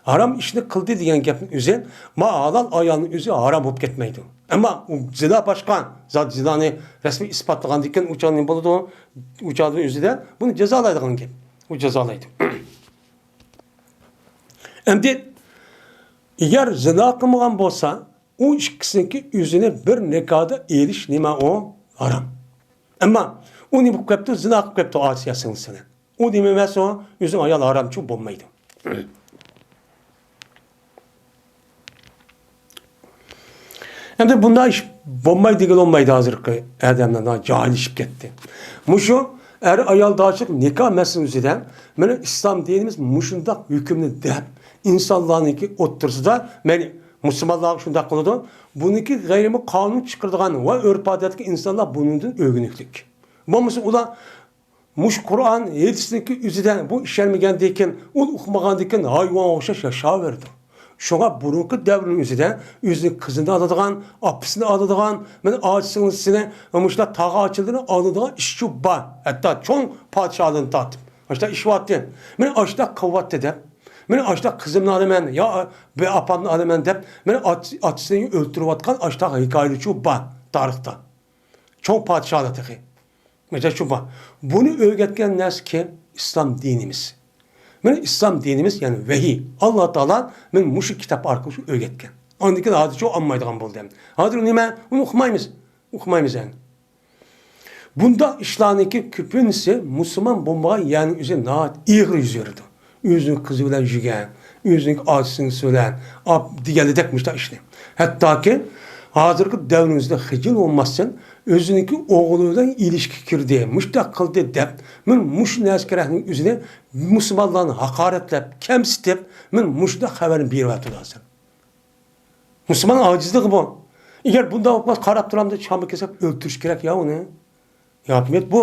ھارام ئىشنى قىلدى دېگەن گەپنىڭ ئۆزى، ما ھالال ئايالنىڭ ئۆزى ھارام بولۇپ كەتمەيدۇ. ئەمما ئۇ زىنا باشقا، زات زىنانى رەسمىي ئىسپاتلىغاندىن كېيىن ئۇ چاغدا نېمە بولىدۇ؟ ئۇ چاغدا ئۆزىدە بۇنى جازالايدىغان گەپ. ئۇ جازالايدۇ. ئەمدى ئەگەر زىنا قىلمىغان بولسا، ئۇ ئىككىسىنىڭكى ئۆزىنى بىر نىكاھدا ئېلىش نېمە ئۇ؟ ھارام. ئەمما ئۇ نېمە قىلىپ كەپتۇ؟ زىنا قىلىپ كەپتۇ ئاسىيە سىڭلىسىنى. ئۇ نېمە ئەمەس ئۇ؟ ئۆزىنىڭ ئايالى ھارامچۇ بولمايدۇ. ئەمدى بۇنداق ئىش بولمايدۇ دېگىلى بولمايدۇ، ھازىرقى ئادەملەر جاھىللىشىپ كەتتى. مۇشۇ ئەر ئايالداشلىق نىكاھ مەسىلىسىدە مانا ئىسلام دىنىمىز مۇشۇنداق ھۆكۈمنى دەپ، ئىنسانلارنىڭكى ئوتتۇرىسىدا، مەيلى مۇسۇلمانلارغا شۇنداق قىلىدۇ، بۇنىڭكى غەيرىي قانۇن چىقىرىدىغان ۋە ئۆرپ-ئادەتتىكى ئىنسانلار بۇنىڭدىن ئۆگىنىشلىك. بولمىسا ئۇلار مۇشۇ قۇرئان ھەدىسنىڭكى ئۆزىدە بۇ ئىشەنمىگەندىكىن، ئۇ ئۇقمىغاندىكىن ھايۋانغا ئوخشاش ياشاۋېرىدۇ. شۇڭا بۇرۇنقى دەۋرنىڭ ئۆزىدە ئۆزىنىڭ قىزىنى ئالىدىغان، ئاپىسىنى ئالىدىغان، مانا ئاچا سىڭلىسىنى، مۇشۇنداق تاغا ئاچىلىرىنى ئالىدىغان ئىشچۇ بار. ھەتتا چوڭ پادىشاھلاردىن تارتىپ ئاشۇنداق ئىش بارتى. مانا ئاشۇنداق قىلىۋاتتى دەپ، مانا ئاشۇنداق قىزىمنى ئالىمەن يا بىر ئاپامنى ئالىمەن دەپ، مانا ئاچ-، ئاچىسىنى ئۆلتۈرۈۋاتقان ئاشۇنداق ھېكايىلىرىچۇ بار تارىختا. چوڭ پادىشاھلار تېخى. مەسىلەن، شۇ بار. بۇنى ئۆگەتكەن نەرسە كىم؟ ئىسلام دىنىمىز. مانا ئىسلام دىنىمىز، يەنى ۋەھىي. ئاللا تائالا مانا مۇشۇ كىتاب ئارقىلىق شۇ ئۆگەتكەن. ئاندىن كېيىن ھازىرچۇ ئالمايدىغان بولدى ئەمدى. ھازىر نېمە؟ ئۇنى ئۇقمايمىز. ئۇقمايمىز ئەمدى. بۇنداق ئىشلارنىڭكى كۆپىنچىسى مۇسۇلمان بولمىغان يەرنىڭ ئۆزى ناھايىتى ئېغىر يۈز بېرىدۇ. ئۆزىنىڭ قىزى بىلەن يۈرگەن، ئۆزىنىڭ ئاچا-سىڭلىسى بىلەن، ئاپ-، دېگەندەك مۇشۇنداق ئىشنى. ھەتتاكى ھازىرقى دەۋرىمىزدە خىجىل بولماستىن، ئۆزىنىڭكى ئوغلى بىلەن ئېلىشكە كىردى، مۇشۇنداق قىلدى دەپ، مەن مۇشۇ نەرسە كېرەكنىڭ ئۆزىنى مۇسۇلمانلارنى ھاقارەتلەپ، كەمسىتىپ، مەن مۇشۇنداق خەۋەرنى بېرىۋاتىدۇ ھازىر. مۇسۇلمان ئاجىزلىقى بۇ. ئەگەر بۇنداق بولۇپ قالسا، قاراپ تۇرامدۇ، چامى كېسەپ ئۆلتۈرۈش كېرەك يا ئۇنى. ھاكىمىيەت بۇ.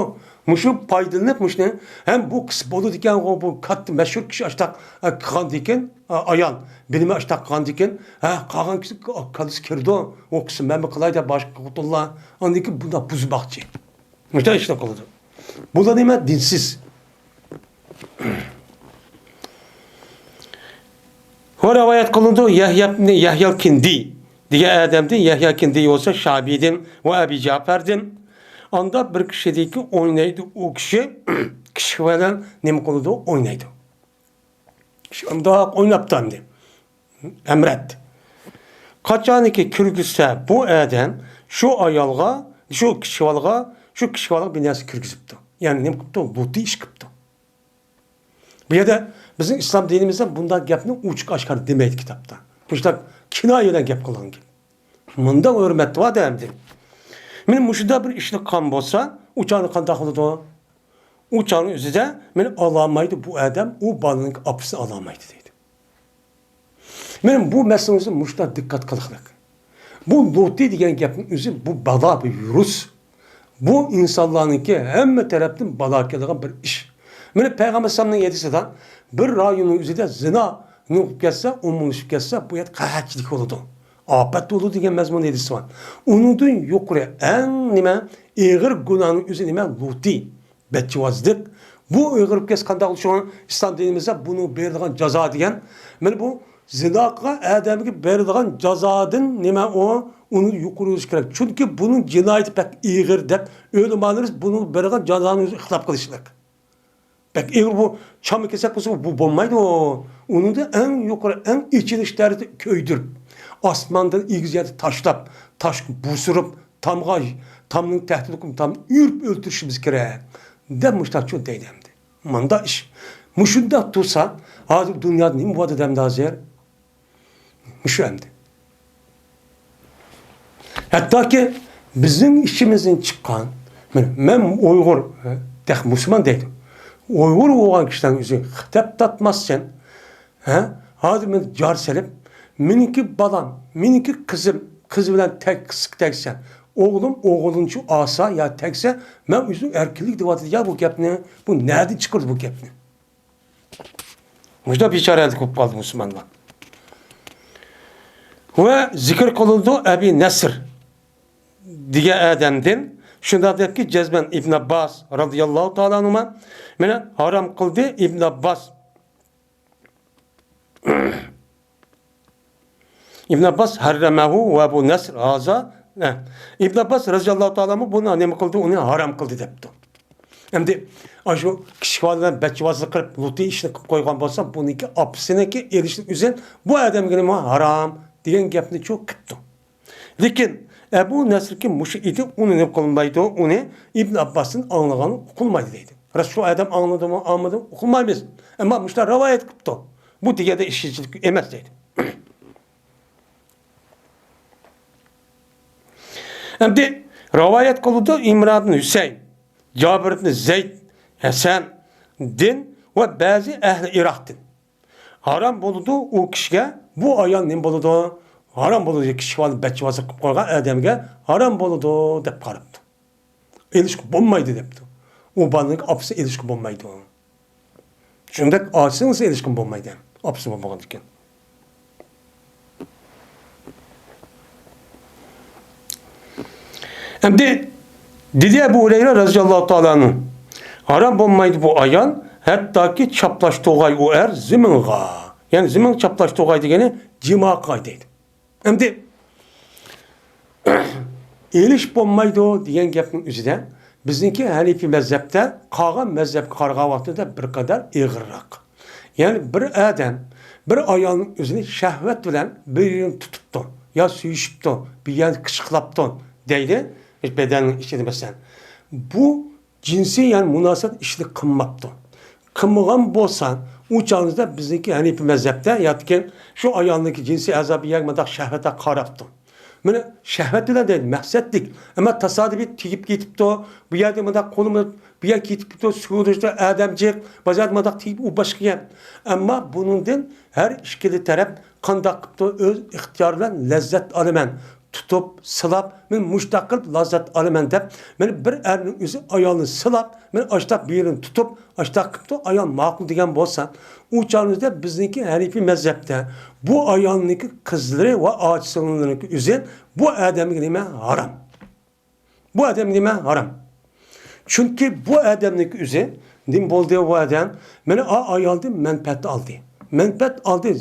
مۇشۇ پايدىلىنىپ مۇشۇنى، ھەم بۇ قىلسا بولىدىكەنغۇ، بۇ كاتتا مەشھۇر كىشى ئاشتاق، ئە، قىلغاندىكىن، ئە، ئايال، بىلىمى ئاشتاق قىلغاندىكىن، ھە، قالغان كىشى كاللىسى كىرىدۇ، ئۇ قىلسا مەنمۇ قىلاي دەپ باشقا خوتۇنلار، ئاندىن كېيىن بۇنداق بۇزماقچى. مۇشۇنداق ئىشلار قىلىدۇ. بۇلار نېمە؟ دىنسىز. ۋە رىۋايەت قىلىنىدۇ، يەھيا ئىبنى يەھيا كىندى دېگەن ئادەمدىن، يەھيا كىندى بولسا شابىدىن ۋە ئەبى جەپەردىن. ئاندا بىر كىشىدىكى ئوينايدۇ، ئۇ كىشى كىشى بىلەن نېمە قىلىدۇ؟ ئوينايدۇ. شۇنداق ئويناپتۇ ئەمدى. ئەمرەت. قاچانكى كىرگۈزسە بۇ ئادەم شۇ ئايالغا، شۇ كىشىۋالغا، شۇ كىشىۋالغا بىر نەرسە كىرگۈزۈپتۇ. يەنى نېمە قىپتۇ؟ لۇتى ئىش قىپتۇ. بۇ يەردە بىزنىڭ ئىسلام دىنىمىزدا بۇنداق گەپنى ئوچۇق ئاشكارا دېمەيدۇ كىتابتا. مۇشۇنداق كىنايە بىلەن گەپ قىلغان گەپ. مۇنداق ھۆرمەت بار دەمدى. مېنىڭ مۇشۇنداق بىر ئىشنى قىلغان بولسا، ئۇ چاغدا قانداق قىلىدۇ؟ ئۇ چاغنىڭ ئۆزىدە مېنى ئالالمايدۇ بۇ ئادەم، ئۇ بالىنىڭ ئاپىسىنى ئالالمايدۇ دەيدۇ. مېنىڭ بۇ مەسىلىمىزگە مۇشۇنداق دىققەت قىلىقلىق. بۇ لۇتى دېگەن گەپنىڭ ئۆزى بۇ بالا، بۇ ۋىرۇس. بۇ ئىنسانلارنىڭكى ھەممە تەرەپتىن بالا كېلىدىغان بىر ئىش. مانا پەيغەمبەر ئەلەيھىسسالامنىڭ ھەدىسىدا بىر رايوننىڭ ئۆزىدە زىنا نېمە بولۇپ كەتسە، ئومۇملىشىپ كەتسە، بۇ يەردە قەھەتچىلىك بولىدۇ. ئاپەت بولىدۇ دېگەن مەزمۇندا ھەدىس بار. ئۇنىڭدىن يۇقىرى ئەڭ نېمە ئېغىر گۇناھنىڭ ئۆزى نېمە؟ لۇتى. بەتچىۋازلىق. بۇ ئېغىرىپ كەتسە قانداق بولىدۇ؟ شۇڭا ئىسلام دىنىمىزدا بۇنىڭ بېرىدىغان جازا دېگەن، مانا بۇ زىنا قىلغان ئادەمگە بېرىدىغان جازادىن نېمە ئۇ؟ ئۇنى يۇقىرى ئۆلۈش كېرەك. چۈنكى بۇنىڭ جىنايىتى بەك ئېغىر دەپ ئۆلىمالىرىمىز بۇنىڭ بېرىدىغان جازانىڭ ئۆزى ئىختىلاپ قىلىشلىق. بەك ئېغىر بۇ چامى كېسەك بولسا بۇ بولمايدۇ. ئۇنىڭدا ئەڭ يۇقىرى، ئەڭ ئېچىنىش دەرىجىدە كۆيدۈرۈپ، ئاسماندىن ئېگىز يەردە تاشلاپ، تاشقا بوسۇرۇپ، تامغا، تامنىڭ تەھتىدە تامنى ئۆرۈپ ئۆلتۈرۈشىمىز كېرەك، دەپ مۇشۇنداق چۈشەندۈردى ئەمدى. مۇنداق ئىش. مۇشۇنداق تۇرسا، ھازىر دۇنيادا نېمە بولدى دەمدى ھازىر؟ مۇشۇ ئەمدى. ھەتتاكى بىزنىڭ ئىچىمىزدىن چىققان، مەن، مەن ئۇيغۇر، تېخى مۇسۇلمان دەيدۇ. ئۇيغۇر بولغان كىشىلەرنىڭ ئۆزى خىتاب تارتماستىن، ھە؟ ھازىر مەن جار سېلىپ، مېنىڭكى بالام، مېنىڭكى قىزىم، قىز بىلەن تەگ-، قىزغا تەگسە، ئوغلۇم، ئوغلۇمچۇ ئالسا يا تەگسە، مەن ئۆزۈم ئەركىنلىك دەۋاتىدۇ يا بۇ گەپنى، بۇ نەدىن چىقىردى بۇ گەپنى؟ مۇشۇنداق بىچارىلىك بولۇپ قالدى مۇسۇلمانلار. ۋە زىكىر قىلىنىدۇ ئەبى نەسر دېگەن ئادەمدىن، شۇنداق دەپكى، جەزمەن ئىبن ئابباس رازىياللاھۇ تائالا ئەنھۇما مېنى ھارام قىلدى، ئىبن ئابباس ئىبن ئابباس ھەررەمەھۇ ۋە بۇ نەسر ھازا، ئە، ئىبن ئابباس رازىياللاھۇ تائالا ئەنھۇ بۇنى نېمە قىلدى؟ ئۇنى ھارام قىلدى دەپتۇ. ئەمدى ئاشۇ كىشىۋال بىلەن بەتچىۋازلىق قىلىپ، لۇتى ئىشنى قىلىپ قويغان بولسا، بۇنىڭكى ئاپىسىنىڭكى ئېلىشنىڭ ئۆزى بۇ ئادەمگە نېمە ھارام دېگەن گەپنى چۇ قىپتۇ. لېكىن ئەبۇ نەسركى مۇشۇ ئىدى، ئۇنى نېمە قىلمايدۇ، ئۇنى ئىبن ئابباستىن ئاڭلىغان ئۇقۇلمايدۇ دەيدۇ. راست شۇ ئادەم ئاڭلىدىمۇ، ئاڭلىمىدىمۇ ئۇقۇلمايمىز. ئەمما مۇشۇنداق رىۋايەت قىپتۇ. بۇ دېگەندە ئىشەنچلىك ئەمەس دەيدۇ. ئەمدى رىۋايەت قىلىدۇ ئىمران ئىبن ھۈسەين، جابىر ئىبن زەيد، ھەسەندىن ۋە بەزى ئەھلى ئىراقتىن. ھارام بولىدۇ ئۇ كىشىگە، بۇ ئايال نېمە بولىدۇ؟ ھارام بولىدۇ، كىشىۋالنى بەتچىۋازلىق قىلىپ قويغان ئادەمگە ھارام بولىدۇ دەپ قاراپتۇ. ئېلىشقا بولمايدۇ دەپتۇ. ئۇ بالىنىڭ ئاپىسى ئېلىشقا بولمايدۇ. شۇنداق ئاچا-سىڭلىسى ئېلىشقىمۇ بولمايدۇ، ئاپىسى بولمىغاندىكىن. ئەمدى دېدى ئەبۇ ھۇرەيرە رازىياللاھۇ تائالا ئەنھۇ، ھارام بولمايدۇ بۇ ئايال، ھەتتاكى چاپلاش تۇغاي ئۇ ئەر زېمىنغا. يەنى زېمىن چاپلاش تۇغاي دېگىنى جىما قىغاي دەيدۇ. ئەمدى ئېلىش بولمايدۇ دېگەن گەپنىڭ ئۆزىدە بىزنىڭكى ھەنىپىي مەزھەپتە قالغان مەزھەپكە قارىغان ۋاقتىدا بىر قەدەر ئېغىرراق. يەنى بىر ئادەم بىر ئايالنىڭ ئۆزىنى شەھۋەت بىلەن بىر يېرىنى تۇتۇپتۇ يا سۆيۈشۈپتۇ، بىر يەرنى قىچقىلاپتۇ دەيلى، بەدەننىڭ ئىچىدە مەسىلەن. بۇ جىنسىي، يەنى مۇناسىۋەت ئىشىنى قىلماپتۇ. قىلمىغان بولسا، ئۇ چاغىمىزدا بىزنىڭكى ھەنىپىي مەزھەپتە ياكى شۇ ئايالنىڭكى جىنسىي ئەزا بىر يەرگە مۇنداق شەھۋەتتە قاراپتۇ. مانا شەھۋەت بىلەن دەيدۇ، مەقسەتلىك. ئەمما تاسادىپىي تېگىپ كېتىپتۇ. بۇ يەردە مۇنداق قولىمىز بۇ يەرگە كېتىپ كېتىپتۇ، سۇغۇرۇشتا ئادەمجىق، بازاردا مۇنداق تېگىپ ئۇ باشقا گەپ. ئەمما بۇنىڭدىن ھەر ئىككىلا تەرەپ قانداق قىپتۇ، ئۆز ئىختىيارى بىلەن لەززەت ئالىمەن، تۇتۇپ، سىلاپ، مەن مۇشتاق قىلىپ لەززەت ئالىمەن دەپ، مانا بىر ئەرنىڭ ئۆزى ئايالنى سىلاپ، مانا ئاشتاق بىرىنى تۇتۇپ، ئاشتاق قىپتۇ، ئايال ماقۇل دېگەن بولسا، ئۇ چاغىمىزدا بىزنىڭكى ھەنىپىي مەزھەپتە بۇ ئايالنىڭكى قىزلىرى ۋە ئاچا-سىڭىللىرىنىڭكى ئۆزى بۇ ئادەمگە نېمە؟ ھارام. بۇ ئادەم نېمە؟ ھارام. چۈنكى بۇ ئادەمنىڭكى ئۆزى نېمە بولدى؟ ئۇ ئادەم مانا ئا ئايالدىن مەنپەئەت ئالدى. مەنپەئەت ئالدى.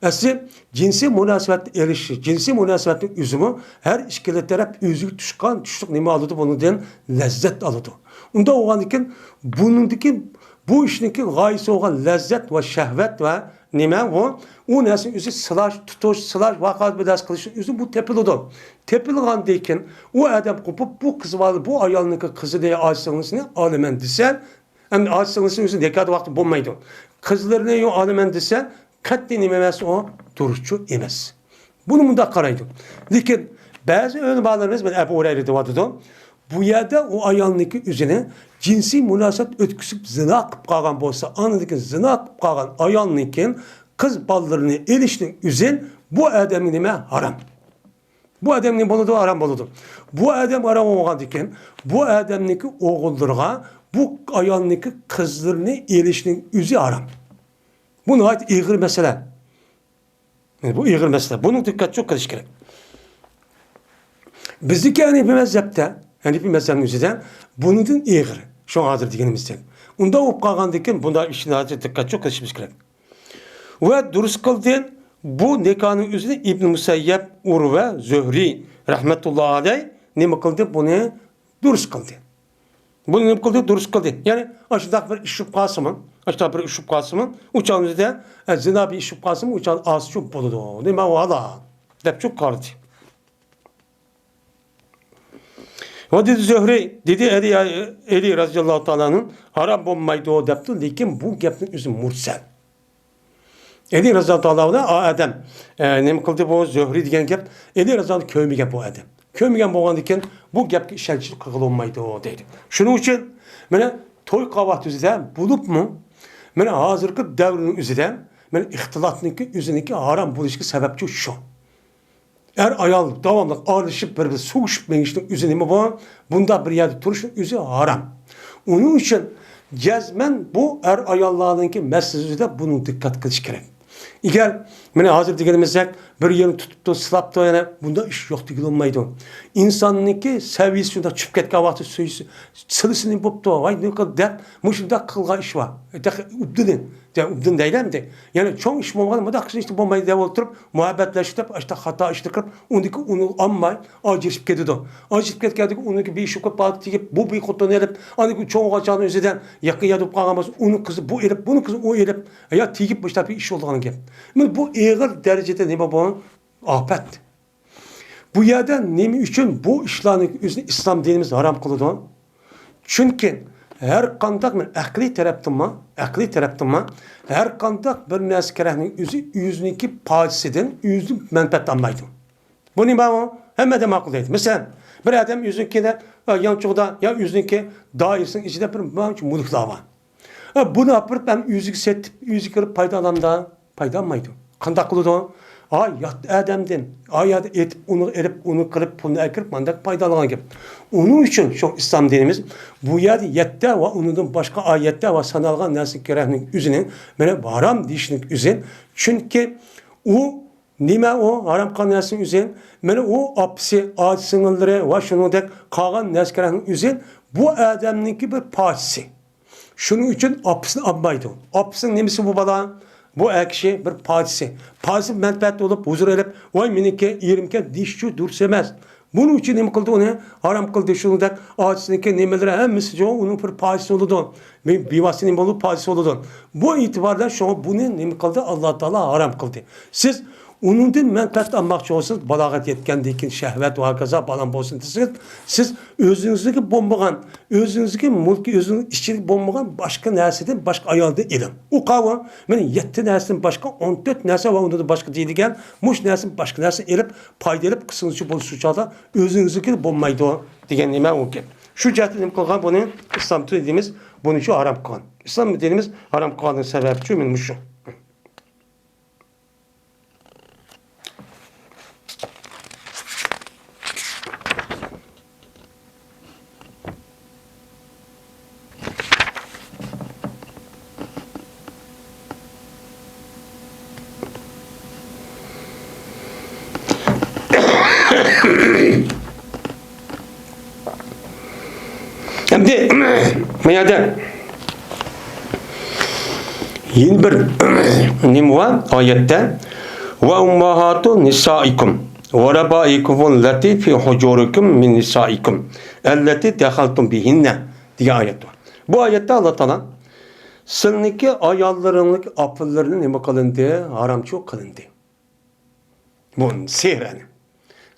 ئەسلى جىنسىي مۇناسىۋەت ئېلىشى، جىنسىي مۇناسىۋەتنىڭ ئۆزىمۇ ھەر ئىككىلا تەرەپ ئۆزىگە چۈشكەن چۈشلۈك نېمە ئالىدۇ، بۇنىڭدىن لەززەت ئالىدۇ. ئۇنداق بولغاندىكىن بۇنىڭدىكى بۇ ئىشنىڭكى غايىسى بولغان لەززەت ۋە شەھۋەت ۋە نېمە ئۇ؟ ئۇ نەرسىنى ئۆزى سىلاش، تۇتۇش، سىلاش، ۋاقە بىر نەرسە قىلىشنىڭ ئۆزى بۇ تېپىلىدۇ. تېپىلغاندىن كېيىن ئۇ ئادەم قوپۇپ، بۇ قىز بالا، بۇ ئايالنىڭكى قىزىنى، ئاچا-سىڭلىسىنى ئالىمەن دېسە، ئەمدى ئاچا-سىڭلىسىنى ئۆزى نىكاھتا ۋاقتى بولمايدۇ. قىزلىرىنى يو ئالىمەن دېسە، قەتئىي نېمە ئەمەس ئۇ؟ دۇرۇسچۇ ئەمەس. بۇنى مۇنداق قارايدۇ. لېكىن بەزى ئۆلىمالىرىمىز، مانا ئەبۇ ھۇرەيرە دەۋاتىدۇ، بۇ يەردە ئۇ ئايالنىڭكى ئۆزىنى جىنسىي مۇناسىۋەت ئۆتكۈزۈپ زىنا قىلىپ قالغان بولسا، ئاندىن كېيىن زىنا قىلىپ قالغان ئايالنىڭكى قىز بالىلىرىنى ئېلىشنىڭ ئۆزى بۇ ئادەمگە نېمە؟ ھارام. بۇ ئادەم نېمە بولىدۇ؟ ھارام بولىدۇ. بۇ ئادەم ھارام بولغاندىن كېيىن بۇ ئادەمنىڭكى ئوغۇللىرىغا بۇ ئايالنىڭكى قىزلىرىنى ئېلىشنىڭ ئۆزى ھارام. بۇ ناھايىتى ئېغىر مەسىلە. يەنى بۇ ئېغىر مەسىلە. بۇنى دىققەت چوڭ قىلىش كېرەك. بىزدىكى ھەنىپىي مەزھەپتە، ھەنىپىي مەزھەپنىڭ ئۆزىدە بۇنىڭدىن ئېغىر. شۇڭا ھازىر دېگىنىمىزدەك. ئۇنداق بولۇپ قالغاندىن كېيىن بۇنداق ئىشنى ھازىر دىققەت چوڭ قىلىشىمىز كېرەك. ۋە دۇرۇس قىلدى. بۇ نىكاھنىڭ ئۆزىنى ئىبن مۇسەييەب، ئۇرۋە، زۆھرى رەھمەتۇللا ئەلەي نېمە قىلدى؟ بۇنى دۇرۇس قىلدى. بۇنى نېمە قىلدى؟ دۇرۇس قىلدى. يەنى ئاشۇنداق بىر ئىش چۈشۈپ قالسىمۇ، ئاشۇنداق بىر ئىش چۈشۈپ قالسىمۇ، ئۇ چاغدا ئە، زىنا بىر ئىش چۈشۈپ قالسىمۇ، ئۇ چاغدا ئاسىچۇ بولىدۇ. نېمە ئۇ ھالال دەپ چۈ قارىدى. ۋە دېدى زۆھرى، دېدى ئەلى، ئەلى رەزىياللاھۇ تائالا ئەنھۇ، ھارام بولمايدۇ دەپتۇ، لېكىن بۇ گەپنىڭ ئۆزى مۇرسەل. ئەلى رەزىياللاھۇ تائالا ئەنھۇ، ئا ئادەم، ئە، نېمە قىلدى بۇ زۆھرى دېگەن گەپ، ئەلى رەزىياللاھۇ كۆرمىگەن بۇ ئادەم. كۆرمىگەن بولغاندىكىن بۇ گەپكە ئىشەنچلىك قىلغىلى بولمايدۇ دەيدۇ. شۇنىڭ ئۈچۈن مانا توي قاۋاق تۈزىدە بولۇپمۇ، مانا ھازىرقى دەۋرنىڭ ئۆزىدە مانا ئىختىلاپنىڭكى ئۆزىنىڭكى ھارام بولۇشىغا سەۋەبچى شۇ. ئەر-ئايال داۋاملىق ئارىلىشىپ، بىر-بىرى سوغۇشۇپ مېڭىشنىڭ ئۆزى نېمە بۇ؟ بۇنداق بىر يەردە تۇرۇشنىڭ ئۆزى ھارام. ئۇنىڭ ئۈچۈن جەزمەن بۇ ئەر-ئاياللارنىڭكى مەسىلىسىدە بۇنى دىققەت قىلىش كېرەك. ئەگەر، مانا ھازىر دېگىنىمىزدەك، بىر يېرىنى تۇتۇپتۇ، سىلاپتۇ، يەنە بۇنداق ئىش يوق دېگىلى بولمايدۇ. ئىنساننىڭكى سەۋىيىسى شۇنداق چۈشۈپ كەتكەن ۋاقىتتا سۈيىسى، سىلىسى نېمە بوپتۇ، ۋاي، نېمە قىلدى دەپ، مۇشۇنداق قىلغان ئىش بار. تېخى ئوبدىنى، يا ئوبدىن دەيلەمدى. يەنى چوڭ ئىش بولمىغان، مۇنداق قىلىش بولمايدۇ دەپ ئولتۇرۇپ، مۇھەببەتلەشتى دەپ، ئاشتا خاتا ئىشنى قىلىپ، ئۇنىڭكى ئۇنى ئالماي، ئاجرىشىپ كېتىدۇ. ئاجرىشىپ كەتكەندىكىن ئۇنىڭكى بېشى كۆپ بالا تېگىپ، بۇ بىر خوتۇننى ئېلىپ، ئاندىن كېيىن چوڭ ئاچاغىنىڭ ئۆزىدە يېقىن يەردە بولۇپ قالغان بولسا، ئۇنىڭ قىزى بۇ ئېلىپ، بۇنىڭ قىزى ئۇ ئېلىپ، يا تېگىپ مۇشۇنداق بىر ئىش بولىدىغان گەپ. مانا بۇ ئېغىر دەرىجىدە نېمە بۇ؟ ئاپەت. بۇ يەردە نېمە ئۈچۈن بۇ ئىشلارنى ئۆزىنى ئىسلام دىنىمىز ھارام قىلىدۇ؟ چۈنكى ھەر قانداق بىر ئەقلىي تەرەپتىنمۇ، ئەقلىي تەرەپتىنمۇ، ھەر قانداق بىر نەرسە كېرەكنىڭ ئۆزى ئۆزىنىڭكى پايدىسىدىن ئۆزى مەنپەئەت ئالمايدۇ. بۇنى ماۋۇ ھەممە ئادەم ماقۇلدايدۇ. مەسىلەن، بىر ئادەم ئۆزىنىڭكىدە، ئە، يانچۇقىدا يا ئۆزىنىڭكى دائىرىسىنىڭ ئىچىدە بىر مۇنچە مۈلۈكلەر بار. ئە، بۇنى ئاپىرىپ ھەم ئۆزىگە سېتىپ، ئۆزى كىرىپ پايدا ئالامدا؟ پايدا ئالمايدۇ. قانداق قىلىدۇ؟ ئا، يات ئادەمدىن، ئا يەردە ئېتىپ، ئۇنى ئېلىپ، ئۇنى قىلىپ، پۇلنى ئەكىرىپ، مانداق پايدا ئالغان گەپ. ئۇنىڭ ئۈچۈن شۇ ئىسلام دىنىمىز بۇ يەردە يەتتە ۋە ئۇنىڭدىن باشقا ئايەتتە ۋە سانالغان نەرسە كېرەكنىڭ ئۆزىنى مانا ھارام دېيىشنىڭ ئۆزى. چۈنكى ئۇ نېمە ئۇ ھارام قىلغان نەرسىنىڭ ئۆزى؟ مانا ئۇ ئاپىسى، ئاچا-سىڭىللىرى ۋە شۇنىڭدەك قالغان نەرسە كېرەكنىڭ ئۆزى بۇ ئادەمنىڭكى بىر پارچىسى. شۇنىڭ ئۈچۈن ئاپىسىنى ئالمايدۇ. ئاپىسىنىڭ نېمىسى بۇ بالا؟ بۇ ئەر كىشى بىر پارچىسى. پارچىسى مەنپەئەت بولۇپ، ھۇزۇر ئېلىپ، ۋاي مېنىڭكى، ئېرىمكەن دېيىشچۇ دۇرۇس ئەمەس. بۇنىڭ ئۈچۈن نېمە قىلدى ئۇنى؟ ھارام قىلدى. شۇنىڭدەك ئاچىسىنىڭكى نېمىلىرى ھەممىسى جۇ ئۇنىڭ بىر پارچىسى بولىدۇ. بى-، بىۋاسىتە نېمە بولىدۇ؟ پارچىسى بولىدۇ. بۇ ئېتىبار بىلەن شۇڭا بۇنى نېمە قىلدى؟ ئاللا تائالا ھارام قىلدى. سىز ئۇنىڭدىن مەنپەئەت ئالماقچى بولسىڭىز، بالاغەت يەتكەندىن كېيىن شەھۋەت ۋە ھاكازا بالام بولسۇن دېسىڭىز، سىز ئۆزىڭىزنىڭكى بولمىغان، ئۆزىڭىزنىڭكى مۈلكى، ئۆزىڭىزنىڭ ئىچىدە بولمىغان باشقا نەرسىدىن، باشقا ئايالدىن ئېلىڭ. ئۇ قاۋۇ، مەن يەتتە نەرسىدىن باشقا، ئون تۆت نەرسە ۋە ئۇنىڭدىن باشقا دېيىلگەن، مۇشۇ نەرسىدىن باشقا نەرسىنى ئېلىپ، پايدا ئېلىپ قىلسىڭىزچۇ بولسا، شۇ چاغدا ئۆزىڭىزنىڭكى بولمايدۇ دېگەن نېمە ئۇ گەپ. شۇ جەھەتتىن نېمە قىلغان بۇنى؟ ئىسلام دىنىمىز بۇنى شۇ ھارام قىلغان. ئىسلام دىنىمىز ھارام قىلغاننىڭ سەۋەبى شۇ، مانا مۇشۇ. ئەمدى بۇ يەردە يەنە بىر نېمە بار ئايەتتە؟ ۋە ئۇمماھاتۇ نىسائىكۇم ۋە رەبائىبۇكۇمۇللەتى فى ھۇجۇرىكۇم مىن نىسائىكۇم ئەللەتى دەخەلتۇم بىھىننە دېگەن ئايەت بار. بۇ ئايەتتە ئاللا تائالا سىلىنىڭكى ئاياللىرىڭنىڭ ئاپىلىرىنى نېمە قىلىندى؟ ھارامچۇ قىلىندى. بۇ سېھرەنى.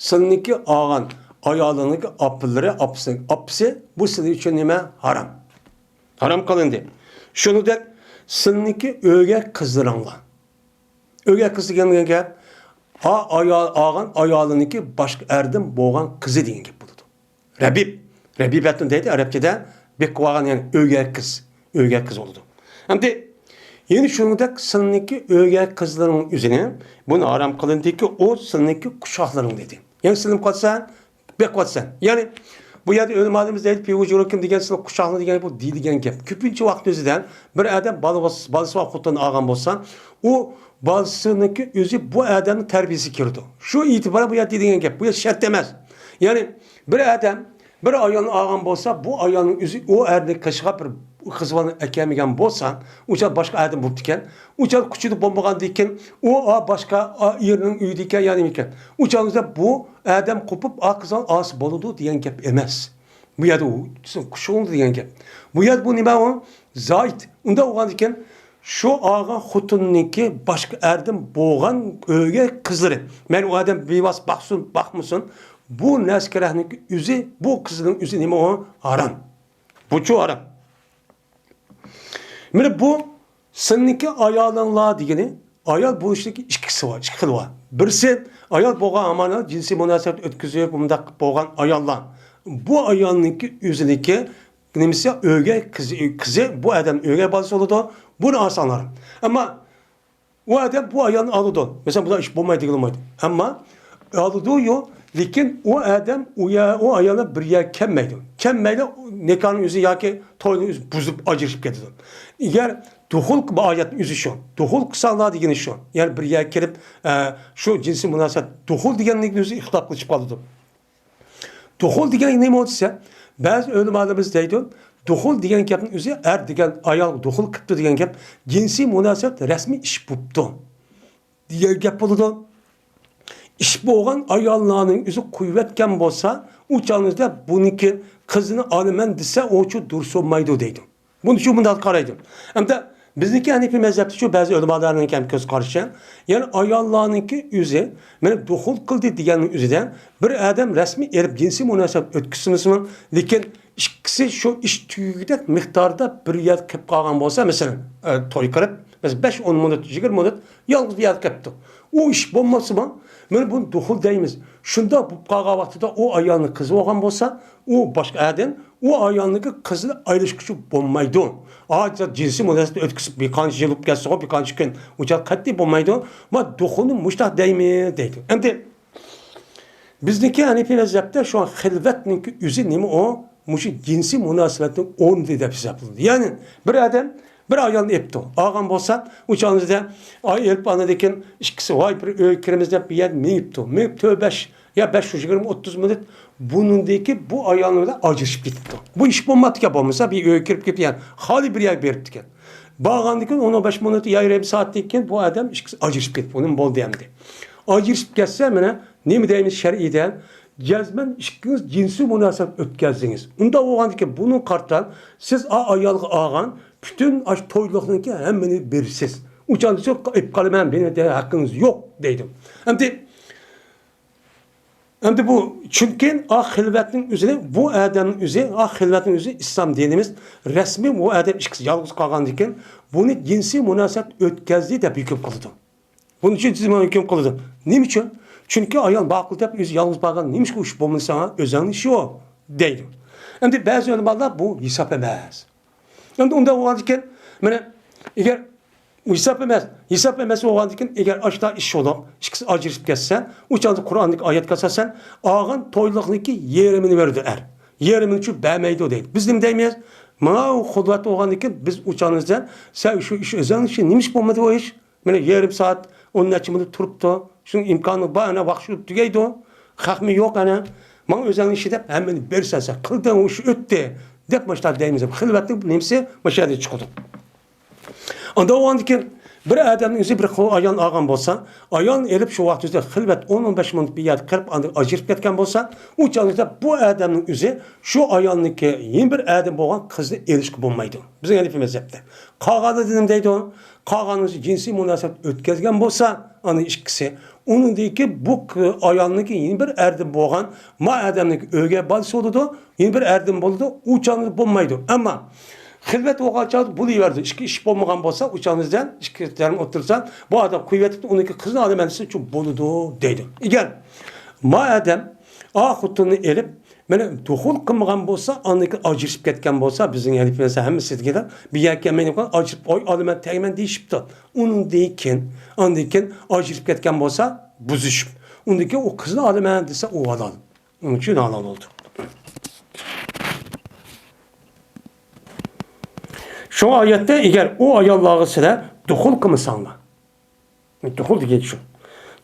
سىلىنىڭكى ئالغان ئايالىڭنىڭكى ئاپىلىرى، ئاپىسى، ئاپىسى، بۇ سىلى ئۈچۈن نېمە؟ ھارام. ھارام قىلىندى. شۇنىڭدەك سىلىنىڭكى ئۆگەي قىزلىرىڭلار. ئۆگەي قىز دېگەن گەپ، ئا-، ئايال، ئالغان ئايالىنىڭكى باشقا ئەردىن بولغان قىزى دېگەن گەپ بولىدۇ. رەبىب، رەبىبەتۇن دەيدۇ ئەرەبچىدە، بېقىۋالغان، يەنى ئۆگەي قىز، ئۆگەي قىز بولىدۇ. ئەمدى يەنە شۇنىڭدەك سىلىنىڭكى ئۆگەي قىزلىرىڭ ئۆزىنى، بۇنى ھارام قىلىندىكى، ئۇ سىلىنىڭكى قۇشاقلىرىڭ دېدى. يەنى سىلىنىپ قالسا، بېقىۋاتىسەن. يەنى بۇ يەردە ئۆلىمالىرىمىز دەيدۇ، پى ۋۇجۇرىكۇم دېگەن سىلى قۇشاقلىرىڭ دېگەن بۇ دېيىلگەن گەپ. كۆپىنچە ۋاقىت ئۆزىدە بىر ئادەم بالا بولسا، بالىسى بار خوتۇننى ئالغان بولسا، ئۇ بالىسىنىڭكى ئۆزى بۇ ئادەمنىڭ تەربىيىسىگە كىرىدۇ. شۇ ئېتىبار بىلەن بۇ يەردە دېگەن گەپ. بۇ يەر شەرت ئەمەس. يەنى بىر ئادەم بىر ئايالنى ئالغان بولسا، بۇ ئايالنىڭ ئۆزى ئۇ ئەرنى قېشىغا بىر قىز بالىنى ئەكەلمىگەن بولسا، ئۇ چاغ باشقا ئادەم بوپتىكەن. ئۇ چاغ قۇچىدا بولمىغاندىكىن، ئۇ، ئا، باشقا، ئا، ئېرىنىڭ ئۆيىدىكەن يا نېمىكەن. ئۇ چاغدا بۇ ئادەم قوپۇپ، ئا، قىز بالىنى ئالسا بولىدۇ دېگەن گەپ ئەمەس. بۇ يەردە ئۇ، قۇشۇڭ دېگەن گەپ. بۇ يەردە بۇ نېمە ئۇ؟ زايىت. ئۇنداق بولغاندىكىن، شۇ ئالغان خوتۇننىڭكى باشقا ئەردىن بولغان ئۆگەي قىزلىرى. مەيلى ئۇ ئادەم بىۋاسىتە باقسۇن، باقمىسۇن، بۇ نەرسە كېرەكنىڭ ئۆزى، بۇ قىزنىڭ ئۆزى نېمە ئۇ؟ ھارام. بۇچۇ ھارام. مانا بۇ سىلىنىڭكى ئايالىڭلار دېگىنى، ئايال بولۇشنىڭكى ئىككىسى بار، ئىككى خىل بار. بىرسى، ئايال بولغان ھامان جىنسىي مۇناسىۋەت ئۆتكۈزۈپ، بۇنداق بولغان ئاياللار. بۇ ئايالنىڭكى ئۆزىنىڭكى نېمىسى، ئۆگەي قىزى، قىزى بۇ ئادەم ئۆگەي بالىسى بولىدۇ. بۇنى ئالساڭلار. ئەمما ئۇ ئادەم بۇ ئايالنى ئالىدۇ. مەسىلەن، بۇنداق ئىش بولمايدۇ دېگىلى بولمايدۇ. ئەمما ئالىدۇ، يو، لېكىن ئۇ ئادەم ئۇ يە-، ئۇ ئاياللار بىر يەرگە كەلمەيدۇ. كەلمەيلا نىكاھنىڭ ئۆزى ياكى توينىڭ ئۆزى بۇزۇپ ئاجرىشىپ كېتىدۇ. ئەگەر دۇخۇل، بۇ ئايەتنىڭ ئۆزى شۇ. دۇخۇل قىلساڭلار دېگىنى شۇ. يەنى بىر يەرگە كېلىپ، ئە، شۇ جىنسىي مۇناسىۋەت، دۇخۇل دېگەننىڭ ئۆزى ئىختىلاپ قىلىشىپ قالىدۇ. دۇخۇل دېگەن نېمە دېسە، بەزى ئۆلىمالىرىمىز دەيدۇ، دۇخۇل دېگەن گەپنىڭ ئۆزى ئەر دېگەن ئايال دۇخۇل قىپتۇ دېگەن گەپ، جىنسىي مۇناسىۋەت رەسمىي ئىش بوپتۇ دېگەن گەپ بولىدۇ. ئىش بولغان ئاياللارنىڭ ئۆزى قويۇۋەتكەن بولسا، ئۇ چاغنىڭدا بۇنىڭكى قىزىنى ئالىمەن دېسە، ئۇچۇ دۇرۇس بولمايدۇ دەيدۇ. بۇنى شۇ مۇنداق قارايدۇ. ئەمدى بىزنىڭكى ھەنىپىي مەزھەپتە شۇ بەزى ئۆلىمالارنىڭ ھەم كۆز قارىشى، يەنى ئاياللارنىڭكى ئۆزى، مانا دۇخۇل قىلدى دېگەننىڭ ئۆزىدە بىر ئادەم رەسمىي ئېلىپ جىنسىي مۇناسىۋەت ئۆتكۈزسىمۇ، لېكىن ئىككىسى شۇ ئىش تۈگىگۈدەك مىقداردا بىر يەردە قېلىپ قالغان بولسا، مەسىلەن، ئە، توي قىلىپ، مەسىلەن، بەش ئون مىنۇت، يىگىرمە مىنۇت يالغۇز بىر يەردە قېلىپتۇ. ئۇ ئىش بولماسىمۇ، مانا بۇنى دۇخۇل دەيمىز. شۇنداق بولۇپ قالغان ۋاقتىدا ئۇ ئايالنىڭ قىزى بولغان بولسا، ئۇ باشقا ئەردىن ئۇ ئايالنىڭكى قىزىنى ئايرىشقىچە بولمايدۇ. ھازىر جىنسىي مۇناسىۋەتنى ئۆتكۈزۈپ بىر قانچە يىل بولۇپ كەتسىغۇ، بىر قانچە كۈن، ئۇ چاغ قەتئىي بولمايدۇ. ما دۇخۇلنى مۇشتاق دەيمىز دەيدۇ. ئەمدى بىزنىڭكى ھەنىپىي مەزھەپتە شۇ خىلۋەتنىڭكى ئۆزى نېمە ئۇ؟ مۇشۇ جىنسىي مۇناسىۋەتنىڭ ئورنى دەپ ھېسابلىنىدۇ. يەنى بىر ئادەم بىر ئايالنى ئېپتۇ. ئالغان بولسا، ئۇ چاغنىڭدا ئاي ئېلىپ ئاندىن كېيىن ئىككىسى، ۋاي، بىر ئۆيگە كىرىمىز دەپ بىر يەرگە مېڭىپتۇ. مېڭىپ تۆت بەش يا بەش يىگىرمە ئوتتۇز مىنۇت بۇنىڭدىكى بۇ ئايالنىڭ بىلەن ئاجرىشىپ كېتىپتۇ. بۇ ئىش بولماپتىكەن، بولمىسا بىر ئۆيگە كىرىپ كېتىپ، يەنى خالىي بىر يەرگە بېرىپتىكەن. بارغاندىن كېيىن ئون بەش مىنۇت يا يېرىم سائەتتىن كېيىن بۇ ئادەم ئىككىسى ئاجرىشىپ كېتىپتۇ. نېمە بولدى ئەمدى؟ ئاجرىشىپ كەتسە، مانا نېمە دەيمىز شەرئىيدە؟ جەزمەن ئىككىڭىز جىنسىي مۇناسىۋەت ئۆتكەزدىڭىز. ئۇنداق بولغاندىكىن بۇنىڭغا قارىتا سىز ئا ئايالغا ئالغان پۈتۈن ئاشۇ تويلۇقنىڭكى ھەممىنى بېرىسىز. ئۇ چاغدا ئېلىپ قالىمەن، مېنى ھەققىڭىز يوق دەيدۇ. ئەمدى، ئەمدى بۇ، چۈنكى ئا خىلۋەتنىڭ ئۆزىنى، بۇ ئادەمنىڭ ئۆزى، ئا خىلۋەتنىڭ ئۆزى ئىسلام دىنىمىز رەسمىي، بۇ ئادەم ئىككىسى يالغۇز قالغاندىن كېيىن بۇنى جىنسىي مۇناسىۋەت ئۆتكەزدى دەپ ھۆكۈم قىلىدۇ. بۇنىڭ ئۈچۈن جىزمەن ھۆكۈم قىلىدۇ. نېمە ئۈچۈن؟ چۈنكى ئايال ماقۇل دەپ ئۆزى يالغۇز بارغان، نېمىشقا ئۇ ئىش بولمىسا، ئۆزۈڭنىڭ ئىشى ئۇ دەيدۇ. ئەمدى بەزى ئۆلىمالار بۇ ھېساب ئەمەس. ئەمدى ئۇنداق بولغاندىكىن، مانا، ئەگەر ھېساب ئەمەس، ھېساب ئەمەس بولغاندىكىن، ئەگەر ئاشتا ئىش بولۇپ، ئىككىسى ئاجرىشىپ كەتسە، ئۇ چاغدا قۇرئاندىكى ئايەتكە ئاساسەن، ئالغان تويلۇقنىڭكى يېرىمىنى بېرىدۇ ئەر. يېرىمىنى چۈ بەرمەيدۇ دەيدۇ. بىز نېمە دەيمىز؟ مانا ئۇ قۇدرەت بولغاندىكىن، بىز ئۇ چاغنىڭ ئىچىدە، سەن شۇ ئىش ئۆزۈڭنىڭ ئىشى، نېمە ئىش بولمىدى ئۇ ئىش؟ مانا يېرىم سائەت، ئون نەچچە مىنۇت تۇرۇپتۇ. شۇنىڭ ئىمكانى بار، ئەنە ۋاقىت شۇ تۈگەيدۇ. خەقمۇ يوق ئەنە. ماڭا ئۆزۈڭنىڭ ئىشى دەپ ھەممىنى بېرىسەن سەن. قىلدىڭ، ئۇ ئىش ئۆتتى دەپ مۇشۇنداق دەيمىز. خىلۋەتنىڭ نېمىسى مۇشۇ يەردىن چىقىدۇ. ئانداق بولغاندىكىن بىر ئادەمنىڭ ئۆزى بىر قول ئايالنى ئالغان بولسا، ئايالنى ئېلىپ شۇ ۋاقىت ئۆزىدە خىلۋەت ئون، ئون بەش مىنۇت بىر يەردە قىلىپ ئاندىن ئاجرىشىپ كەتكەن بولسا، ئۇ چاغدا بۇ ئادەمنىڭ ئۆزى شۇ ئايالنىڭكى يەنە بىر ئادەم بولغان قىزنى ئېلىشقا بولمايدۇ. بىزنىڭ ھەنىفىي مەزھەپتە. قالغاندا نېمە دەيدۇ؟ قالغاندا جىنسىي مۇناسىۋەت ئۆتكەزگەن بولسا، ئانا ئىككىسى، ئۇنىڭدىن كېيىن بۇ ق-، ئايالنىڭكى يەنە بىر ئەردىن بولغان، ما ئادەمنىڭكى ئۆگەي بالىسى بولىدۇ، يەنە بىر ئەردىن بولىدۇ، ئۇ چاغدا بولمايدۇ. ئەمما خىلۋەت بولغان چاغدا بولۇۋەردى. ئىككى ئىش بولمىغان بولسا، ئۇ چاغدا ئىككى تەرەپ ئولتۇرسا، بۇ ئادەم قويۇۋېتىپتۇ، ئۇنىڭكى قىزنى ئالىمەن دېسە، شۇ بولىدۇ دەيدۇ. ئەگەر ما ئادەم ئا خوتۇننى ئېلىپ، مانا، دۇخۇل قىلمىغان بولسا، ئاندىن كېيىن ئاجرىشىپ كەتكەن بولسا، بىزنىڭ ھەنىفىي مەزھەپ ھەممىسىدىكىدەك، بىر يەرگە كەلمەيدىغان ئاجرىشىپ، ئوي ئالىمەن، تەگمەن دېيىشىپتۇ. ئۇنىڭدىن كېيىن، ئاندىن كېيىن ئاجرىشىپ كەتكەن بولسا، بۇزۇشۇپ. ئۇندىن كېيىن ئۇ قىزنى ئالىمەن دېسە، ئۇ ھالال. ئۇنىڭ ئۈچۈن ھالال بولدى. شۇڭا ئايەتتە، ئەگەر ئۇ ئاياللارغا سىلەر دۇخۇل قىلمىساڭلار، دۇخۇل دېگەن شۇ.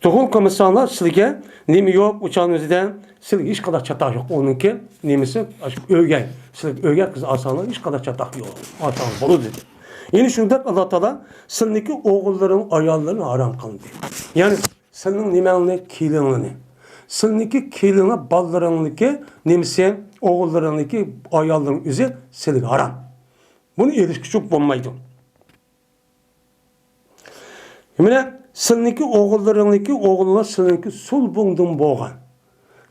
دۇخۇل قىلمىساڭلار، سىلىگە نېمە يوق، ئۇ چاغنىڭ ئۆزىدە سىلىگە ھېچقانداق چاتاق يوق. ئۇنىڭكى نېمىسى، ئاشۇ ئۆگەي. سىلىگە ئۆگەي قىز ئالساڭلار، ھېچقانداق چاتاق يوق. ئالساڭلار بولىدۇ دېدى. يەنە شۇنداق ئاللا تائالا سىلىنىڭكى ئوغۇللىرىڭ ئاياللىرىنى ھارام قىلدى. يەنى سىلىنىڭ نېمەڭلارنى، كېلىنلىرىنى. سىلىنىڭكى كېلىنلەر، بالىلىرىڭنىڭكى نېمىسى، ئوغۇللىرىڭنىڭكى ئاياللىرىنىڭ ئۆزى سىلىگە ھارام. بۇنى ئېلىشقا چوق بولمايدۇ. مانا، سىلىنىڭكى ئوغۇللىرىڭنىڭكى ئوغۇللار سىلىنىڭكى سۇلبۇڭدىن بولغان.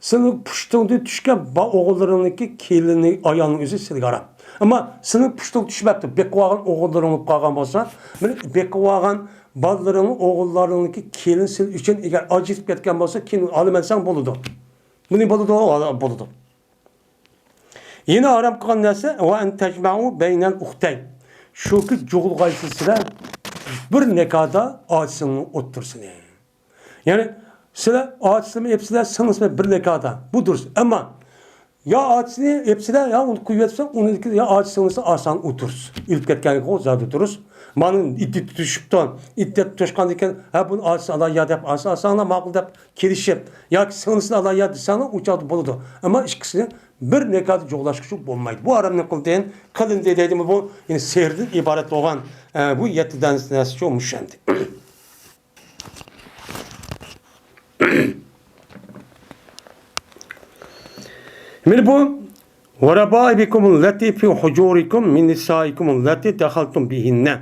سىلىنىڭ پۇشتۇڭدىن چۈشكەن با-، ئوغۇللىرىڭنىڭكى كېلىنى، ئايالنىڭ ئۆزى سىلىگە ھارام. ئەمما سىلىنىڭ پۇشتۇڭ چۈشمەپتۇ، بېقىۋالغان ئوغۇللىرىڭ بولۇپ قالغان بولسا، مانا، بېقىۋالغان بالىلىرىڭنىڭ ئوغۇللىرىڭنىڭكى كېلىن سىل ئۈچۈن ئەگەر ئاجرىشىپ كەتكەن بولسا، كېيىن ئالىمەن دېسەڭ بولىدۇ. بۇنى بولىدۇ، بولىدۇ. يەنە ھارام قىلغان نەرسە، ۋە ئەن تەجمەئۇ بەينەل ئۇختەين. شۇكى، جۇغۇلغايسىز سىلەر بىر نىكاھدا ئاچىسىنىڭ ئوتتۇرىسىنى. يەنى سىلەر ئاچىسىنى ئېپسىلەر، سىڭلىسىنى بىر نىكاھدا. بۇ دۇرۇس. ئەمما يا ئاچىسىنى ئېپسىلەر، يا ئۇنى قويۇۋەتسەڭ، ئۇنىڭدىكى يا ئاچىسى سىڭلىسى ئاسان ئولتۇرۇس. ئۆلۈپ كەتكەنگە زادى تۇرۇس. مانا ئىددىتى تۈشۈپتۇ. ئىددەت توشقاندىن كېيىن، ھە، بۇنى ئاچىسى ئالاي يا دەپ، ئاچىسى ئاسانلا ماقۇل دەپ كېلىشىپ، ياكى سىڭلىسىنى ئالاي يا دېسەڭلار، ئۇ چاغدا بولىدۇ. ئەمما ئىككىسىنى بىر نىكاھدا جۇغلاشقۇچە بولمايدۇ. بۇ ھارامنى قىلدىن، قىلىندى دەيدىمۇ بۇ؟ يەنى سېھىردىن ئىبارەت بولغان، ئە، بۇ يەتتە دانە نەرسىچۇ مۇشۇ ئەمدى. مانا بۇ، ۋە رەبائىبىكۇمۇل لەتى فى ھۇجۇرىكۇم مىن نىسائىكۇمۇل لەتى دەخەلتۇم بىھىننە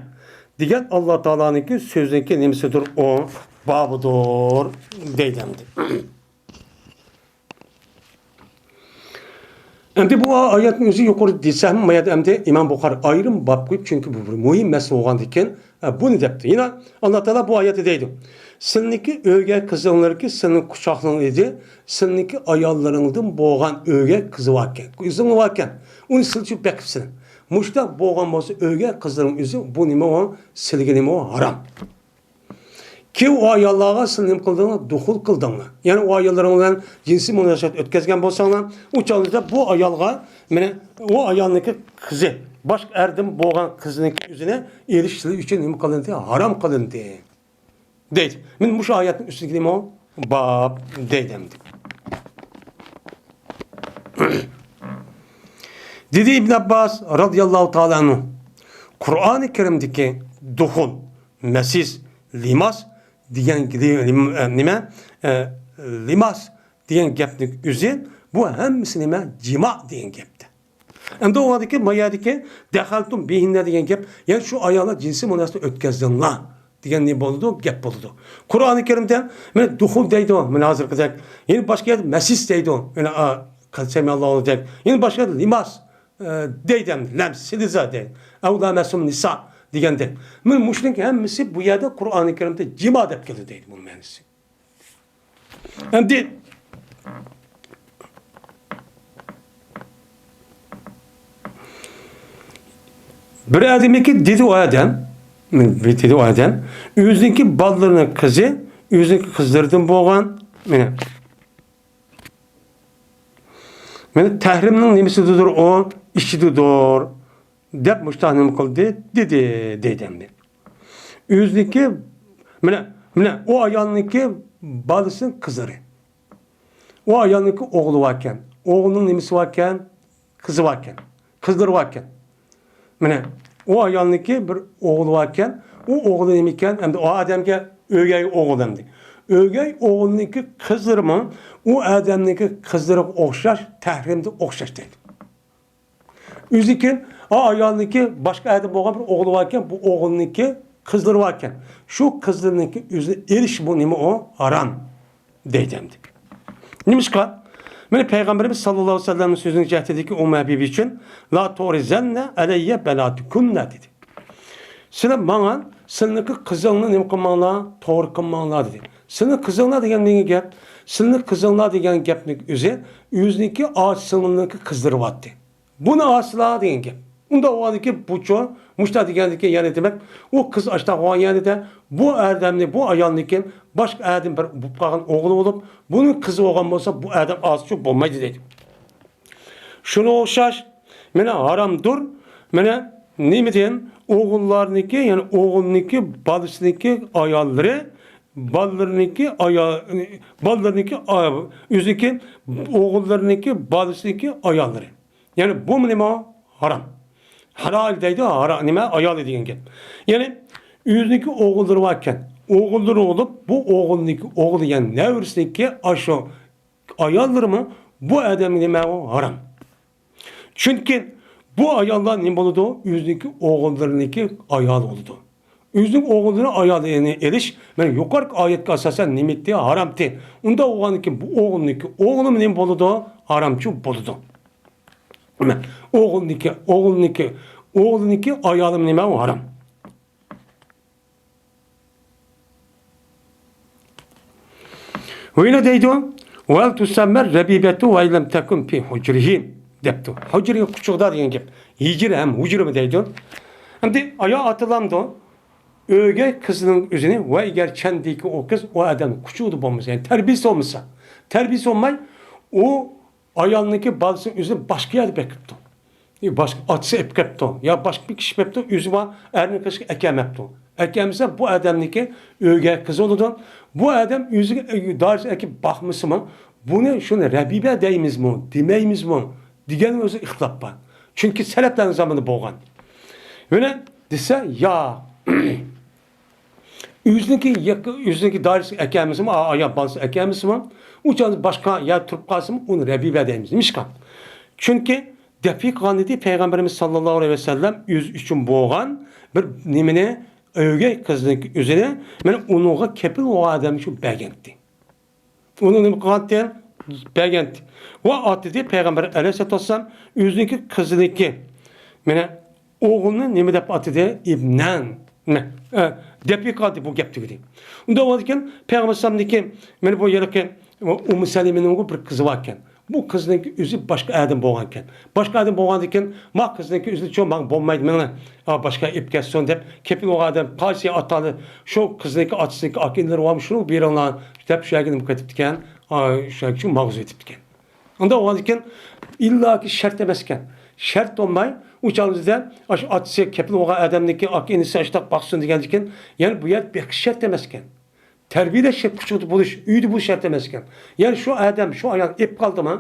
دېگەن ئاللا تائالانىڭكى سۆزىنىڭكى نېمىسىدۇر ئۇ؟ بابىدۇر دەيدۇ ئەمدى. ئەمدى بۇ ئايەتنىڭ ئۆزى يۇقىرىدا دېسەم، ما يەردە ئەمدى ئىمام بۇخارى ئايرىم باب قويۇپ، چۈنكى بۇ بىر مۇھىم مەسىلە بولغاندىكىن، ئە، بۇنى دەپتۇ. يەنە ئاللا تائالا بۇ ئايەتتە دەيدۇ، سىلىنىڭكى ئۆگەي قىزىڭلاركى سىلىنىڭ قۇچاقلىرىڭ ئىدى، سىلىنىڭكى ئاياللىرىڭدىن بولغان ئۆگەي قىزى باركەن، قىزىڭلار باركەن، ئۇنى سىلچۇ بېقىپسىلەر. مۇشۇنداق بولغان بولسا، ئۆگەي قىزلىرىڭ ئۆزى بۇ نېمە ئۇ؟ سىلىگە نېمە ئۇ؟ ھارام. كېيىن ئۇ ئاياللارغا سىلەر نېمە قىلدىڭلار؟ دۇخۇل قىلدىڭلار. يەنى ئۇ ئاياللىرىڭ بىلەن جىنسىي مۇناسىۋەت ئۆتكەزگەن بولساڭلار، ئۇ چاغدا بۇ ئايالغا، مانا، ئۇ ئايالنىڭكى قىزى، باشقا ئەردىن بولغان قىزنىڭكى ئۆزىنى ئېلىش سىلەر ئۈچۈن نېمە قىلىندى؟ ھارام قىلىندى. دەيدۇ. مانا مۇشۇ ئايەتنىڭ ئۈستىدىكى نېمە ئۇ؟ باب دەيدۇ ئەمدى. دېدى ئىبن ئابباس رازىياللاھۇ تائالا ئەنھۇ، قۇرئانى كەرىمدىكى دۇخۇل، مەسىس، لىماس دېگەن، لىم-، ئە، نېمە؟ ئە، لىماس دېگەن گەپنىڭ ئۆزى، بۇ ھەممىسى نېمە؟ جىما دېگەن گەپتە. ئەمدى ئۇنىڭدىكى، ما يەردىكى دەخەلتۇم بىھىننە دېگەن گەپ، يەنى شۇ ئاياللار جىنسىي مۇناسىۋەت ئۆتكەزدىڭلار. دېگەن نېمە بولىدۇ؟ گەپ بولىدۇ. قۇرئانى كەرىمدە مانا دۇخۇل دەيدۇ، مانا ھازىرقىدەك. يەنە باشقا يەردە مەسىس دەيدۇ، مانا قەد سەمىئاللاھۇ دەيدۇ. يەنە باشقا يەردە لىماس، ئە، دەيدۇ، ھەم لەمس، سىلىزا دەيدۇ. ئەۋ لامەسۇم نىسا دېگەندەك. مانا مۇشۇنىڭ ھەممىسى بۇ يەردە قۇرئانى كەرىمدە جىما دەپ كېلىدۇ دەيدۇ بۇنىڭ مەنىسى. ئەمدى بىر ئادەمكى دېدى ئۇ ئادەم، دېدى ئۇ ئادەم، ئۆزىنىڭكى بالىلىرىنىڭ قىزى، ئۆزىنىڭكى قىزلىرىدىن بولغان، مانا، مانا تەھرىمنىڭ نېمىسىدۇر ئۇ، ئىچىدىدۇر، دەپ مۇشۇنداق نېمە قىلدى، دېدى، دەيدۇ ئەمدى. ئۆزىنىڭكى، مانا، مانا ئۇ ئايالنىڭكى بالىسىنىڭ قىزلىرى. ئۇ ئايالنىڭكى ئوغلى باركەن. ئوغلىنىڭ نېمىسى باركەن؟ قىزى باركەن. قىزلىرى باركەن. مانا، ئۇ ئايالنىڭكى بىر ئوغلى باركەن. ئۇ ئوغلى نېمىكەن؟ ئەمدى ئۇ ئادەمگە ئۆگەي ئوغۇل ئەمدى. ئۆگەي ئوغۇلنىڭكى قىزلىرىمۇ ئۇ ئادەمنىڭكى قىزلىرىغا ئوخشاش، تەھرىمدە ئوخشاش دەيدۇ. ئۆزىكى، ئا، ئايالنىڭكى باشقا ئادەم بولغان بىر ئوغلى باركەن، بۇ ئوغلىنىڭكى قىزلىرى باركەن. شۇ قىزلىرىنىڭكى ئۆزىنى ئېلىش بۇ نېمە ئۇ؟ ھارام دەيدۇ ئەمدى. نېمىشقا؟ مانا پەيغەمبىرىمىز ساللاللاھۇ ئەلەيھى ۋەسەللەمنىڭ سۆزىنىڭ جەھىتىدىكى ئۇممۇ ھەبىبى ئۈچۈن، لا تۇرىزەننە ئەلەييە بەناتىكۇننە دېدى. سىلەر ماڭا، سىلىنىڭكى قىزىڭنى نېمە قىلماڭلار؟ توغرا قىلماڭلار دېدى. سىلىنىڭ قىزىڭلار دېگەن نېمە گەپ؟ سىلىنىڭ قىزىڭلار دېگەن گەپنىڭ ئۆزى، ئۆزىنىڭكى ئاچا سىڭلىنىڭكى قىزلىرى بارتتى. بۇنى ئالسىلا دېگەن گەپ. ئۇنداق بولغاندىكىن بۇچۇ، مۇشتا دېگەندىكىن، يەنى دېمەك، ئۇ قىز ئاشتا قويغان يەنىدە، بۇ ئادەمنى، بۇ ئايالنىڭكى باشقا ئادەم بىر بولۇپ قالغان ئوغلى بولۇپ، بۇنىڭ قىزى بولغان بولسا، بۇ ئادەم ئالسىچۇ بولمايدۇ دەيدۇ. شۇنىڭغا ئوخشاش، مانا ھارامدۇر، مانا نېمىدىن؟ ئوغۇللارنىڭكى، يەنى ئوغۇلنىڭكى، بالىسىنىڭكى ئاياللىرى، بالىلىرىنىڭكى ئايا-، بالىلىرىنىڭكى ئا-، ئۆزىنىڭكى ئوغۇللىرىنىڭكى، بالىسىنىڭكى ئاياللىرى. يەنى بۇمۇ نېمە؟ ھارام. ھالال دەيدۇ، ھارام نېمە؟ ئايالى دېگەن گەپ. يەنى ئۆزىنىڭكى ئوغۇللىرى باركەن. ئوغۇللىرى بولۇپ، بۇ ئوغۇلنىڭكى ئوغلى، يەنى نەۋرىسىنىڭكى ئاشۇ ئاياللىرىمۇ بۇ ئادەمگە نېمە؟ ھارام. چۈنكى بۇ ئاياللار نېمە بولىدۇ؟ ئۆزىنىڭكى ئوغۇللىرىنىڭكى ئايالى بولىدۇ. ئۆزىنىڭ ئوغۇللىرىنىڭ ئايالىنى ئېلىش، مانا يۇقىرىقى ئايەتكە ئاساسەن نېمە ئېيتتى؟ ھارامتى. ئۇنداق بولغاندىكىن بۇ ئوغۇلنىڭكى ئوغلىمۇ نېمە بولىدۇ؟ ھارامچۇ بولىدۇ. مانا ئوغۇلنىڭكى، ئوغۇلنىڭكى، ئوغلىنىڭكى ئايالىمۇ نېمە؟ ھارام. ۋېنى دەيدۇ، ۋەل تۇسەممە رەبىبەتۇ ۋەلەم تەكۇن پى ھۇجرىھى دەپتۇ. ھۇجرى قۇچىقىدا دېگەن گەپ. ھىجىر ھەم ھۇجرىمۇ دەيدۇ. ئەمدى ئايال ئاتىلامدۇ؟ ئۆگەي قىزنىڭ ئۆزىنى ۋە ئەگەر چەندىكى ئۇ قىز ئۇ ئادەمنىڭ قۇچىقىدا بولمىسا، يەنى تەربىيىسى بولمىسا، تەربىيىسى بولماي، ئۇ ئايالنىڭكى بالىسىنىڭ ئۆزىنى باشقا يەردە بېقىپتۇ. باشقا ئاتىسى ئېلىپ كەپتۇ، يا باشقا بىر كىشى بېقىپتۇ، ئۆزى بار ئەرنىڭ قېشىغا ئەكەلمەپتۇ. ئەكەلمىسە، بۇ ئادەمنىڭكى ئۆگەي قىزى بولىدۇ. بۇ ئادەم ئۆزىگە، ئۆي دائىرىسىگە ئەكىپ باقمىسىمۇ، بۇنى، شۇنى رەبىبە دەيمىزمۇ، دېمەيمىزمۇ دېگەن ئۆزى ئىختىلاپ بار. چۈنكى سەلەپلەرنىڭ زامىنىدا بولغان. يەنە دېسە، يا. ئۆزىنىڭكى يېقى-، ئۆزىنىڭكى دائىرىسىگە ئەكەلمىسىمۇ، ئا-، ئايال بالىسى ئەكەلمىسىمۇ، ئۇ چاغدا باشقا يەردە تۇرۇپ قالسىمۇ، ئۇنى رەبىبە دەيمىز. نېمىشقا؟ چۈنكى دەپئى قىلغان ئىدى پەيغەمبىرىمىز ساللاللاھۇ ئەلەيھى ۋەسەللەم ئۆزى ئۈچۈن بولغان بىر نېمىنى، ئۆگەي قىزنىڭكى ئۆزىنى، مانا ئۇنىڭغا كېپىل بولغان ئادەم ئۈچۈن بەرگەنتى. ئۇنى نېمە قىلغانتى؟ بەرگەنتى. ۋە ئاتىدى پەيغەمبەر ئەلەيھىسسالاتۇ ۋەسسالام ئۆزىنىڭكى قىزىنىڭكى، مانا، ئوغلىنى نېمە دەپ ئاتىدى؟ ئىبنەن. نېمە؟ ئە، دەپئى قىلغانتى بۇ گەپ تۈگىدى. ئۇنداق بولغاندىكىن پەيغەمبەر ئەلەيھىسسالامنىڭكى، مانا بۇ ھېلىقى ئۇممۇ سەلىمىنىڭ بىر قىزى باركەن. بۇ قىزنىڭكى ئۆزى باشقا ئادەم بولغانىكەن. باشقا ئادەم بولغاندىكىن، ما قىزنىڭكى ئۆزى چوڭ ماڭا بولمايدۇ، مېنى، ئا، باشقا ئېلىپ كەتسۇن دەپ، كېپىل بولغان ئادەم قايسى ئاتا، شۇ قىزنىڭكى ئاتىسىنىڭكى ئاكا-ئىنىلىرى بارمۇ، شۇنى بېرىڭلار دەپ شۇ يەرگە نېمە قىلىپتىكەن، ئا، شۇ يەرگە شۇ ماڭغۇزۇۋېتىپتىكەن. ئۇنداق بولغاندىكىن، ئىللاكى شەرت ئەمەسكەن. شەرت بولماي، ئۇ چاغدا ئاشۇ ئاتىسى كېپىل بولغان ئادەمنىڭكى ئاكا-ئىنىسى ئاشۇنداق باقسۇن دېگەندىكىن، يەنى بۇ يەردە بېقىش شەرت ئەمەسكەن. تەربىيەلەش شەرت، قۇچىقىدا بولۇش، ئۆيدە بولۇش شەرت ئەمەسكەن. يەنى شۇ ئادەم، شۇ ئايال ئېلىپ قالدىمۇ،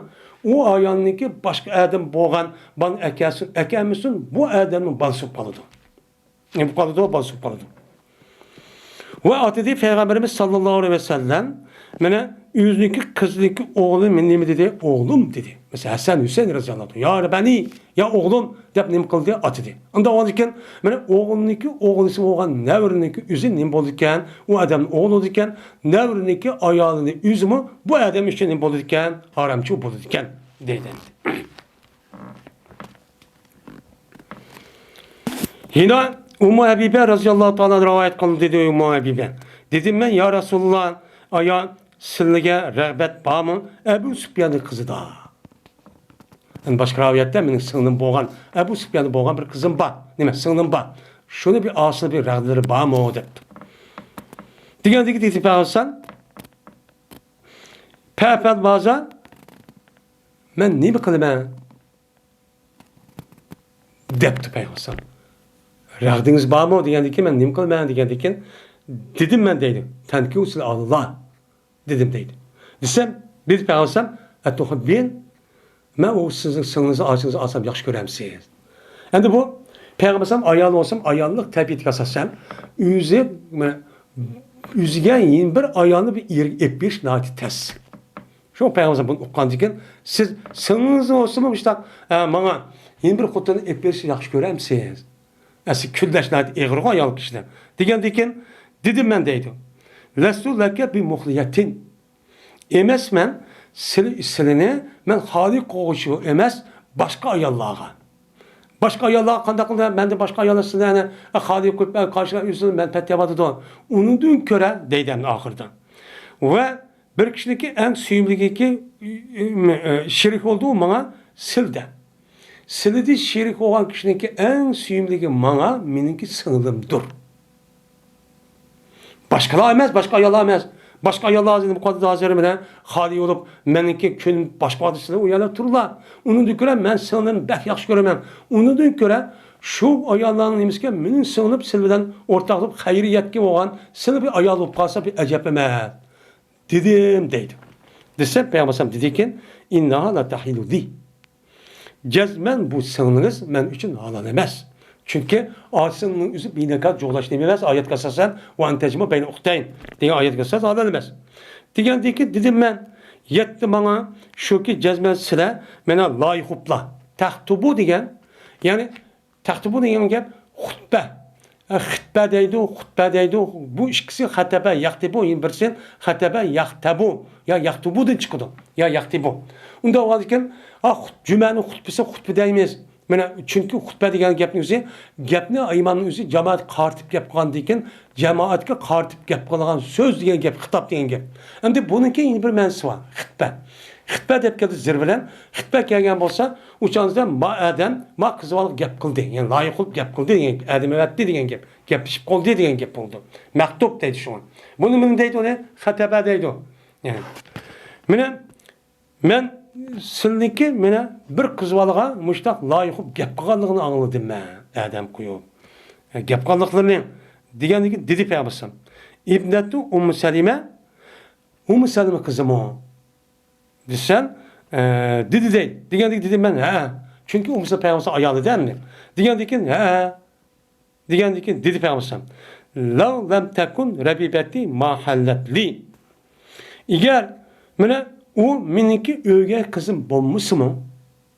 ئۇ ئايالنىڭكى باشقا ئادەم بولغان بالىنى ئەكەلسۇن، ئەكەلمىسۇن، بۇ ئادەمنىڭ بالىسى بولۇپ قالىدۇ. بولۇپ قالىدۇ، بالىسى بولۇپ قالىدۇ. ۋە ئاتىدى پەيغەمبىرىمىز ساللاللاھۇ ئەلەيھى ۋەسەللەم مانا ئۆزىنىڭكى قىزىنىڭكى ئوغلى نېمە دېدى؟ «ئوغلۇم» دېدى. مەسىلەن، ھەسەن، ھۈسەيىن رەزىياللاھۇ ئەنھۇ، «يا بەنى، يا ئوغلۇم» دەپ نېمە قىلدى؟ ئاتىدى. ئۇنداق بولغاندىكىن، مانا ئوغلىنىڭكى ئوغلىسى بولغان نەۋرىنىڭكى ئۆزى نېمە بولىدىكەن؟ ئۇ ئادەمنىڭ ئوغلى بولىدىكەن، نەۋرىنىڭكى ئايالىنى ئۆزىمۇ بۇ ئادەم ئۈچۈن نېمە بولىدىكەن؟ ھارامچى بولىدىكەن دەيدۇ. يەنە ئۇممۇ ھەبىبە رەزىياللاھۇ تائالا رىۋايەت قىلدى، دېدى ئۇممۇ ھەبىبە. دېدىم مەن، يا رەسۇلاللا، ئايا سىلىگە رەغبەت بارمۇ؟ ئەبۇ سۇپياننىڭ قىزىدا. يەنە باشقا رىۋايەتتە مېنىڭ سىڭلىم بولغان، ئەبۇ سۇپياندا بولغان بىر قىزىم بار. نېمە، سىڭلىم بار. شۇنى بىر ئالسىلا بىر رەغبەتلىرى بارمۇ؟ دەپتۇ. دېگەندىكىن دېدى پەيغەمبەر، پەپەل بازا، مەن نېمە قىلىمەن؟ دەپتۇ پەيغەمبەر. رەغدىڭىز بارمۇ؟ دېگەندىكىن، مەن نېمە قىلىمەن؟ دېگەندىكىن، دېدىم مەن دەيدۇ. تەنكىھۇ سىلئاللا. دېدىم دەيدۇ. دېسەم، دېدى پەيغەمبەر، ئەتۇھىببىن، مەن ئۇ سىزنىڭ سىڭلىڭىزنى ئالسىڭىز ئالسام ياخشى كۆرەمسىز؟ ئەمدى بۇ پەيغەمبەر ئايال بولسىمۇ، ئاياللىق تەبىئىتىگە ئاساسەن، ئۆزى، مانا، ئۆزىگە يەنە بىر ئايالنى بىر ئېرىگە ئېلىپ بېرىش ناھايىتى تەس. شۇ پەيغەمبەر بۇنى ئۇققاندىكىن، سىز سىڭلىڭىز بولسىمۇ مۇشۇنداق، ئە، ماڭا يەنە بىر خوتۇننى ئېلىپ بېرىشنى ياخشى كۆرەمسىز؟ ئەسلى كۈنلەش ناھايىتى ئېغىرغۇ ئايال كىشىدە. دېگەندىكىن، دېدىم مەن دەيدۇ. لەستۇ لەكە بى مۇخلىيەتىن. ئەمەسمەن، سىلى، سىلىنى مەن خالىي قوغۇشۇ ئەمەس، باشقا ئاياللارغا. باشقا ئاياللارغا قانداق قىلدى؟ مەندىن باشقا ئاياللار سىلىنى ئەنە خالىي قويۇپ، قارشىلار ئۆزىنى مەنپەئەت تېپىۋاتىدۇ. ئۇنىڭدىن كۆرە دەيدۇ ئەمدى ئاخىرىدا. ۋە بىر كىشىنىڭكى ئەڭ سۆيۈملۈكى، ئە، شېرىك بولدى ئۇ ماڭا سىلدە. سىلىدە شېرىك بولغان كىشىنىڭكى ئەڭ سۆيۈملۈكى ماڭا مېنىڭكى سىڭلىمدۇر. باشقىلار ئەمەس، باشقا ئاياللار ئەمەس. باشقا ئاياللار ھازىر نېمە قىلىدۇ؟ ھازىر مانا خالىي بولۇپ، مېنىڭكى كۈن باشقا ۋاقىتتا سىلەر ئۇ يەردە تۇرۇڭلار. ئۇنىڭدىن كۆرە مەن سىڭلىمنى بەك ياخشى كۆرىمەن. ئۇنىڭدىن كۆرە شۇ ئاياللارنىڭ نېمىسىكەن، مېنىڭ سىڭلىم سىلى بىلەن ئورتاقلىشىپ خەيرىيەتكە بولغان سىلى بىر ئايال بولۇپ قالسا بىر ئەجەب ئەمەس. دېدىم دەيدۇ. دېسەم، پەيغەمبەر ئەلەيھىسسالام دېدىكەن، ئىننەھا لا تەھىللۇ لى. جەزمەن بۇ سىڭلىڭىز مەن ئۈچۈن ھالال ئەمەس. چۈنكى ئاچىسىنىڭ ئۆزى بىنىكاھ جۇغلاش نېمە ئەمەس، ئايەتكە ئاساسەن، ۋە ئەن تەجمەئۇ بەينەل ئۇختەين دېگەن ئايەتكە ئاساسەن ھالال ئەمەس. دېگەندىكىن دېدىم مەن، يەتتى ماڭا شۇكى، جەزمەن سىلە مانا لايىق بوپلا. تەختۇبۇ دېگەن، يەنى تەختۇبۇ دېگەن گەپ خۇتبە. ئە، خىتبە دەيدۇ، خۇتبە دەيدۇ. بۇ ئىككىسى خەتەبە، يەختىبۇ، يەنە بىرسى خەتەبە، يەختەبۇ. يا يەختۇبۇدىن چىقىدۇ، يا يەختىبۇ. ئۇنداق بولغاندىكىن، ئا، خۇت-، جۈمەنىڭ خۇتبىسى خۇتبە دەيمىز. مانا، چۈنكى خۇتبە دېگەن گەپنىڭ ئۆزى، گەپنى ئىمامنىڭ ئۆزى جامائەتكە قارىتىپ گەپ قىلغاندىكىن، جامائەتكە قارىتىپ گەپ قىلغان سۆز دېگەن گەپ، خىتاب دېگەن گەپ. ئەمدى بۇنىڭكى يەنە بىر مەنىسى بار، خىتبە. خىتبە دەپ كەلدى زىر بىلەن. خىتبە كەلگەن بولسا، ئۇ چاغدا ما ئادەم، ما قىز بالىغا گەپ قىلدى. يەنى لايىق بولۇپ گەپ قىلدى دېگەن، ئادەم ئەۋەتتى دېگەن گەپ. گەپلىشىپ قالدى دېگەن گەپ بولىدۇ. مەختۇب دەيدۇ شۇڭا. بۇنى نېمە دەيدۇ ئۇنى؟ خەتەبە دەيدۇ. يەنى، مانا، مەن سىلىنىڭكى مانا بىر قىز بالىغا مۇشتاق لايىق بولۇپ گەپ قىلغانلىقىنى ئاڭلىدىم مەن، ئادەم قويۇپ. گەپ قىلغانلىقلىرىنى دېگەندىكىن دېدى پەيغەمبەر ئەلەيھىسسالام. ئىبنەتۇ ئۇممۇ سەلىمە، ئۇممۇ سەلىمە قىزىمۇ؟ دېسەم، ئە، دېدى دەيدۇ. دېگەندىكىن دېدىم مەن، ھە. چۈنكى ئۇممۇ سەلىمە پەيغەمبەر ئەلەيھىسسالام ئايالى دە ئەمدى. دېگەندىكىن، ھە. دېگەندىكىن دېدى پەيغەمبەر ئەلەيھىسسالام، لەو لەم تەكۇن رەبىبەتى ما ھەللەت لى. ئەگەر مانا ئۇ مېنىڭكى ئۆگەي قىزىم بولمىسىمۇ،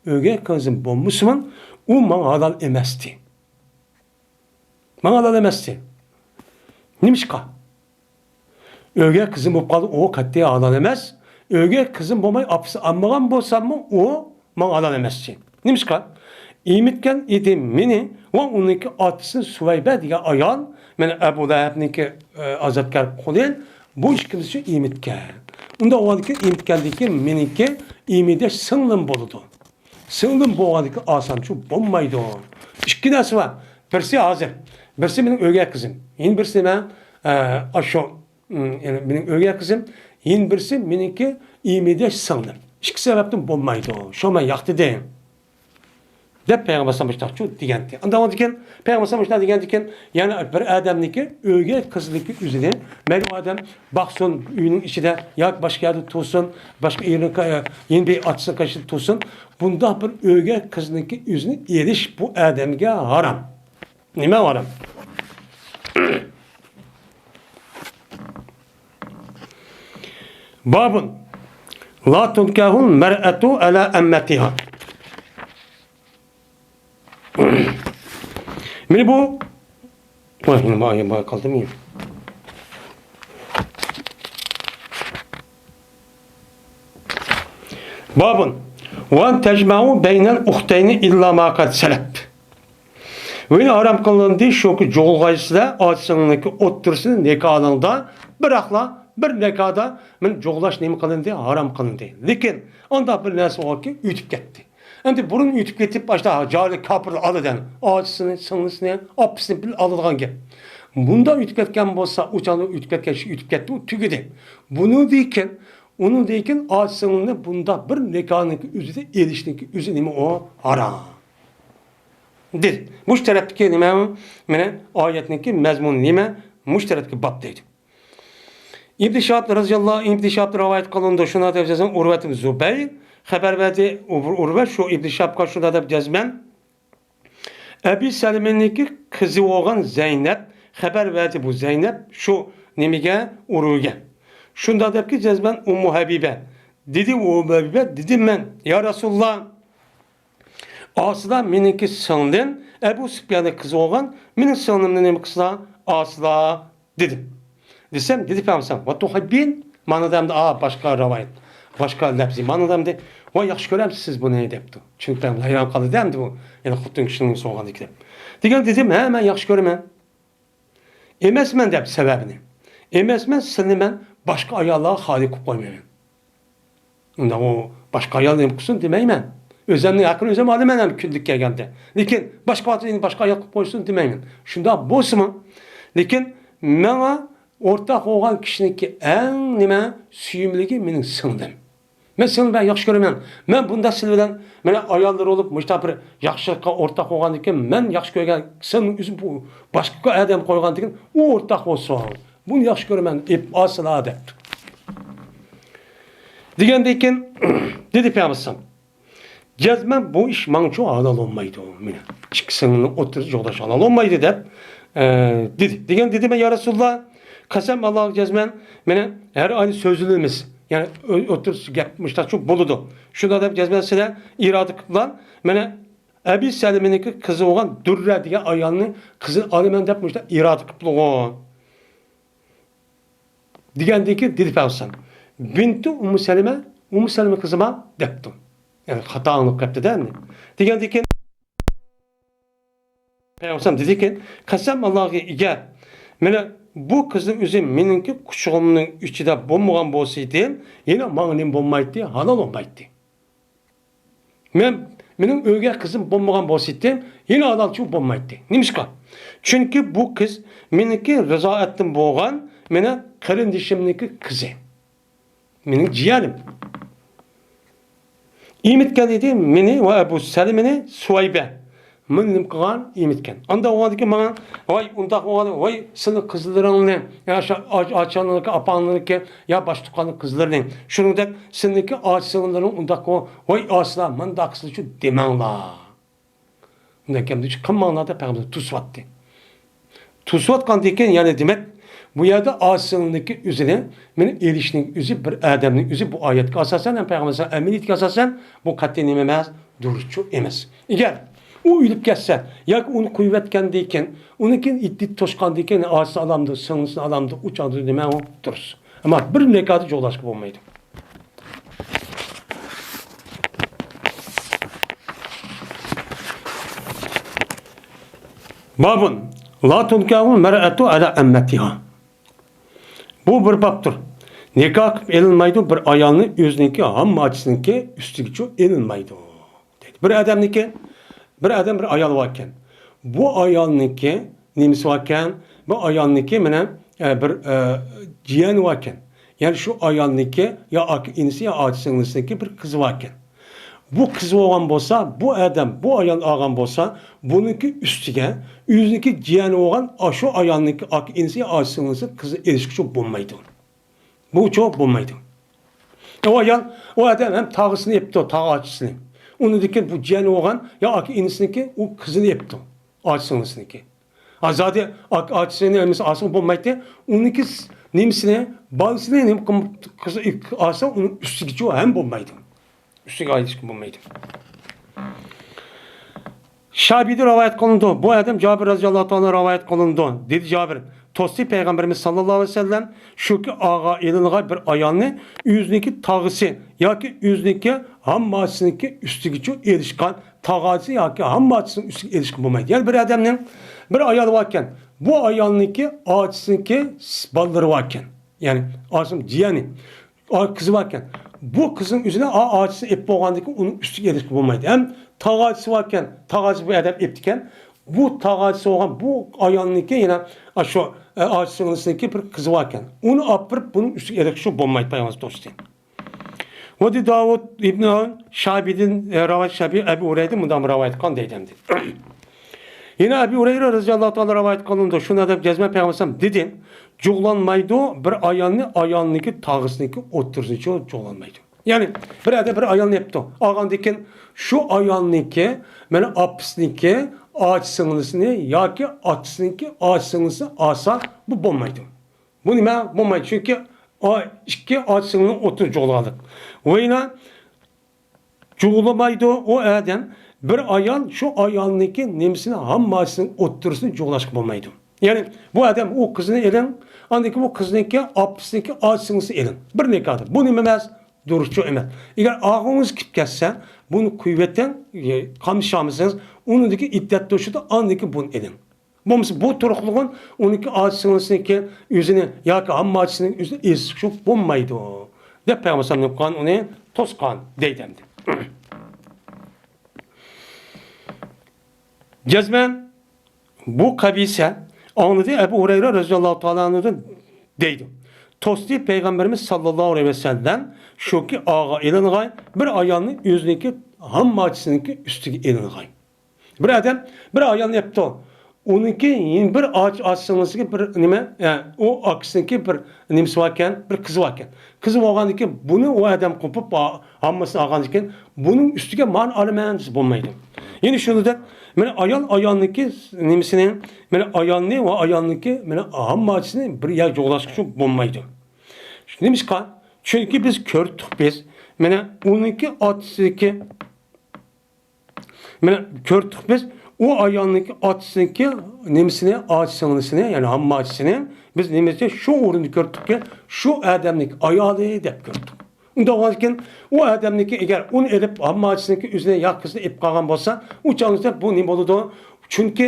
ئۆگەي قىزىم بولمىسىمۇ، ئۇ ماڭا ھالال ئەمەستى. ماڭا ھالال ئەمەستى. نېمىشقا؟ ئۆگەي قىزىم بولۇپ قالدى، ئۇ قەتئىي ھالال ئەمەس. ئۆگەي قىزىم بولماي ئاپىسى ئالمىغان بولساممۇ، ئۇ ماڭا ھالال ئەمەسچى. نېمىشقا؟ ئېمىتكەن ئىدى مېنى ۋە ئۇنىڭكى ئاتىسىنى سۇۋەيبە دېگەن ئايال، مانا ئەبۇ لەھەبنىڭكى، ئە، ئازابكار قولى، بۇ ئىككىمىز ئۈچۈن ئېمىتكەن. ئۇنداق بولغاندىكىن، ئېمىتكەندىن كېيىن مېنىڭكى ئېمىدەش سىڭلىم بولىدۇ. سىڭلىم بولغاندىكىن ئاسانچۇ بولمايدۇ. ئىككى نەرسە بار. بىرسى ھازىر، بىرسى مېنىڭ ئۆگەي قىزىم. يەنە بىرسى مەن، ئە، ئاشۇ، ئىم، يەنى مېنىڭ ئۆگەي قىزىم. يەنە بىرسى مېنىڭكى ئېمىدەش سىڭلىم. ئىككى سەۋەبتىن بولمايدۇ. شۇ مەن ياقتىدىم. دەپ پەيغەمبەر ئەلەيھىسسالام مۇشۇنداق دېگەنتى. ئاندىن كېيىن پەيغەمبەر ئەلەيھىسسالام مۇشۇنداق دېگەنتىكەن، يەنى بىر ئادەمنىڭكى ئۆگەي قىزىنىڭكى ئۆزىنى، مەيلى ئۇ ئادەم باقسۇن، ئۆينىڭ ئىچىدە ياكى باشقا يەردە تۇرسۇن، باشقا ئېرىنىڭ، يەنە بىر ئاتىسىنىڭ قېشىدا تۇرسۇن، بۇنداق بىر ئۆگەي قىزنىڭكى ئۆزىنى ئېلىش بۇ ئادەمگە ھارام. نېمە ھارام؟ بابٌ لا تنكح المرأة على أمتها. مانا بۇ، ۋاي، نېمە ئايەت بار قالدىمۇ؟ بابٌ وأن تجمعوا بين الأختين إلا ما قد سلف. ۋە يەنە ھارام قىلىندى شۇكى جۇغۇلغايسىلەر ئاچىسىڭلىكى ئوتتۇرىسىنى نىكاھىڭدا، بىراقلا بىر نىكاھدا مانا جۇغۇلاش نېمە قىلىندى؟ ھارام قىلىندى. لېكىن ئانداق بىر نەرسە باركى، ئۆتۈپ كەتتى. ئەمدى بۇرۇن ئۆتۈپ كېتىپ، ئاشتا جاھىل كاپىرلار ئالىدۇ، ئاچىسىنى، سىڭلىسىنى، ئاپىسىنى بىللە ئالىدىغان گەپ. بۇنداق ئۆتۈپ كەتكەن بولسا، ئۇ چاغدا ئۆتۈپ كەتكەن ئىش ئۆتۈپ كەتتى، ئۇ تۈگىدى. بۇنىڭدىن كېيىن، ئۇنىڭدىن كېيىن ئاچىسىڭلىنى بۇنداق بىر نىكاھنىڭكى ئۆزىدە ئېلىشنىڭكى ئۆزى نېمە ئۇ؟ ھارام. دېدى. مۇشۇ تەرەپتىكى نېمە؟ مانا ئايەتنىڭكى مەزمۇنى نېمە؟ مۇشۇ تەرەپتىكى باب دەيدۇ. ئىبن شىھاب رەزىياللاھۇ، ئىبن شىھابتىن رىۋايەت قىلىنىدۇ. شۇنداق دەپ جەزمەن ئۇرۋەتىن زۇبەير خەۋەر بەردى. ئۇر-، ئۇرۋە شۇ ئىبن شىھابقا شۇنداق دەپ جەزمەن ئەبى سەلىمىنىڭكى قىزى بولغان زەينەپ خەۋەر بەردى. بۇ زەينەپ شۇ نېمىگە؟ ئۇرۋىگە. شۇنداق دەپكى جەزمەن ئۇممۇ ھەبىبە. دېدى ئۇممۇ ھەبىبە، دېدىم مەن، يا رەسۇلاللا، ئالسىلا مېنىڭكى سىڭلىم، ئەبۇ سۇپياننىڭ قىزى بولغان مېنىڭ سىڭلىمنى نېمە قىلسىلا، ئالسىلا دېدىم. دېسەم، دېدى پەيغەمبەر، ۋە تۇھىببىن، مانا دەمدى، ئا، باشقا رىۋايەت، باشقا لەپزى، مانا دەمدى، ۋاي، ياخشى كۆرەمسىز سىز بۇنى دەپتۇ. چۈنكى پەيغەمبەر ھەيران قالدى دەمدى بۇ، يەنە خوتۇن كىشىنىڭ سوغان ئىكەن. دېگەن دېدىم، ھە، مەن ياخشى كۆرىمەن. ئەمەسمەن دەپ سەۋەبىنى. ئەمەسمەن، سىلىنى مەن باشقا ئاياللارغا خالىي قىلىپ قويمايمەن. ئۇنداق ئۇ باشقا ئايال نېمە قىلسۇن دېمەيمەن. ئۆزۈمنىڭ ھەققىنى ئۆزۈم ئالىمەن ھەم كۈندىلىك كەلگەندە. لېكىن باشقا ۋاقىتتا يەنە باشقا ئايال قىلىپ قويسۇن دېمەيمەن. شۇنداق بولسىمۇ، لېكىن ماڭا ئورتاق بولغان كىشىنىڭكى ئەڭ نېمە سۆيۈملۈكى مېنىڭ سىڭلىم. مەن سىڭلىمنى بەك ياخشى كۆرىمەن. مەن بۇنداق سىلى بىلەن مانا ئاياللىرى بولۇپ مۇشۇنداق بىر ياخشىلىققا ئورتاق بولغاندىن كېيىن مەن ياخشى كۆرگەن سىڭلىم ئۆزى بۇ باشقا ئادەم قويغاندىن كېيىن ئۇ ئورتاق بولسۇن. بۇنى ياخشى كۆرىمەن، ئېلىپ ئالسىلا دەپتۇ. دېگەندىن كېيىن دېدى پەيغەمبەر، جەزمەن بۇ ئىش ماڭچۇ ھالال بولمايدۇ. مانا ئىككى سىڭلىنىڭ ئوتتۇرىسىدا جۇغداش ھالال بولمايدۇ دەپ، ئە، دېدى. دېگەن دېدى مەن، يا رەسۇلاللا، قەسەم ئاللاغا جەزمەن، مانا ھەر ئاينى سۆزلىنىمىز. يەنى ئۆ-، ئوتتۇرىسىدا گەپ مۇشتاق بولىدۇ. شۇنداق دەپ جەزمەن سىلەر ئىرادە قىلىپلا، مانا ئەبى سەلىمىنىڭكى قىزى بولغان دۇررە دېگەن ئايالنى قىزىنى ئالىمەن دەپ مۇشتاق ئىرادە قىپلىغۇ. دېگەندىن كېيىن دېدى پەيغەمبەر، بىنتۇ ئۇممۇ سەلىمە، ئۇممۇ سەلىمە قىزى بار دەپتۇ. يەنى خاتا ئاڭلاپ قېپتۇ-دە ئەمدى. دېگەندىن كېيىن پەيغەمبەر دېدىكى، قەسەم ئاللاغا ئىگە، مانا بۇ قىزنىڭ ئۆزى مېنىڭكى قۇچىقىمنىڭ ئىچىدە بولمىغان بولسىدى، يەنە ماڭا نېمە بولمايتتى، ھالال بولمايتتى. مەن، مېنىڭ ئۆيگە قىزىم بولمىغان بولسىدى، يەنە ھالالچى بولمايتتى. نېمىشقا؟ چۈنكى بۇ قىز مېنىڭكى رىزائەتتىن بولغان، مېنىڭ قېرىندىشىمنىڭكى قىزى. مېنىڭ جىيەنىم. ئېمىتكەن ئىدى مېنى ۋە ئەبۇ سەلىمىنى سۇۋەيبە. مېنى نېمە قىلغان؟ ئېمىتكەن. ئاندا بولغاندىكىن ماڭا، ۋاي، ئۇنداق بولغان، ۋاي، سېنىڭ قىزلىرىڭنى، يا شۇ ئاچ-، ئاچاڭنىڭكى، ئاپاڭنىڭكى، يا باشقا تۇغقاننىڭ قىزلىرىنى، شۇنىڭدەك سېنىڭكى ئاچا-سىڭىللىرىڭ ئۇنداق بولغان، ۋاي، ئاسىلا، مۇنداق قىلسىچۇ دېمەڭلار. ئۇنداق گەپنى قىلماڭلار دەپ پەيغەمبەر توسۇۋەتتى. توسۇۋاتقاندىن كېيىن، يەنى دېمەك، بۇ يەردە ئاسىلنىڭكى ئۆزىنى، مېنى ئېلىشنىڭ ئۆزى بىر ئادەمنىڭ ئۆزى بۇ ئايەتكە ئاساسەن ھەم پەيغەمبەر ئەمەلىيىتىگە ئاساسەن بۇ قەتئىي نېمە ئەمەس، دۇرۇسچۇ ئەمەس. ئەگەر ئۇ ئۆلۈپ كەتسە ياكى ئۇنى قويۇۋەتكەندىن كېيىن، ئۇنىڭ كېيىن ئىددىتى توشقاندىن كېيىن ئاسىسى ئالامدۇ، سىڭلىسىنى ئالامدۇ، ئۇ چاغدا نېمە ئۇ دۇرۇس. ئەمما بىر نىكاھدا جۇغلاشقا بولمايدۇ. بابٌ لا تنكح المرأة على أمتها. بۇ بىر بابتۇر. نىكاھ قىلىپ ئېلىنمايدۇ بىر ئايالنى ئۆزىنىڭكى ھامماچىسىنىڭكى ئۈستىگىچۇ ئېلىنمايدۇ. دەيدۇ. بىر ئادەمنىڭكى، بىر ئادەم بىر ئايال باركەن. بۇ ئايالنىڭكى نېمىسى باركەن؟ بۇ ئايالنىڭكى مانا، ئە، بىر، ئە، جىيەنى باركەن. يەنى شۇ ئايالنىڭكى يا ئاكا ئىنىسى يا ئاچا سىڭلىسىنىڭكى بىر قىزى باركەن. بۇ قىز بولغان بولسا، بۇ ئادەم بۇ ئايالنى ئالغان بولسا، بۇنىڭكى ئۈستىگە ئۆزىنىڭكى جىيەنى بولغان ئاشۇ ئايالنىڭكى ئاكا ئىنىسى يا ئاچا سىڭلىسى قىزى ئېلىشقىچۇ بولمايدۇ. بۇچۇ بولمايدۇ. ئۇ ئايال، ئۇ ئادەم ھەم تاغىسىنى ئېپتۇ، تاغا ئاچىسىنى. ئۇنىڭدىن كېيىن بۇ جىيەنى بولغان يا ئاكا ئىنىسىنىڭكى ئۇ قىزىنى ئېپتۇ، ئاچا سىڭلىسىنىڭكى. ھا، زادى ئاك-، ئاچىسىنى ئەمىسى ئالسىمۇ بولمايتتى. ئۇنىڭكى س-، نېمىسىنى، بالىسىنى نېمە قىلم-، قىز-، ئالسا، ئۇنىڭ ئۈستىگىچە ھەم بولمايدۇ. ئۈستىگە ئايلىشىپ بولمايدۇ. شابىدىن رىۋايەت قىلىنىدۇ. بۇ ئادەم جابىر رازىياللاھۇ تائالا رىۋايەت قىلىنىدۇ. دېدى جابىر، توستى پەيغەمبىرىمىز ساللاللاھۇ ئەلەيھى ۋەسەللەم، شۇكى ئاغا ئېلىنغان بىر ئايالنى ئۆزىنىڭكى تاغىسى ياكى ئۆزىنىڭكى ھامماچىسىنىڭكى ئۈستىگىچە ئېلىشقان، تاغىچىسى ياكى ھامماچىسىنىڭ ئۈستىگە ئېلىشقا بولمايدۇ. يەنى بىر ئادەمنىڭ بىر ئايالى باركەن، بۇ ئايالنىڭكى ئاچىسىنىڭكى بالىلىرى باركەن. يەنى ئاسىم جىيەنى. ئا، قىزى باركەن. بۇ قىزنىڭ ئۆزىنى ئا، ئاچىسى ئېلىپ بولغاندىن كېيىن ئۇنىڭ ئۈستىگە ئېلىشقا بولمايدۇ. ھەم تاغاچىسى باركەن. تاغاچىسى بۇ ئادەم ئېلىپتىكەن. بۇ تاغاچىسى بولغان بۇ ئايالنىڭكى يەنە، ئا، شۇ، ئە، ئاچا سىڭلىسىنىڭكى بىر قىزى باركەن. ئۇنى ئاپىرىپ بۇنىڭ ئۈستىگە ئېلىشقا بولمايدۇ، پەيغەمبەر توستى. ۋەدى داۋۇد ئىبنى شابىدىن، ئە، رىۋايەت شابى ئەبۇ ھۇرەيرە مۇنداق رىۋايەت قىلغان دەيدۇ ئەمدى. يەنە ئەبۇ ھۇرەيرە رازىياللاھۇ تائالا رىۋايەت قىلىنىدۇ. شۇنى دەپ جەزمەن پەيغەمبەر ئەلەيھىسسالام دېدى، جۇغلانمايدۇ، بىر ئايالنى ئايالنىڭكى تاغىسىنىڭكى ئوتتۇرىسىنىچە جۇغلانمايدۇ. يەنى بىر ئادەم بىر ئايالنى ئېپتۇ. ئالغاندىن كېيىن شۇ ئايالنىڭكى، مانا ئاپىسىنىڭكى، ئاچا سىڭلىسىنى ياكى ئاچىسىنىڭكى ئاچا سىڭلىسى ئالسا، بۇ بولمايدۇ. بۇ نېمە؟ بولمايدۇ. چۈنكى ئا-، ئىككى ئاچا سىڭلىنىڭ ئوتتۇرىسى جۇغلىغانلىق. ۋە يەنە جۇغلىمايدۇ ئۇ ئادەم. بىر ئايال شۇ ئايالنىڭكى نېمىسىنى، ھامماچىسىنىڭ ئوتتۇرىسىنى جۇغلاشقا بولمايدۇ. يەنى بۇ ئادەم ئۇ قىزنى ئېلىڭ، ئاندىن كېيىن بۇ قىزنىڭكى، ئاپىسىنىڭكى ئاچا سىڭلىسى ئېلىڭ. بىر نىكاھدا. بۇ نېمە ئەمەس؟ دۇرۇسچۇ ئەمەس. ئەگەر ئاغىڭىز كېلىپ كەتسە، بۇنى قويۇۋېتىڭ، ئە، قامىشالمىسىڭىز، ئۇنىڭدىكى ئىددەت توشىدۇ، ئاندىن كېيىن بۇنى ئېلىڭ. بولمىسا بۇ تۇرۇقلۇقۇن ئۇنىڭكى ئاچا سىڭلىسىنىڭكى ئۆزىنى ياكى ھامماچىسىنىڭ ئۆزىنى ئېزىشقا بولمايدۇ، دەپ پەيغەمبەر ئەلەيھىسسالام نېمە قىلغان؟ ئۇنى توسقان دەيدۇ ئەمدى. جەزمەن بۇ قەبىسە ئاڭلىدى ئەبۇ ھۇرەيرە رەزىياللاھۇ تائالا ئەنھۇدىن دەيدۇ. توستى پەيغەمبىرىمىز ساللاللاھۇ ئەلەيھى ۋەسەللەم شۇكى ئاغا ئېلىنغاي، بىر ئايالنى ئۆزىنىڭكى ھامماچىسىنىڭكى ئۈستىگە ئېلىنغاي. بىر ئادەم بىر ئايالنى ئېپتۇ. ئۇنىڭكى يەنە بىر ئاچ-، ئاچا سىڭلىسىگە بىر نېمە، ئە، ئۇ ئاكىسىنىڭكى بىر نېمىسى باركەن، بىر قىزى باركەن. قىزى بولغاندىن كېيىن بۇنى ئۇ ئادەم قوپۇپ، ھا-، ھاممىسىنى ئالغاندىن كېيىن بۇنىڭ ئۈستىگە مانى ئالىمەن دېسە بولمايدۇ. يەنە شۇنىڭدەك، مانا ئايال ئايالنىڭكى نېمىسىنى، مانا ئايالنى ۋە ئايالنىڭكى مانا ھامماچىسىنى بىر يەرگە جۇغلاشقا بولمايدۇ. نېمىشقا؟ چۈنكى بىز كۆردۇق بىز، مانا ئۇنىڭكى ئاتىسىدىكى مانا كۆردۇق بىز، ئۇ ئايالنىڭكى ئاتىسىنىڭكى نېمىسىنى، ئاچا سىڭلىسىنى، يەنى ھامماچىسىنى بىز نېمىسى شۇ ئورۇندا كۆردۇقكى، شۇ ئادەمنىڭكى ئايالى دەپ كۆردۇق. ئۇنداق بولغاندىكىن، ئۇ ئادەمنىڭكى ئەگەر ئۇنى ئېلىپ، ھامماچىسىنىڭكى ئۆزىنى يا قىزىنى ئېلىپ قالغان بولسا، ئۇ چاغدا بۇ نېمە بولىدۇ؟ چۈنكى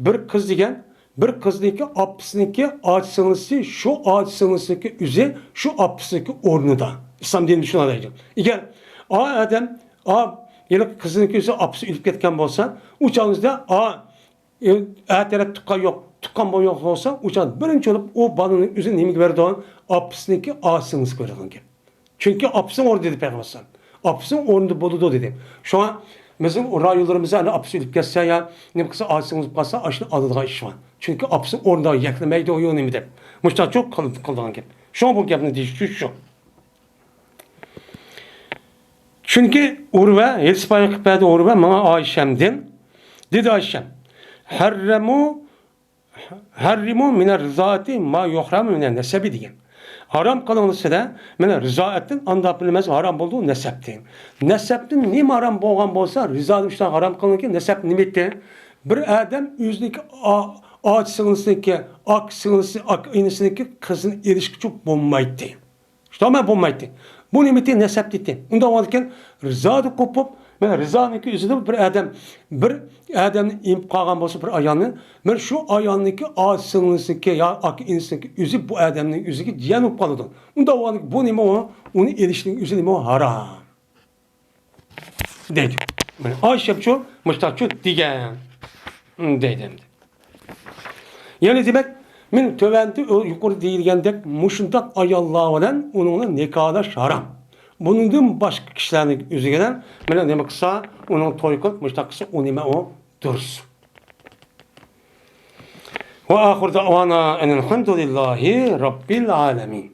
بىر قىز دېگەن، بىر قىزنىڭكى ئاپىسىنىڭكى ئاچا سىڭلىسى، شۇ ئاچا سىڭلىسىنىڭكى ئۆزى شۇ ئاپىسىنىڭكى ئورنىدا. ئىسلام دىنىدا شۇنداق دەيدۇ. ئېگەر ئا ئادەم، ئا، ھېلىقى قىزنىڭكى ئۆزى ئاپىسى ئۆلۈپ كەتكەن بولسا، ئۇ چاغدا ئا، ئە تەرەپ تۇغقان يوق، تۇغقان بولۇپ يوق بولسا، ئۇ چاغدا بىرىنچى بولۇپ ئۇ بالىنى ئۆزى نېمىگە بېرىدۇ؟ ئاپىسىنىڭكى ئاچا سىڭلىسىگە بېرىدىغان گەپ. چۈنكى ئاپىسىنىڭ ئورنىدا دېدى پەيغەمبەر ئەلەيھىسسالام. ئاپىسىنىڭ ئورنىدا بولىدۇ دېدى. شۇڭا بىزنىڭ رايونلىرىمىزدا ئەنە ئاپىسى ئۆلۈپ كەتسە يا نېمە قىلسا، ئاچا سىڭلىسى قالسا، ئاشۇنى ئالىدىغان ئىش بار. چۈنكى ئاپىسىنىڭ ئورنىدا يەكلىمەيدۇ، يو نېمە دەپ. مۇشۇنداق چوق قىل-، قىلىدىغان گەپ. شۇڭا بۇ گەپنى دېيىش شۇ. چۈنكى ئۇرۋە، ھېلىسى بايان قىلىپ بەردى ئۇرۋە ماڭا ئايشەمدىن. دېدى ئايشەم، ھەررەمۇ ھەررىمۇ مىنەر رىزائەتى ما يۇھرەمۇ مىنەن نەسەبى دېگەن. ھارام قىلىڭلار سىلەر، مانا رىزائەتتىن ئانداق بىلمەس ھارام بولىدۇ نەسەبتىن. نەسەبتىن نېمە ھارام بولغان بولسا، رىزائەتتىن شۇنداق ھارام قىلىنغان. نەسەب نېمە ئىدى؟ بىر ئادەم ئۆزىنىڭكى ئا-، ئاچا سىڭلىسىنىڭكى، ئاكا سىڭلىسى، ئاكا ئىنىسىنىڭكى قىزىنى ئېلىشقىچە بولمايتتى. شۇنداق بولمايتتى. بۇ نېمىتى نەسەب دېيتتى. ئۇنداق بولغاندىكىن رىزادىن قوپۇپ، مانا رىزانىڭكى ئۆزىدە بىر ئادەم، بىر ئادەمنى ئېمىپ قالغان بولسا بىر ئايالنى، مانا شۇ ئايالنىڭكى ئاچا سىڭلىسىنىڭكى يا ئاكا ئىنىسىنىڭكى ئۆزى بۇ ئادەمنىڭ ئۆزىگە جىيەن بولۇپ قالىدۇ. ئۇنداق بولغاندىكىن بۇ نېمە ئۇ؟ ئۇنى ئېلىشنىڭ ئۆزى نېمە ئۇ؟ ھارام. دەيدۇ. مانا ئايشەمچۇ مۇشتاقچۇ دېگەن. دەيدۇ ئەمدى. يەنى دېمەك، مەن تۆۋەندە يۇقىرى دېيىلگەندەك مۇشۇنداق ئاياللار بىلەن ئۇنىڭنى نىكاھلاش ھارام. بۇنىڭدىن باشقا كىشىلەرنىڭ ئۆزىگە بىلەن نېمە قىلسا، ئۇنىڭ توي قىلىپ مۇشۇنداق قىلسا، ئۇ نېمە ئۇ؟ دۇرۇس. وآخر دعوانا أن الحمد لله رب العالمين.